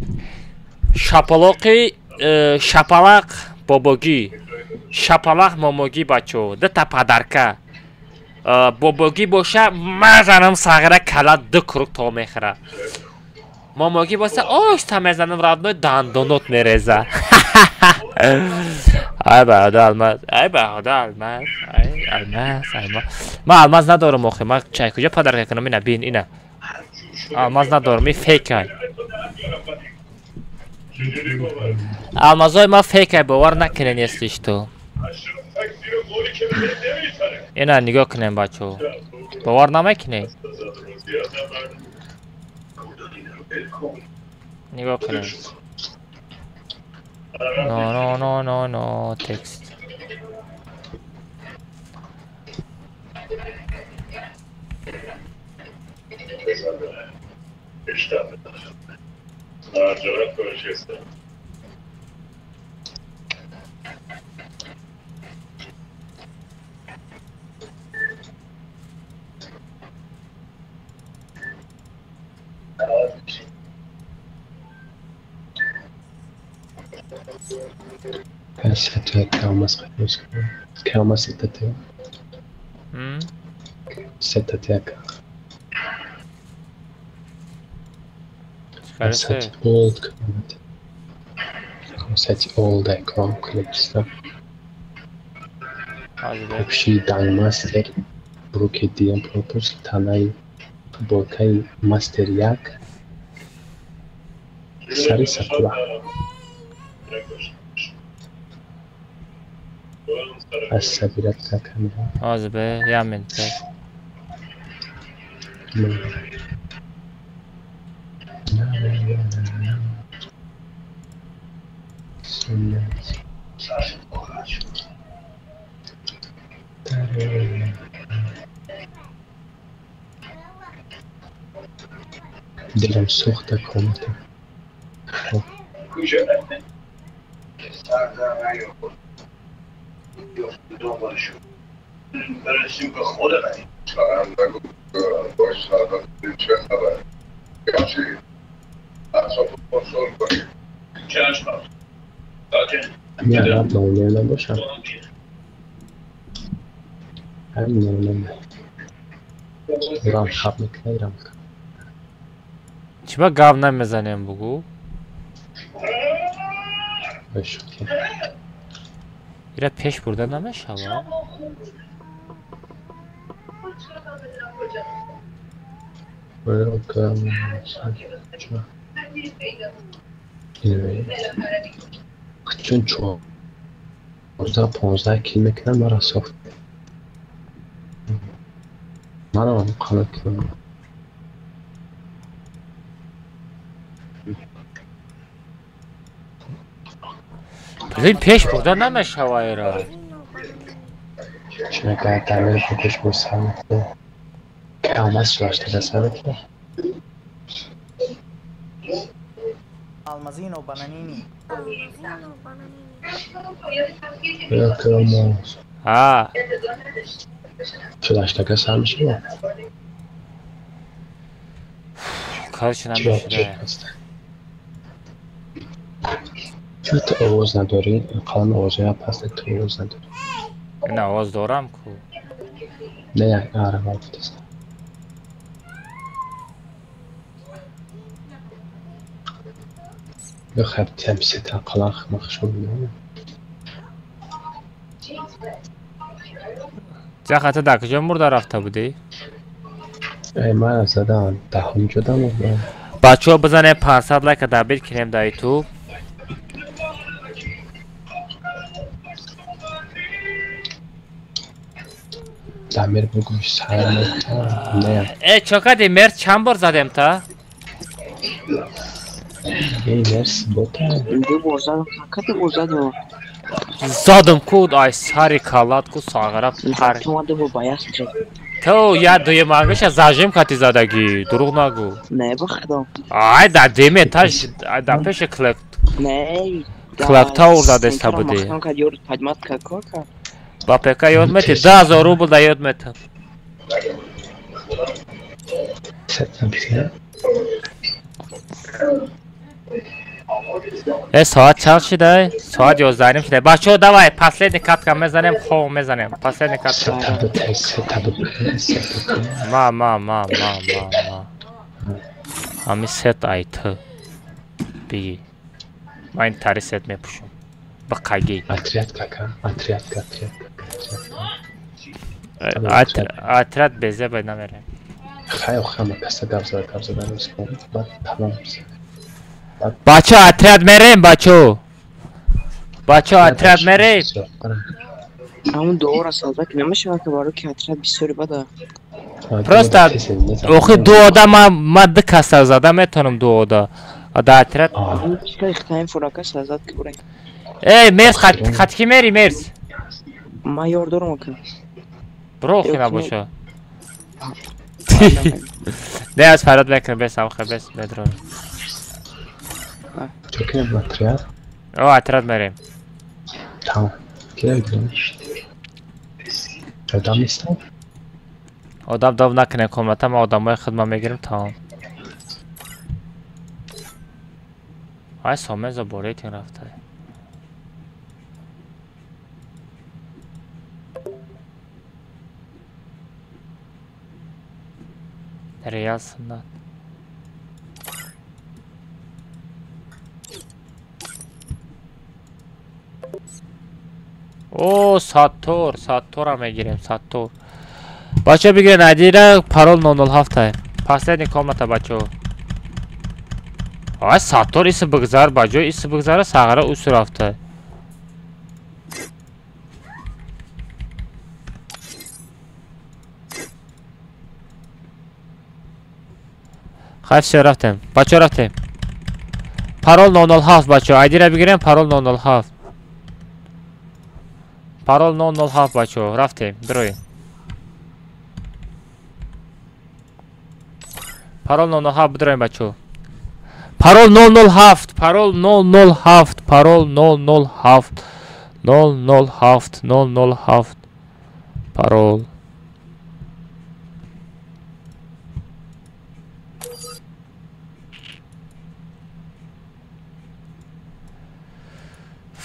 Шапалоқи шапалақ бобогӣ. Шапалақ момогӣ бачо. Дута подарка. Бобогӣ боша мазанам сағира кала ду круг то мехӯра. Момогӣ боса оҳиста мезанам родной дандонот мереза. Ай баҳода алмаз, ай баҳода алмаз, ай алмаз, алмаз. Ман алмаз надорам охи, ман чай куҷо подарка кунам ина бин ина. Алмаз надорам, ин фейкай. Алмазои ман фейкай, бовар накунен если что. Ина нигоҳ кунем бачо. Бовар намекунед? Нигоҳ кунем. No, no, no, no, no, текст. Озбе, я минута. Дилам сӯхта комната. Чиба гап намезанем бугу? Ира пеш бурда намешава? Чун 14-15 кил мекунам мара сохт. Манам қанат кунам. Блин, пеш бурда намешава ира. Чунка тамир пеш бурсам. Камаз шашта сарки. Алмазино бананини. А. Шаштака сар мешава. Короче, намешава. Чун ту овоз надорӣ, қалам овозоя паст ту овоз надорӣ. Ин овоз дорам ку. Не, як арава гуфтаст. Бихаб темсита қалам махшум. Ҷаха, ту дар куҷо мурда рафта будӣ? Эй, ман задам, даҳум ҷудам. Бачаҳо бизанем 500 лайка дабил кинем дар ютуб. Дамир бугӯш сар мекунам. Э, чо кардӣ? Мерс чанд бор задем та? Эй, мерс бота. Ду бор задам, кадом бор задам? Задам ку, ай сари калат ку сағара пар. Омада бо баяс шуд. Ту я дуюм ангиша зажим кати задагӣ, дурӯғ нагӯ. Не, ба худо. Ай, дар дуюм этаж, дар пеши клэп. Не. Клэп таур задаста будӣ. Ба ПК ёд мети, 10000 рубл да ёд метам. Э, соат чанд шида? Соат 11:30 шида. Бачаҳо, давай, последний катка мезанем, хов мезанем. Последний катка. Ма, ма, ма, ма, ма, ма. Ҳами сет ай ту. Биги. Ман ин тари сет мепӯшам. Биқагӣ. Отряд кака, отряд, отряд. Отряд безе бай намерем. Хай, хама каса гап зада, гап зада, баъд тамом. Бачо, отряд мерем, бачо. Бачо, отряд мерем. Ҳамун дуора сазда ки намешавад, ки барои ки отряд бисёри бада. Просто охи ду ода ма ду каса зада метавонам ду ода. Да отряд. Ихтаем фурака сазад ки бурем. Эй, мерс, хатки мери, мерс. Ма ёр дорам ака. Бро, хи набоша. Не, аз фарёд мекунам, бес амха, бес медрон. Чокем отряд? О, отряд мерем. Тамом. Кида гирем? Одам нестам? Одам дов накунем комната, ма одамои худма мегирем, тамом. Ай, сомеза бо рейтинг рафта. Реал суннат. О, Саттор, Саттора мегирем, Саттор. Бачо бигирен айдира парол 007. Последний комната, бачо. Ай, Саттор иси бигзар, баҷо иси бигзара сағара усу рафта. Хай, всё, рафтем. Бачо, рафтем. Парол 007, бачо. Айдира бигирем, парол 007. Парол 007, бачо. Рафтем, бироем. Парол 007 бидроем, бачо. Парол 007, парол 007, парол 007, 007, 007. Парол.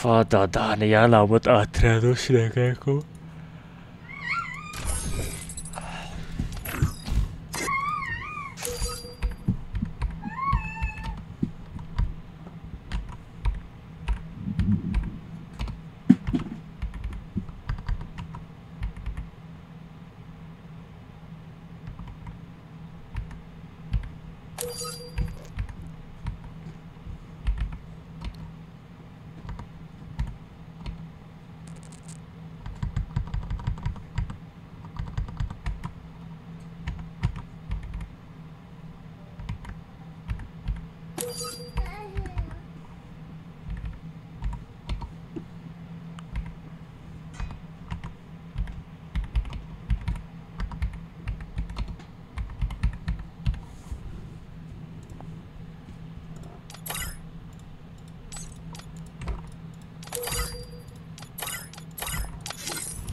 Фададан я ламут отряду шрекеку.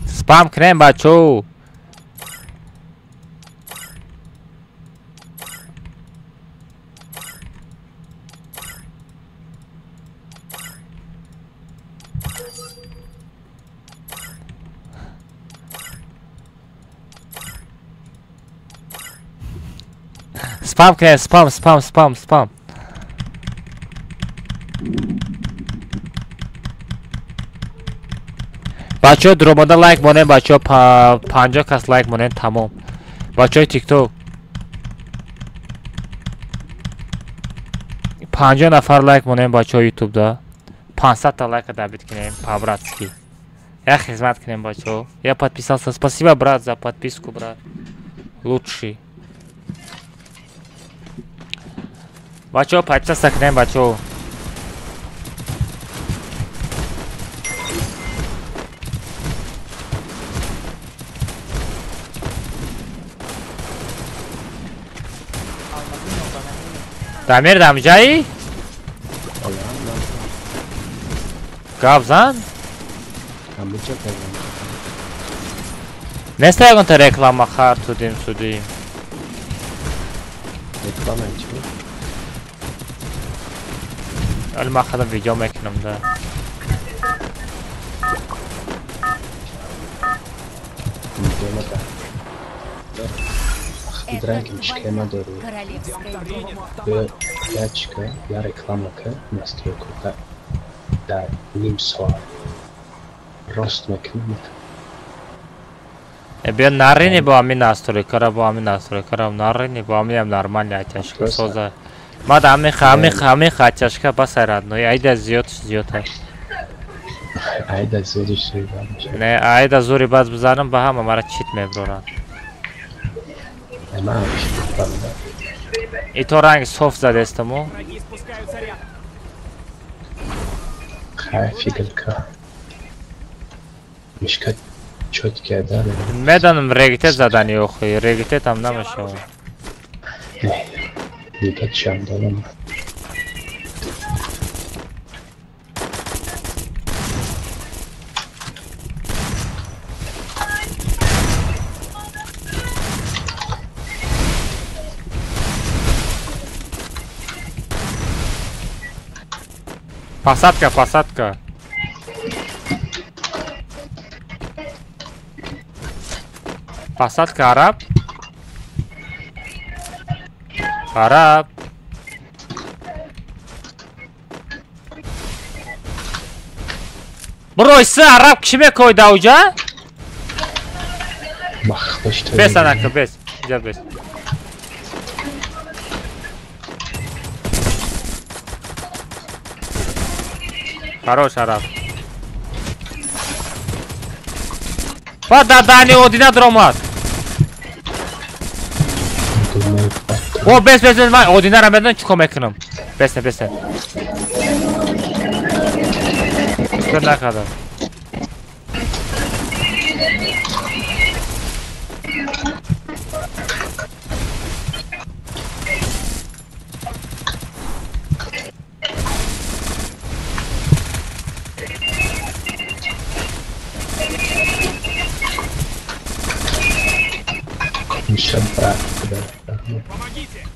Спам кунем, бачо. Спам кунем, спам, спам, спам, спам. Бачаҳо, дуромада лайк монем, бачаҳо, 50 кас лайк монем, тамом. Бачаҳои тикток 50 нафар лайк монем, бачаҳои ютубда 500 та лайка добить кунем, по-братски. Я хизмат кунем, бачаҳо. Я подписался. Спасибо, брат, за подписку, брат. Лучший. Бачаҳо, подписаться кунем, бачаҳо. Дамир дамҷаи? Гап зан? Неста ягонта реклама хар тудим судим. Реклама чӣ? Али ман хадам видео мекунам да. Дранки мишке надорӣ. Я чика, я реклама ка настройку да ним соат. Рост мекунам. Биё нарини бо ҳамин настройкара, бо ҳамин настройкара нарини бо ҳамин ҳам нормальный оттяжка соза. Мад ҳамин ҳамин ҳамин оттяжка бас родной, айда зиёд зиёд аст. Айда зиёдиш зури бад мешавад. Не, айда зури бад бизанам ба ҳама мара чит меброранд. И то ранг соф задестаму. Хай фигалка. Мишка чёткая, да? Медонам регитет задани охи, регитет ҳам намешавад. Не, чам додам. Посадка, посадка. Посадка, араб. Араб. Бройся, араб киши мекой дауҷа? Бес анака, бес. Иҷа бес. Хорош, араб. Ба дадани одина дромад. О, бес, бес, бес, ман одинара медонам чӣ кор мекунам. Бес, бес. Фикр накардам. Помогите!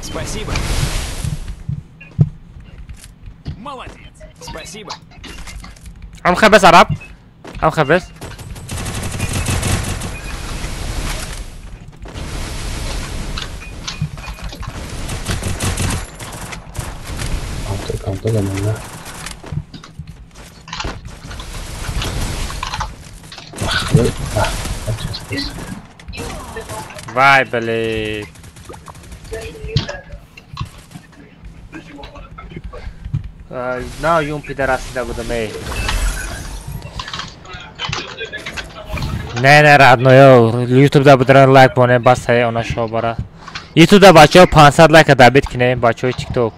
Спасибо. Молодец. Спасибо. Ам хабес, араб. Ам хабес. Вай, блин. На, юм пидорасы будам, эй. Не, не, родной, YouTube да будран лайк боне, бас эй, она шо бара. YouTube да бачо 500 лайка добит кинем, бачо TikTok.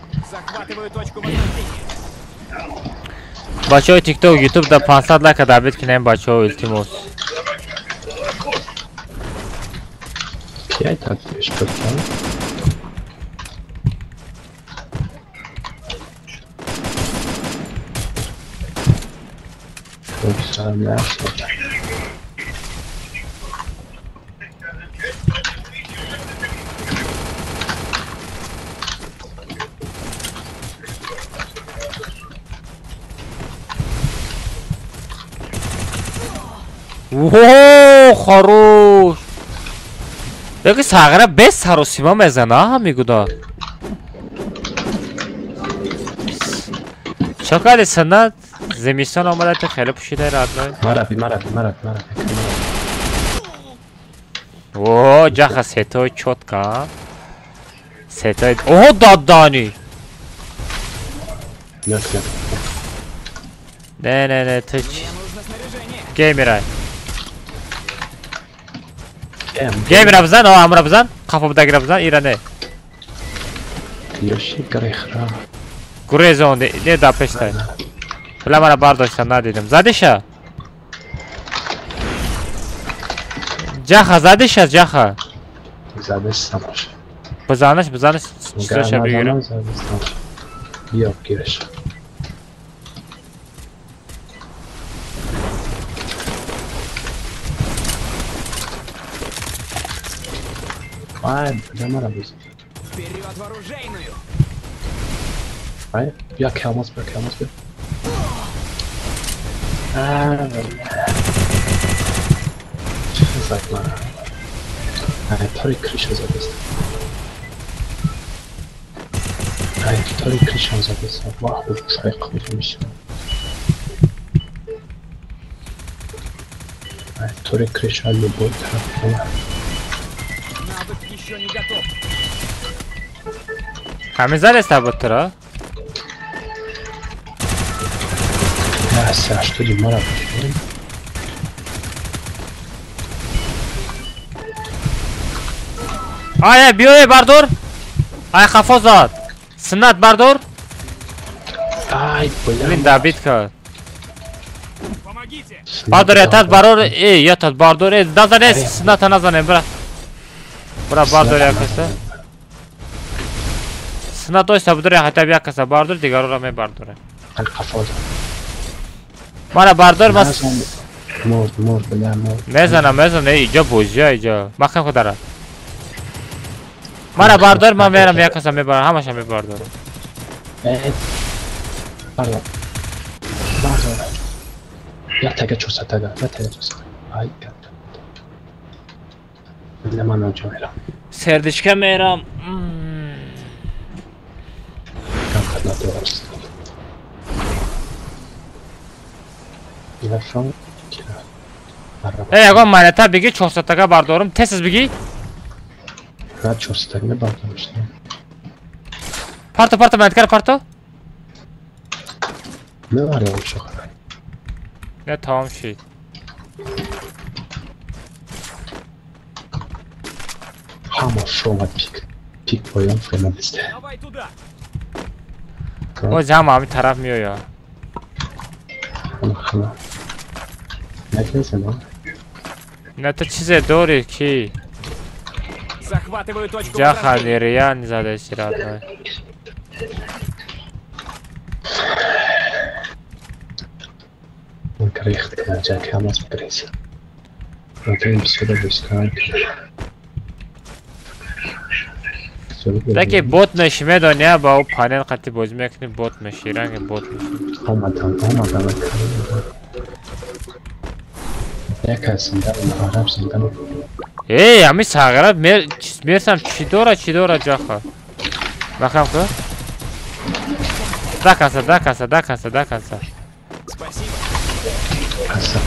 Бачо TikTok, YouTube да 500 лайка добит кинем, бачо, илтимос. Я так пешка. О, хорош! Яки сағира без саросима мезана, мегуда. Чо кардӣ сана? Зимистон омада ту хеле пӯшидаи родной. Марафи, марафи, марафи, марафи. О, ҷаха сетои чётка. Сетои. О, дадани. Не, не, не, ту чӣ? Геймерай. Геймера бизан, о, амра бизан, қафо будагира бизан, ира не. Ёши грехра. Гурезон, не да пештай. Бля, мара бардошта надидам. Задиша? Ҷаха задиша, ҷаха. Задистамаш. Бизанаш, бизанаш, чизоша бигирам. Биё, гираш. Ай, бля, мара бизан. Вперед в оружейную! Ай, бия келмас, бия келмас, бия. А, бля. Чӣ зад мара? Ай, тори криша задист. Ай, тори криша задист. Вах, шайқ мешава. Ай, тори криша любой тараф мена. Навык еще не готов. Ҳамин задеста буд туро? Я се 80 мара бигирем. Ай, биёе, бардор! Ай, хафо зад! Суннат бардор! Ай, бля. Блин, добит кард. Помогите! Бардор, ятат барор, эй, ятат бардор, эй, назане, сунната назане, бра. Бра, бардор якаса. Суннат ойса будор, ятаб якаса, бардор, дигарора мебардоре. Ай, хафо зад. Мара бардор, мас... Мурд, мурд, бля, мурд. Мезана, мезана, эй, иҷо бозия, иҷо. Махкам худара. Мара бардор, ман мерам якаса мебарам, ҳамаша мебардорам. Э, бардор. Бардор. Як тага 400 тага, як тага 400. Ай, гап. Бля, ман онҷо мерам. Сердечка мерам. Гап надорам. Илашон кира. Э, ягон монета бигӣ 400 тага бардорам, тез бигӣ. Рад 400 тага бардорам. Парто, парто, монеткара парто. Мебарам шоха. Не, тамом шид. Ҳама шомад пик. Пик поён фрема бисте. Давай туда! Боз ҳама ҳамин тараф меояд. Ҳама, ҳама. Накунесам, Не, ту чизе дорӣ ки? Захватываю точку. Ҷаха нереально задаси родной. Ман рехт кардам, ҷаки ҳамас бигрез. Ратои бисёра бискан. Таки бот меши медони, ба ӯ панел қати бозӣ мекунӣ, бот меши, ранги бот меши. Омадам, омадам. Як аз зинда, араб зинда. Эй, ҳамин сағира мерсам чӣ дора, чӣ дора ҷаха? Бахам ку? Да каса, да каса, да каса, да каса. Спасибо. Каса.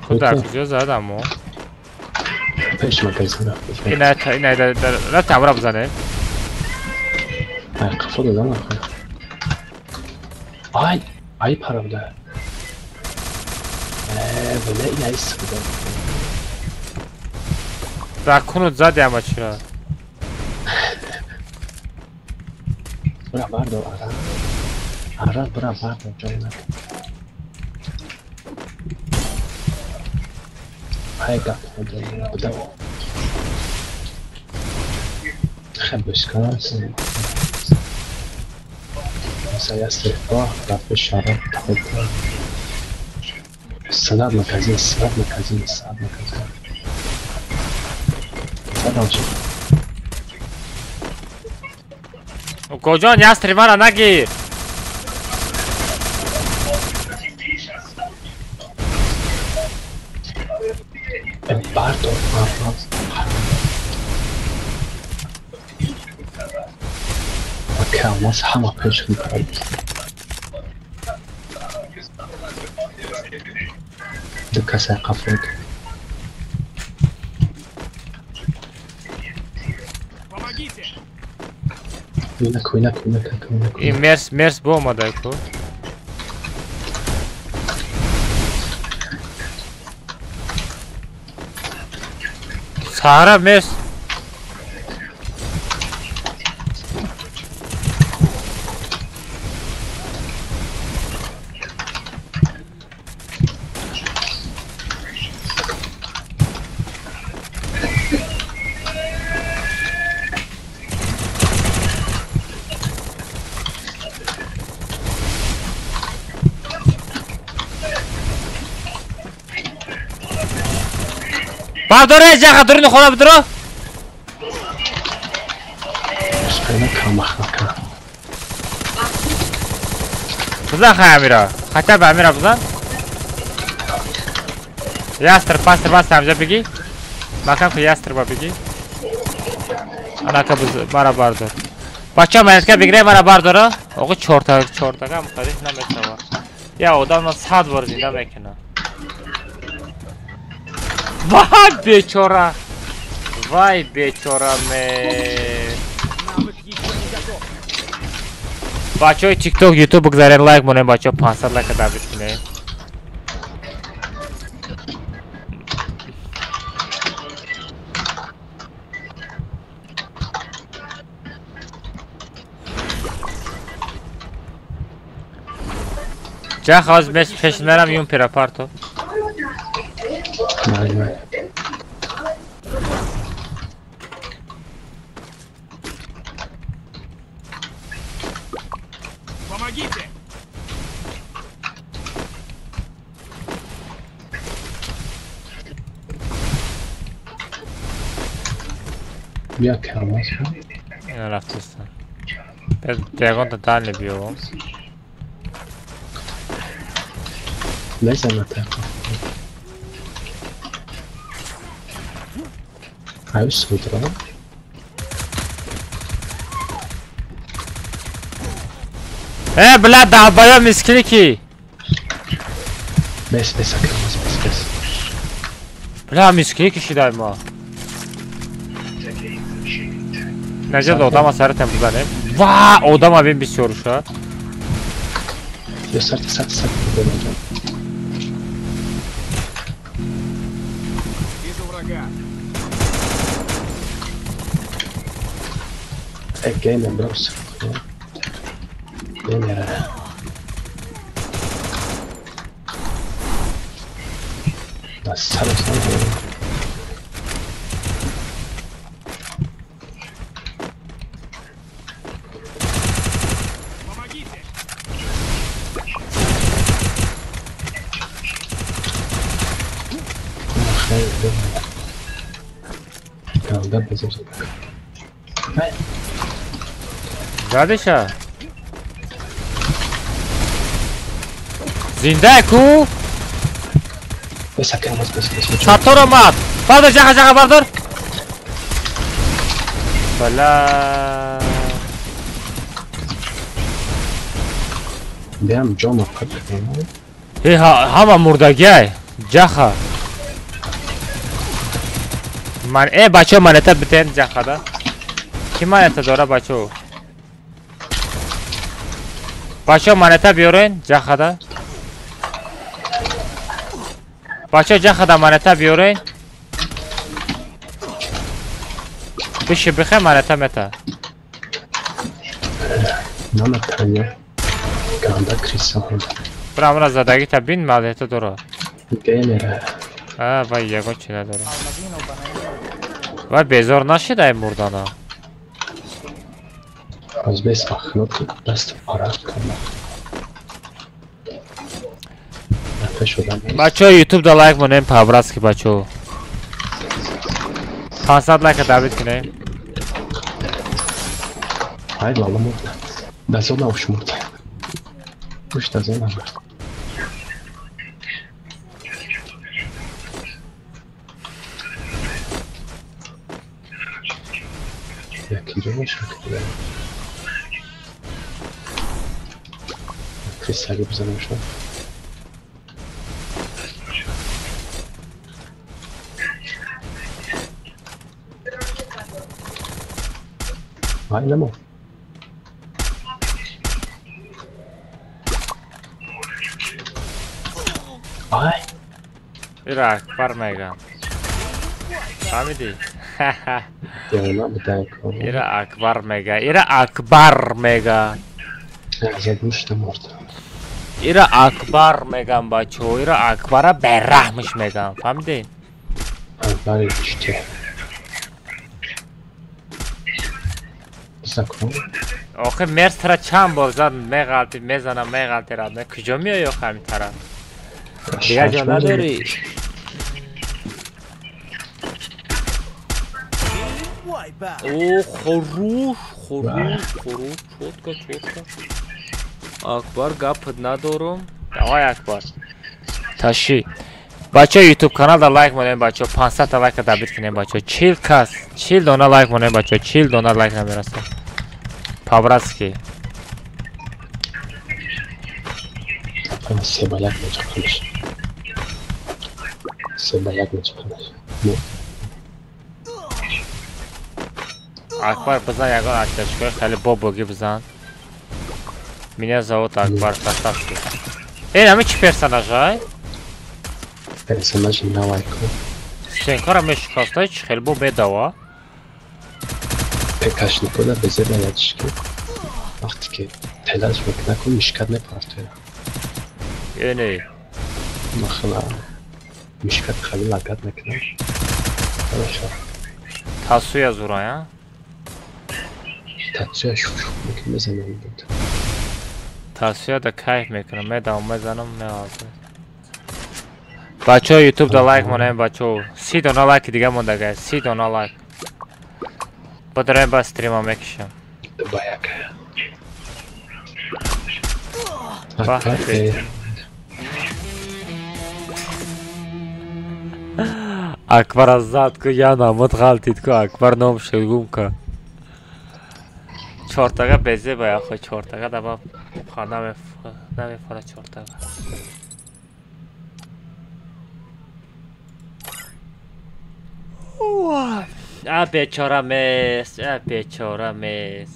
Худа куҷо задам о? Пеш магазина. Ина, ина, рафта ҳамра бизанем. Ай, қафо додам ахо. Ай, ай паравда. Э, бля, ин ай суда. Дар кунут зади ҳама чиро. Бра бардор, ара. Ара, бра бардор, ҷой накун. Ай, гап будам. Хеб бискан. Saya рафта шараб тахта. Салат магазин, салат магазин, салат магазин. Салам чӣ? Укоҷон, ястри мара нагир. Бардор, бардор. Алмаз ҳама пеш мебарад. Ду каса қафод. Помогите! Инаку, инаку, инаку, инаку. И мерс, мерс бо омада ку. Сара мерс. Бардора ҷаха дуруни хона бидро. Бизан хай Амира. Хотя бы Амира бизан. Ястр, пастр, бас ҳамҷа бигӣ. Макам ки ястр ба бигӣ. Анака мара бардор. Бача манетка бигире мара бардора. Оғо чорта чортага мухталиф намешава. Я одам ман 100 бор зинда мекунам. Вай бечора. Вай бечора ме. Бачаҳои TikTok, YouTube бигзарен лайк монем бачаҳо 500 лайка дабит кунем. Ҷах ҳоз пеш мерам юн пирапарто. Помогите! Я камаз. Рафтиста. Ягонта дальний биёвам. Мезанад ай судра. Э, бля, долбоёб мискиники. Бес, бес, акамаз, бес, бес. Бля, мискиники шидай ма. Наҷад одама саратам бизанем. Ва, одама бин бисёруша. Я сарта, сарта, сарта. Геймер брос. Геймер. Да, сару, сару. Помогите! Задиша? Зинда ку? Саттор омад! Бардор, ҷаха, ҷаха, бардор! Бала... Биям ҷома қад. Э, ҳама мурдагиай! Ҷаха! Ман, э, бачаҳо манета битен ҷахада. Ки манета дора бачаҳо? Бачаҳо манета биёрен ҷахада. Бачаҳо ҷахада манета биёрен. Биши бихе манета мета. Наметаня. Ганда криса. Бра задагита бин манета дора. Геймера. А, вай ягон чи надора. Вай безор нашидай мурдана. Аз бес ахнот даст пара кардам. Бачаҳо YouTube да лайк монем по-братски бачаҳо. 500 лайка дабит кунем. Ай лала мурда. Да зона уш мурда. Уш да зона мурда. Якинҷо мешавад ки Крисаги бизанем шуд. Вай намо. Вай. Ира Акбар мегам. Фаҳмидӣ? Ира Акбар мега. Ира Акбар мега. Ира Акбар мегам бачаҳо. Ира Акбара бераҳмиш мегам. Фаҳмидӣ? Акбари чите? Охи мерсра чанд бор зад меғалти мезанам меғалти рад. Куҷо меоӣ охи ҳамин тараф? Дигар ҷо надорӣ? О, хорош, хорош, хорош, чётко, чётко. Акбар, гап надорум. Давай, Акбар. Таши. Бачо, YouTube каналда лайк монем, бачо. 500 та лайка добить кунем, бачо. 40 кас, 40 дона лайк монем, бачо. 40 дона лайк намерасад. По-братски. 3-1 мечахнеш. 3-1 мечахнеш. Акбар, бизан ягон акташкои хеле бобоги бизан. Меня зовут Акбар, красавчик. Эй, ами чи персонаж, ай? Персонаж навайку. Сенкара мешикастай чи хеле бо медава? Пекашникода безеба ячки. Вақте ки телаш мекунаку мишкат мепартояд. Эне. Махла. Мишкат хеле лагат мекунад. Хорошо. Тасуя зурая? Тасуя шух-шух мекунад, мезанам буд. Тасуя да кайф мекунам, медавам, мезанам, меғазам. Бачо, YouTube да лайк монем, бачо. 30 дона лайки дига мондага, 30 дона лайк. Бадарем ба стрима мекишам. Баяка. Акбар аз зад ку, я намуд ғалтид ку, Акбар ном шуд гум ка. Чортага безе ба яхо, чортага даба намефора чортага. А бечора мес, а бечора мес.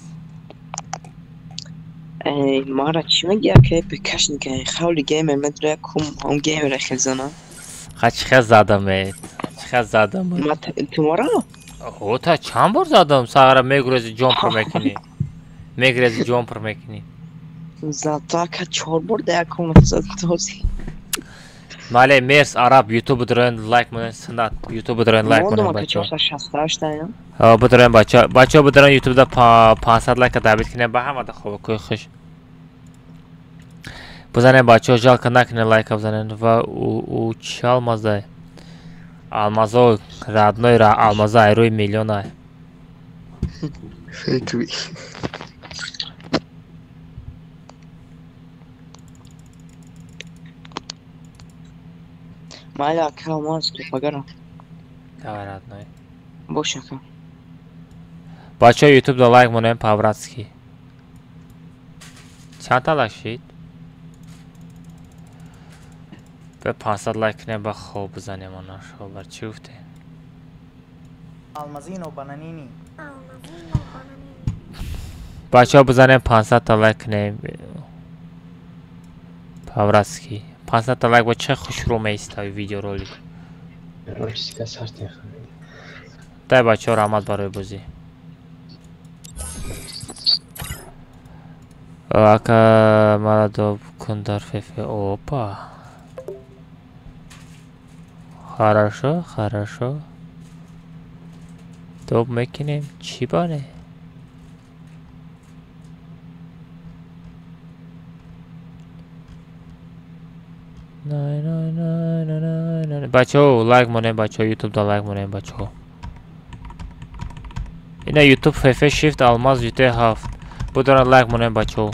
Эй, мара чӣ мегӯя, ки пекашника, хавли геймер медроя кум, ҳам геймера хел зана. Ха чихел задамед, чихел задам. Ма тумора? О, та чанд бор задам, сағара мегурези ҷон пур мекунӣ. Мегурези ҷон пур мекунӣ. Зато ака 4 бор да якум зад този. Мале, мерс араб, YouTube дроен лайк монен сунат, YouTube дроен лайк монен бачо. 468 таям. Бидроен бачо, бачо бидроен YouTube да 500 лайка добить кунем ба ҳама да хобакои хуш. Бизанем бачо, жалко накунем лайка бизанем ва у чи алмазай? Алмазо родной ра алмаза айрӯи миллионай. Фейковый. Майли, ака, алмаз пагара. Давай, родной. Бош, ака. Бачо, YouTube да лайк монем по-братски. Чанд та лайк шид? Ба 500 лайк кунем ба хоб бизанем она шо бар чӣ гуфте? Алмазино бананини. Бачо бизанем 500 та лайк кунем. По-братски. 500 та лайк бо чӣ хушрӯ меистави видеоролик. Дай бачо, раҳмат барои бозӣ. Ака мара доб кун дар фефе. Опа. Хорошо, хорошо. Доб мекунем. Чӣ бане? Най най най най най най. Бачо, лайк монем, бачо, YouTube да лайк монем, бачо. Ина YouTube FF Shift алмаз UT7. Будора лайк монем, бачо.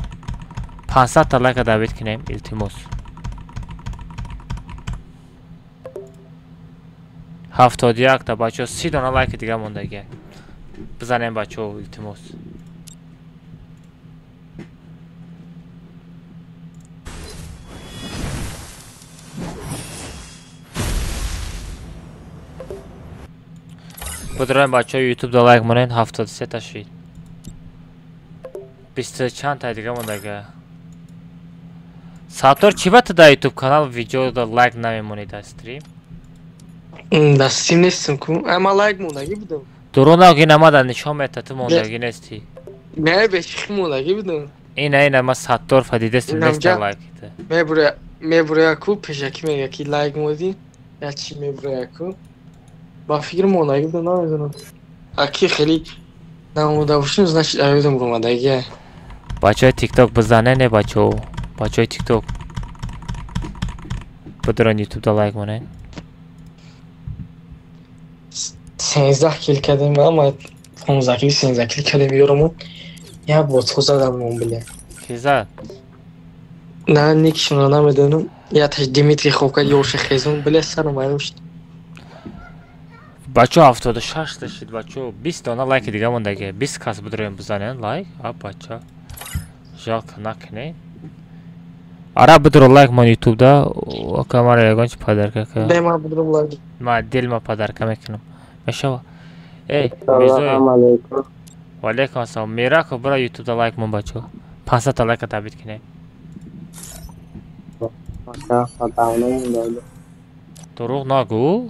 500 та лайка добить кунем, илтимос. 71 та бачо, 30 дона лайки дига мондагия. Бизанем бачо, илтимос. Будроем бачо, YouTube да лайк монен, 73 та шид. 20 чанд та дига мондага. Сатор чӣ ба ту дар YouTube канал видео да лайк намемонӣ дар стрим? Дар стрим нестам ку. Ма лайк мондагӣ будам. Дурӯғ нагӯ, ина ма дар нишон мета, ту мондагӣ нестӣ. Не, бешихи мондагӣ будам. Ина ина ма Саттор фадидестим неста лайк. Мебурая ку, пешакӣ мега ки лайк модӣ, я чӣ мебурая ку. Ба фикр мондагӣ будам, намедонам. Аки хеле намода бошем, значит аёдам ромадагия. Бачаҳои TikTok бизане не бачаҳо. Бачаҳои TikTok. Бидорен YouTube да лайк монед. 13 кил кардем, ама 15 кил 13 кил кардем ёрамон. Як ботҳо задам мон бля. Ки зад? На, никшонро намедонам. Яташ Димитрий хоб кард, ёрша хезон, бля, сарам вайрон шуд. Бачо 76 та шид, бачо 20 дона лайки дига мондаги. 20 кас бидроем бизанен лайк. А бача. Жалко накунед. Ара бидро лайк мон ютуб да, ака мара ягон чи подарка ка. Бе ма бидром лайк. Ма дил ма подарка мекунам. Мешава. Эй, Мирзоев. Алейкум. Ва алейкум ассалом. Мирако бира ютуб да лайк мон бачо. 500 та лайка табид кинед. Дурӯғ нагӯ.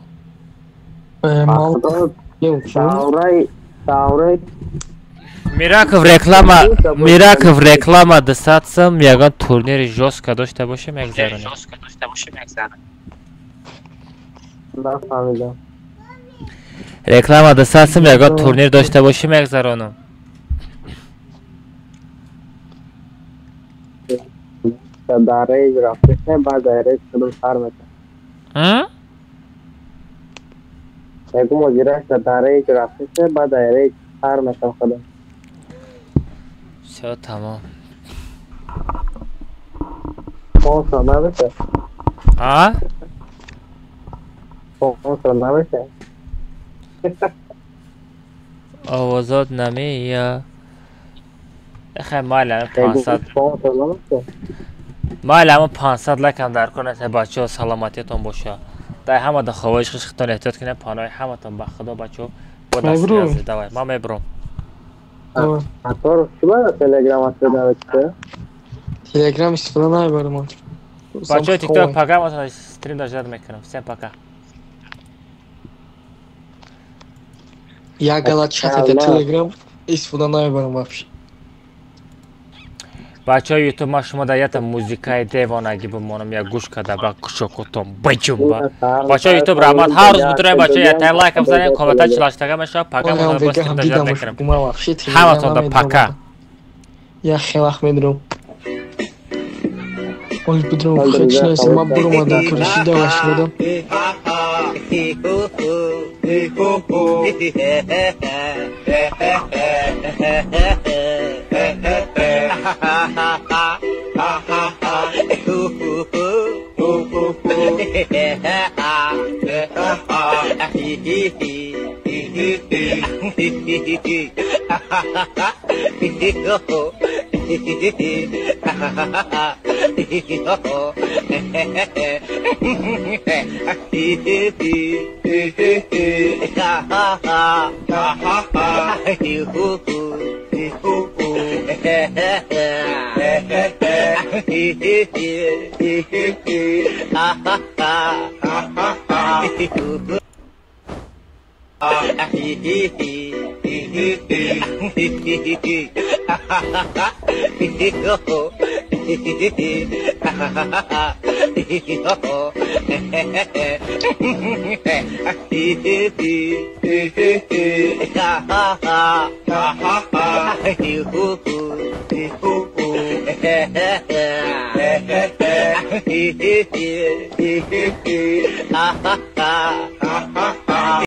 Мираков реклама, Мираков реклама 200 сом, ягон турнири жёстко дошта бошем, як заронем. Нафаҳмидам. Реклама 200 сом, ягон турнир дошта бошем, як заронам. Дар рейҷ рафтем, баъд дар рейҷ худам сар мекунам. Мегум озираш дар рейҷ рафтем, баъд дар рейҷ сар мекунам худам. Всё тамом. Спонсор набоша? А? Спонсор набоша? Овозот намея. Хай майли 500. Спонсор набоша? Майли ҳамон 500 лайкам дар кор нест, бачаҳо, саломатиятон боша. Дай ҳама да ховоиш хишхитон эҳтиёт кунед, паноҳи ҳаматон ба худо бачаҳо. Бо дастгирӣ давай, ман мебурам. Аторов чӣ бара телеграм истифода? Телеграм истифода намебарам ман. Бачаҳои тикток пага масалан стрим даждат мекунам. Всем пока. Як гала чат телеграм истифода намебарам вообще. Бачаҳои ютуб, ман шумо дар ята музикаи девонагӣ бимонам, як гӯш карда ба кушокотон биҷумба. Бачаҳои ютуб раҳмат, ҳар рӯз бутураем бачаҳо, ятаи лайкам занем, комментар чилаштага мешавад, пака мо бо стрим даждат мекунем. Ҳаматон да пока. Як хел вақт медурам. Ой, бидрам, хеч нест, ман буромадам, куршида вашмадам.